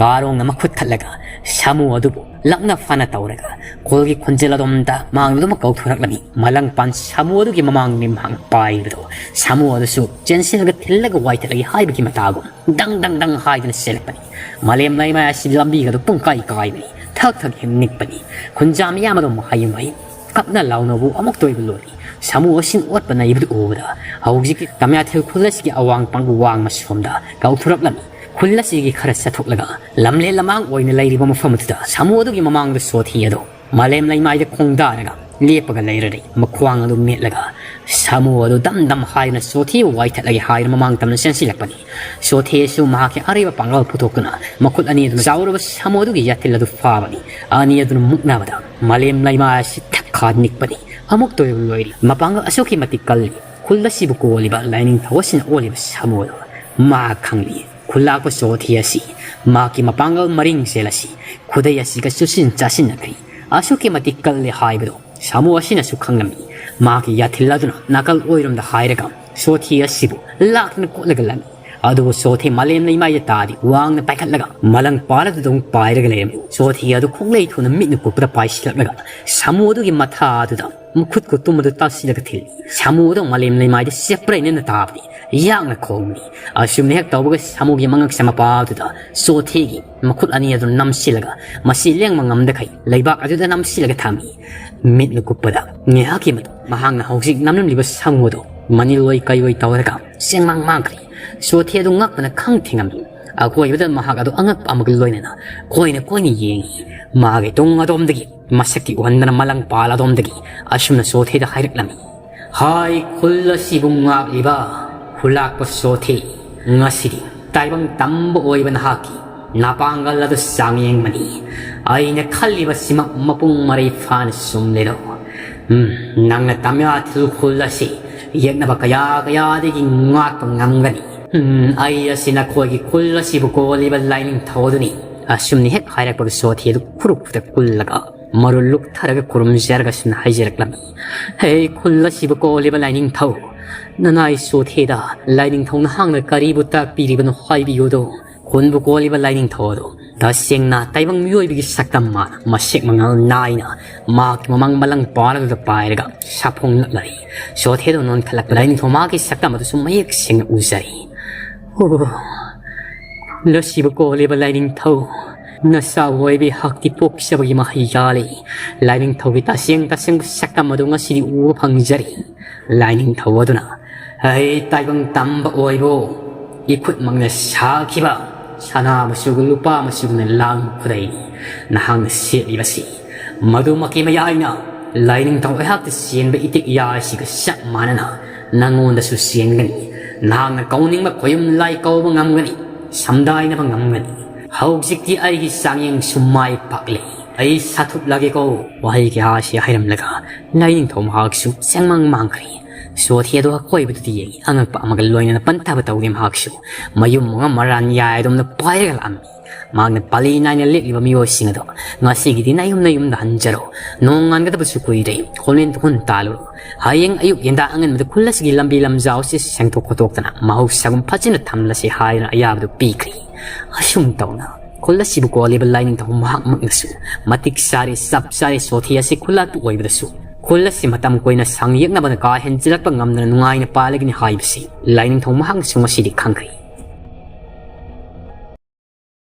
ꯀꯥꯔꯣꯡꯅ ꯃꯈꯨꯠ ꯊꯠꯂꯒ ꯁꯥꯃꯨ ꯑꯗꯨꯕꯨ ꯂꯛꯅ ꯐꯅ ꯇꯧꯔꯒ ꯈꯨꯜꯒꯤ ꯈꯣꯟꯖꯦꯜ ꯑꯗꯣꯝꯗ ꯃꯥꯡꯗꯨꯃꯛ ꯀꯧꯊꯣꯔꯛꯂꯝꯃꯤ꯫ ꯃꯂꯪ ꯄꯥꯟ ꯁꯥꯃꯨ ꯑꯗꯨꯒꯤ ꯃꯃꯥꯡꯗ ꯃꯍꯥꯛ ꯄꯥꯏꯕꯗꯣ, ꯁꯥꯃꯨ ꯑꯗꯨꯁꯨ ꯆꯦꯟꯁꯤꯜꯂꯒ ꯊꯤꯜꯂꯒ ꯋꯥꯏꯊꯠꯂꯒꯦ ꯍꯥꯏꯕꯒꯤ ꯃꯇꯥꯒꯨꯝ ꯗꯪ ꯗꯪ ꯗꯪ ꯍꯥꯏꯗꯨꯅ ꯆꯦꯜꯂꯛꯄꯅꯤ꯫ ꯃꯥꯂꯦꯝ ꯂꯩꯃꯥꯏ ꯑꯁꯤ ꯂꯝꯕꯤꯒꯗꯨ ꯄꯨꯡꯀꯥꯏ ꯀꯥꯏꯕꯅꯤ꯫ ꯊꯛ ꯊꯛ ꯍꯦꯛ ꯅꯤꯛꯄꯅꯤ꯫ ꯈꯨꯟꯖꯥ ꯃꯤꯌꯥꯝ ꯑꯗꯨ ꯃꯍꯩ ꯃꯍꯩ ꯀꯞꯅ ꯂꯥꯎꯅꯕꯨ ꯑꯃꯨꯛꯇ ꯑꯣꯏꯕ ꯂꯣꯜꯂꯤ꯫ ꯁꯥꯃꯨ ꯑꯁꯤꯅ ꯑꯣꯠꯄ ꯅꯩꯕꯗꯨ ꯎꯕꯗ ꯍꯧꯖꯤꯛꯀꯤ ꯇꯃꯤꯌꯥꯊꯦꯜ ꯈꯨꯜ ꯑꯁꯤꯒꯤ ꯑꯋꯥꯡ ꯄꯥꯡꯕ ꯋꯥꯡꯃ ꯁꯣꯝꯗ ꯀꯧꯊꯣꯔꯛꯂꯝꯃꯤ꯫ ꯈꯨꯜ ꯑꯁꯤꯒꯤ ꯈꯔ ꯆꯠꯊꯣꯛꯂꯒ ꯂꯝꯂꯦꯟ ꯂꯃꯥꯡ ꯑꯣꯏꯅ ꯂꯩꯔꯤꯕ ꯃꯐꯝ ꯑꯗꯨꯗ ꯁꯥꯃꯨ ꯑꯗꯨꯒꯤ ꯃꯃꯥꯡꯗ ꯆꯣꯊꯤ ꯑꯗꯣ ꯃꯥꯂꯦꯝ ꯂꯩꯃꯥꯏꯗ ꯈꯣꯡꯗꯥꯔꯒ ꯂꯦꯞꯄꯒ ꯂꯩꯔꯔꯦ꯫ ꯃꯈ꯭ꯋꯥꯡ ꯑꯗꯨ ꯃꯦꯠꯂꯒ ꯁꯥꯃꯨ ꯑꯗꯨ ꯗꯝ ꯗꯝ ꯍꯥꯏꯗꯨꯅ ꯁꯣꯊꯦꯕꯨ ꯋꯥꯏꯊꯠꯂꯒꯦ ꯍꯥꯏꯗꯨꯅ ꯃꯃꯥꯡ ꯇꯝꯅ ꯆꯦꯟꯁꯤꯜꯂꯛꯄꯅꯤ꯫ ꯁꯣꯊꯦꯁꯨ ꯃꯍꯥꯛꯀꯤ ꯑꯔꯩꯕ ꯄꯥꯡꯒꯜ ꯄꯨꯊꯣꯛꯇꯨꯅ ꯃꯈꯨꯠ ꯑꯅꯤ ꯑꯗꯨꯅ ꯆꯥꯎꯔꯕ ꯁꯥꯃꯨ ꯑꯗꯨꯒꯤ ꯌꯥꯊꯤꯜ ꯑꯗꯨ ꯐꯥꯕꯅꯤ꯫ ꯑꯅꯤ ꯑꯗꯨꯅ ꯃꯨꯛꯅꯕꯗ ꯃꯥꯂꯦꯝ ꯂꯩꯃꯥꯏ ꯑꯁꯤ ꯊꯛꯈꯥ ꯅꯤꯛꯄꯅꯤ꯫ ꯑꯃꯨꯛꯇ ꯑꯣꯏꯕ ꯂꯣꯏꯔꯤ꯫ ꯃꯄꯥꯡꯒꯜ ꯑꯁꯨꯛꯀꯤ ꯃꯇꯤꯛ ꯀꯜꯂꯤ꯫ ꯈꯨꯜ ꯑꯁꯤꯕꯨ ꯀꯣꯜꯂꯤꯕ ꯂꯥꯏꯅꯤꯡꯊꯧ ꯑꯁꯤꯅ ꯑꯣꯜꯂꯤꯕ ꯁꯥꯃꯨ ꯑꯗꯨ ꯃꯍꯥꯛ ꯈꯪꯂꯤ꯫ ꯈꯨꯜꯂꯥꯛꯄ ꯁꯣꯊꯦ ꯑꯁꯤ ꯃꯍꯥꯛꯀꯤ ꯃꯄꯥꯡꯒꯜ ꯃꯔꯤꯡ ꯆꯦꯜ ꯑꯁꯤ ꯈꯨꯗꯩ ꯑꯁꯤꯒ ꯆꯨꯁꯤꯟ ꯆꯥꯁꯤꯟꯅꯈ꯭ꯔꯦ꯫ ꯑꯁꯨꯛꯀꯤ ꯃꯇꯤꯛ ꯀꯜꯂꯦ ꯍꯥꯏꯕꯗꯨ ꯁꯥꯃꯨ ꯑꯁꯤꯅꯁꯨ ꯈꯪꯂꯝꯃꯤ꯫ ꯃꯍꯥꯛꯀꯤ ꯌꯥꯊꯤꯜ ꯑꯗꯨꯅ ꯅꯥꯀꯜ ꯑꯣꯏꯔꯣꯝꯗ ꯍꯥꯏꯔꯒ ꯁꯣꯊꯦ ꯑꯁꯤꯕꯨ ꯂꯥꯛꯇꯅ ꯀꯣꯠꯂꯒ ꯂꯪꯏ꯫ ꯑꯗꯨꯕꯨ ꯁꯣꯊꯦ ꯃꯥꯂꯦꯝ ꯂꯩꯃꯥꯏꯗ ꯇꯥꯗꯦ꯫ ꯋꯥꯡꯅ ꯄꯥꯏꯈꯠꯂꯒ ꯃꯂꯪ ꯄꯥꯜ ꯑꯗꯨꯗ ꯑꯃꯨꯛ ꯄꯥꯏꯔꯒ ꯂꯩꯔꯝꯃꯤ꯫ ꯁꯣꯊꯦ ꯑꯗꯨ ꯈꯣꯡꯂꯩ ꯊꯨꯅ ꯃꯤꯠꯅ ꯀꯨꯞꯄꯗ ꯄꯥꯏꯁꯤꯜꯂꯛꯂꯒ ꯁꯥꯃꯨ ꯑꯗꯨꯒꯤ ꯃꯊꯥ ꯑꯗꯨꯗ ꯃꯈꯨꯠ ꯀꯣꯇꯨꯝ ꯑꯗꯨ ꯇꯥꯁꯤꯜꯂꯒ ꯊꯤꯜꯂꯤ꯫ ꯁꯥꯃꯨ ꯑꯗꯨ ꯃꯥꯂꯦꯝ ꯂꯩꯃꯥꯏꯗ ꯆꯦꯞꯄ꯭ꯔꯩꯅꯅ ꯇꯥꯕꯅꯤ꯫ ꯌꯥꯡꯅ ꯈꯣꯡꯂꯤ꯫ ꯑꯁꯨꯝꯅ ꯍꯦꯛ ꯇꯧꯕꯒ ꯁꯥꯃꯨꯒꯤ ꯃꯉꯛꯁꯝ ꯃꯄꯥ ꯑꯗꯨꯗ ꯁꯣꯊꯦꯒꯤ ꯃꯈꯨꯠ ꯑꯅꯤ ꯑꯗꯨ ꯅꯝꯁꯤꯜꯂꯒ ꯃꯁꯤ ꯂꯦꯡꯕ ꯉꯝꯗꯈꯩ ꯂꯩꯕꯥꯛ ꯑꯗꯨꯗ ꯅꯝꯁꯤꯜꯂꯒ ꯊꯝꯃꯤ꯫ ꯃꯤꯠꯅ ꯀꯨꯞꯄꯗ ꯉꯥꯏꯍꯥꯛꯀꯤ ꯃꯇꯨꯡ ꯃꯍꯥꯛꯅ ꯍꯧꯖꯤꯛ ꯅꯝꯂꯝꯂꯤꯕ ꯁꯥꯃꯨ ꯑꯗꯨ ꯃꯅꯤꯜ ꯑꯣꯏ ꯀꯩ ꯑꯣꯏ ꯇꯧꯔꯒ ꯆꯦꯡꯃꯥꯡ ꯃꯥꯡꯈ꯭ꯔꯦ꯫ ꯁꯣꯊꯦ ꯑꯗꯨ ꯉꯛꯄꯅ ꯈꯪ ꯊꯦꯡꯉꯝꯃꯤ꯫ ꯑꯀꯣꯏꯕꯗ ꯃꯍꯥꯛ ꯑꯗꯨ ꯑꯉꯛꯄ ꯑꯃꯒ ꯂꯣꯏꯅꯅ ꯀꯣꯏꯅ ꯀꯣꯏꯅ ꯌꯦꯡꯉꯤ꯫ ꯃꯥꯒꯤ ꯇꯨꯡ ꯑꯗꯣꯝꯗꯒꯤ ꯃꯁꯛꯇꯤ ꯎꯍꯟꯗꯅ ꯃꯂꯪ ꯄꯥꯜ ꯑꯗꯣꯝꯗꯒꯤ ꯑꯁꯨꯝꯅ ꯁꯣꯊꯦꯗ ꯍꯥꯏꯔꯛꯂꯝꯃꯤ꯫ ꯍꯥꯏ ꯈꯨꯜ ꯑꯁꯤꯕꯨ ꯉꯥꯛꯂꯤꯕ ꯈꯨꯜꯂꯥꯛꯄ ꯁꯣꯊꯦ, ꯉꯁꯤꯗꯤ ꯇꯥꯏꯕꯪ ꯇꯝꯕ ꯑꯣꯏꯕ ꯅꯍꯥꯛꯀꯤ ꯅꯄꯥꯡꯒꯜ ꯑꯗꯨ ꯆꯥꯡꯌꯦꯡꯕꯅꯤ꯫ ꯑꯩꯅ ꯈꯜꯂꯤꯕꯁꯤꯃꯛ ꯃꯄꯨꯡ ꯃꯔꯩ ꯐꯥꯅ ꯆꯨꯝꯂꯦꯗꯣ꯫ ꯎꯝ, ꯅꯪꯅ ꯇꯝꯌꯥꯊꯤꯜ ꯈꯨꯜ ꯑꯁꯤ ꯌꯦꯛꯅꯕ ꯀꯌꯥ ꯀꯌꯥꯗꯒꯤ ꯉꯥꯛꯄ ꯉꯝꯒꯅꯤ꯫ ꯎꯝ, ꯑꯩ ꯑꯁꯤ ꯅꯈꯣꯏꯒꯤ ꯈꯨꯜ ꯑꯁꯤꯕꯨ ꯀꯣꯜꯂꯤꯕ ꯂꯥꯏꯅꯤꯡꯊꯧ ꯑꯗꯨꯅꯤ꯫ ꯑꯁꯨꯝꯅ ꯍꯦꯛ ꯍꯥꯏꯔꯛꯄꯒ ꯁꯣꯊꯦ ꯑꯗꯨ ꯈꯨꯔꯨ ꯈꯨꯗ ꯀꯨꯜꯂꯒ ꯃꯔꯨ ꯂꯨꯛꯊꯔꯒ ꯈꯨꯔꯨꯝꯖꯔꯒ ꯑꯁꯨꯝꯅ ꯍꯥꯏꯖꯔꯛꯂꯝꯃꯤ꯫ ꯍꯦ ꯈꯨꯜ ꯑꯁꯤꯕꯨ ꯀꯣꯜꯂꯤꯕ ꯂꯥꯏꯅꯤꯡꯊꯧ, ꯅꯅꯥꯏ ꯁꯣꯊꯦꯗ ꯂꯥꯏꯅꯤꯡꯊꯧ ꯅꯍꯥꯛꯅ ꯀꯔꯤꯕꯨ ꯇꯥꯛꯄꯤꯔꯤꯕꯅꯣ ꯍꯥꯏꯕꯤꯌꯨꯗꯣ꯫ ꯈꯨꯟꯕꯨ ꯀꯣꯜꯂꯤꯕ ꯂꯥꯏꯅꯤꯡꯊꯧ ꯑꯗꯨ ꯇꯁꯦꯡꯅ ꯇꯥꯏꯕꯪ ꯃꯤꯑꯣꯏꯕꯒꯤ ꯁꯛꯇꯝ ꯃꯥꯅ ꯃꯁꯦꯛ ꯃꯉꯥꯜ ꯅꯥꯏꯅ ꯃꯍꯥꯛꯀꯤ ꯃꯃꯥꯡ ꯃꯂꯪ ꯄꯥꯜ ꯑꯗꯨꯗ ꯄꯥꯏꯔꯒ ꯁꯥꯐꯣꯡꯂꯛꯂꯔꯤ꯫ ꯁꯣꯊꯦꯗꯨ ꯅꯣꯟꯈꯠꯂꯛꯄ ꯂꯥꯏꯅꯤꯡꯊꯧ ꯃꯍꯥꯛꯀꯤ ꯁꯛꯇꯝ ꯑꯗꯨꯁꯨ ꯃꯌꯦꯛ ꯁꯦꯡꯅ ꯎꯖꯔꯤ꯫ ꯑꯣ, ꯂꯁꯤꯕꯨ ꯀꯣꯜꯂꯤꯕ ꯂꯥꯏꯅꯤꯡꯊꯧ, ꯅꯆꯥ ꯑꯣꯏꯕꯤ ꯍꯛꯇꯤ ꯄꯣꯛꯆꯕꯒꯤ ꯃꯍꯩ ꯌꯥꯜꯂꯤ꯫ ꯂꯥꯏꯅꯤꯡꯊꯧꯒꯤ ꯇꯁꯦꯡ ꯇꯁꯦꯡꯕ ꯁꯛꯇꯝ ꯑꯗꯨ ꯉꯁꯤꯗꯤ ꯎꯕ ꯐꯪꯖꯔꯤ꯫ ꯂꯥꯏꯅꯤꯡꯊꯧ ꯑꯗꯨꯅ, ꯑꯩ ꯇꯥꯏꯕꯪ ꯇꯝꯕ ꯑꯣꯏꯕꯨ ꯏꯈꯨꯠꯃꯛꯅ ꯁꯥꯈꯤꯕ ꯁꯅꯥ ꯃꯆꯨꯒ ꯂꯨꯄꯥ ꯃꯆꯨꯒꯅ ꯂꯥꯡꯕ ꯈꯨꯗꯩꯅꯤ ꯅꯍꯥꯛꯅ ꯁꯦꯠꯂꯤꯕꯁꯤ꯫ ꯃꯗꯨꯃꯛꯀꯤ ꯃꯌꯥꯏꯅ ꯂꯥꯏꯅꯤꯡꯊꯧ ꯑꯩꯍꯥꯛꯇ ꯆꯦꯟꯕ ꯏꯇꯤꯛ ꯌꯥ ꯑꯁꯤꯒ ꯆꯞ ꯃꯥꯟꯅꯅ ꯅꯪꯉꯣꯟꯗꯁꯨ ꯆꯦꯟꯒꯅꯤ꯫ ꯅꯍꯥꯛꯅ ꯀꯧꯅꯤꯡꯕ ꯈꯣꯌꯨꯝ ꯂꯥꯏ ꯀꯧꯕ ꯉꯝꯒꯅꯤ, ꯁꯝꯗꯥꯏꯅꯕ ꯉꯝꯒꯅꯤ꯫ ꯍꯧꯖꯤꯛꯇꯤ ꯑꯩꯒꯤ ꯆꯥꯡꯌꯦꯡꯁꯨ ꯃꯥꯏ ꯄꯥꯛꯂꯦ꯫ ꯑꯩ ꯁꯥꯊꯨꯞꯂꯒꯦꯀꯣ꯫ ꯋꯥꯍꯩ ꯀꯌꯥ ꯑꯁꯤ ꯍꯥꯏꯔꯝꯂꯒ ꯂꯥꯏꯅꯤꯡꯊꯧ ꯃꯍꯥꯛꯁꯨ ꯆꯦꯡꯃꯥꯡ ꯃꯥꯡꯈ꯭ꯔꯦ꯫ ꯁꯣꯊꯤ ꯑꯗꯣ ꯑꯀꯣꯏꯕꯗꯨꯗ ꯌꯦꯡꯉꯤ꯫ ꯑꯉꯛꯄ ꯑꯃꯒ ꯂꯣꯏꯅꯅ ꯄꯟꯊꯕ ꯇꯧꯗꯦ ꯃꯍꯥꯛꯁꯨ꯫ ꯃꯌꯨꯝ ꯃꯉꯥ ꯃꯔꯥꯟ ꯌꯥꯏꯗꯣꯝꯅ ꯄꯥꯏꯔꯒ ꯂꯥꯛꯑꯝꯃꯤ꯫ ꯃꯍꯥꯛꯅ ꯄꯥꯂꯤ ꯅꯥꯏꯅ ꯂꯦꯛꯂꯤꯕ ꯃꯤꯑꯣꯏꯁꯤꯡ ꯑꯗꯣ ꯉꯁꯤꯒꯤꯗꯤ ꯅꯌꯨꯝ ꯅꯌꯨꯝꯗ ꯍꯟꯖꯔꯣ꯫ ꯅꯣꯡ ꯉꯥꯟꯒꯗꯕꯁꯨ ꯀꯨꯏꯔꯦ꯫ ꯈꯣꯂꯦꯟ ꯇꯨꯈꯣꯟ ꯇꯥꯜꯂꯨꯔꯣ꯫ ꯍꯌꯦꯡ ꯑꯌꯨꯛ ꯌꯦꯟꯗꯥ ꯑꯉꯟꯕꯗ ꯈꯨꯜ ꯑꯁꯤꯒꯤ ꯂꯝꯕꯤ ꯂꯝꯖꯥꯎ ꯑꯁꯤ ꯁꯦꯡꯗꯣꯛ ꯈꯣꯠꯇꯣꯛꯇꯅ ꯃꯍꯧꯁꯥꯒꯨꯝ ꯐꯖꯅ ꯊꯝꯂꯁꯤ ꯍꯥꯏꯗꯨꯅ ꯑꯌꯥꯕꯗꯨ ꯄꯤꯈ꯭ꯔꯦ꯫ ꯑꯁꯨꯝ ꯇꯧꯅ ꯈꯨꯜ ꯑꯁꯤꯕꯨ ꯀꯣꯜꯂꯤꯕ ꯂꯥꯏꯅꯤꯡꯊꯧ ꯃꯍꯥꯛꯃꯛꯅꯁꯨ ꯃꯇꯤꯛ ꯆꯥꯔꯦ, ꯆꯞ ꯆꯥꯔꯦ, ꯁꯣꯊꯤ ꯑꯁꯤ ꯈꯨꯜꯂꯥꯛꯄ ꯑꯣꯏꯕꯗꯁꯨ ꯈꯨꯜ ꯑꯁꯤ ꯃꯇꯝ ꯀꯨꯏꯅ ꯁꯪ ꯌꯦꯛꯅꯕꯅ ꯀꯥ ꯍꯦꯟꯖꯤꯜꯂꯛꯄ ꯉꯝꯗꯅ ꯅꯨꯡꯉꯥꯏꯅ ꯄꯥꯜꯂꯒꯅꯤ ꯍꯥꯏꯕꯁꯤ ꯂꯥꯏꯅꯤꯡꯊꯧ ꯃꯍꯥꯛꯅꯁꯨ ꯉꯁꯤꯗꯤ ꯈꯪꯈ꯭ꯔꯦ꯫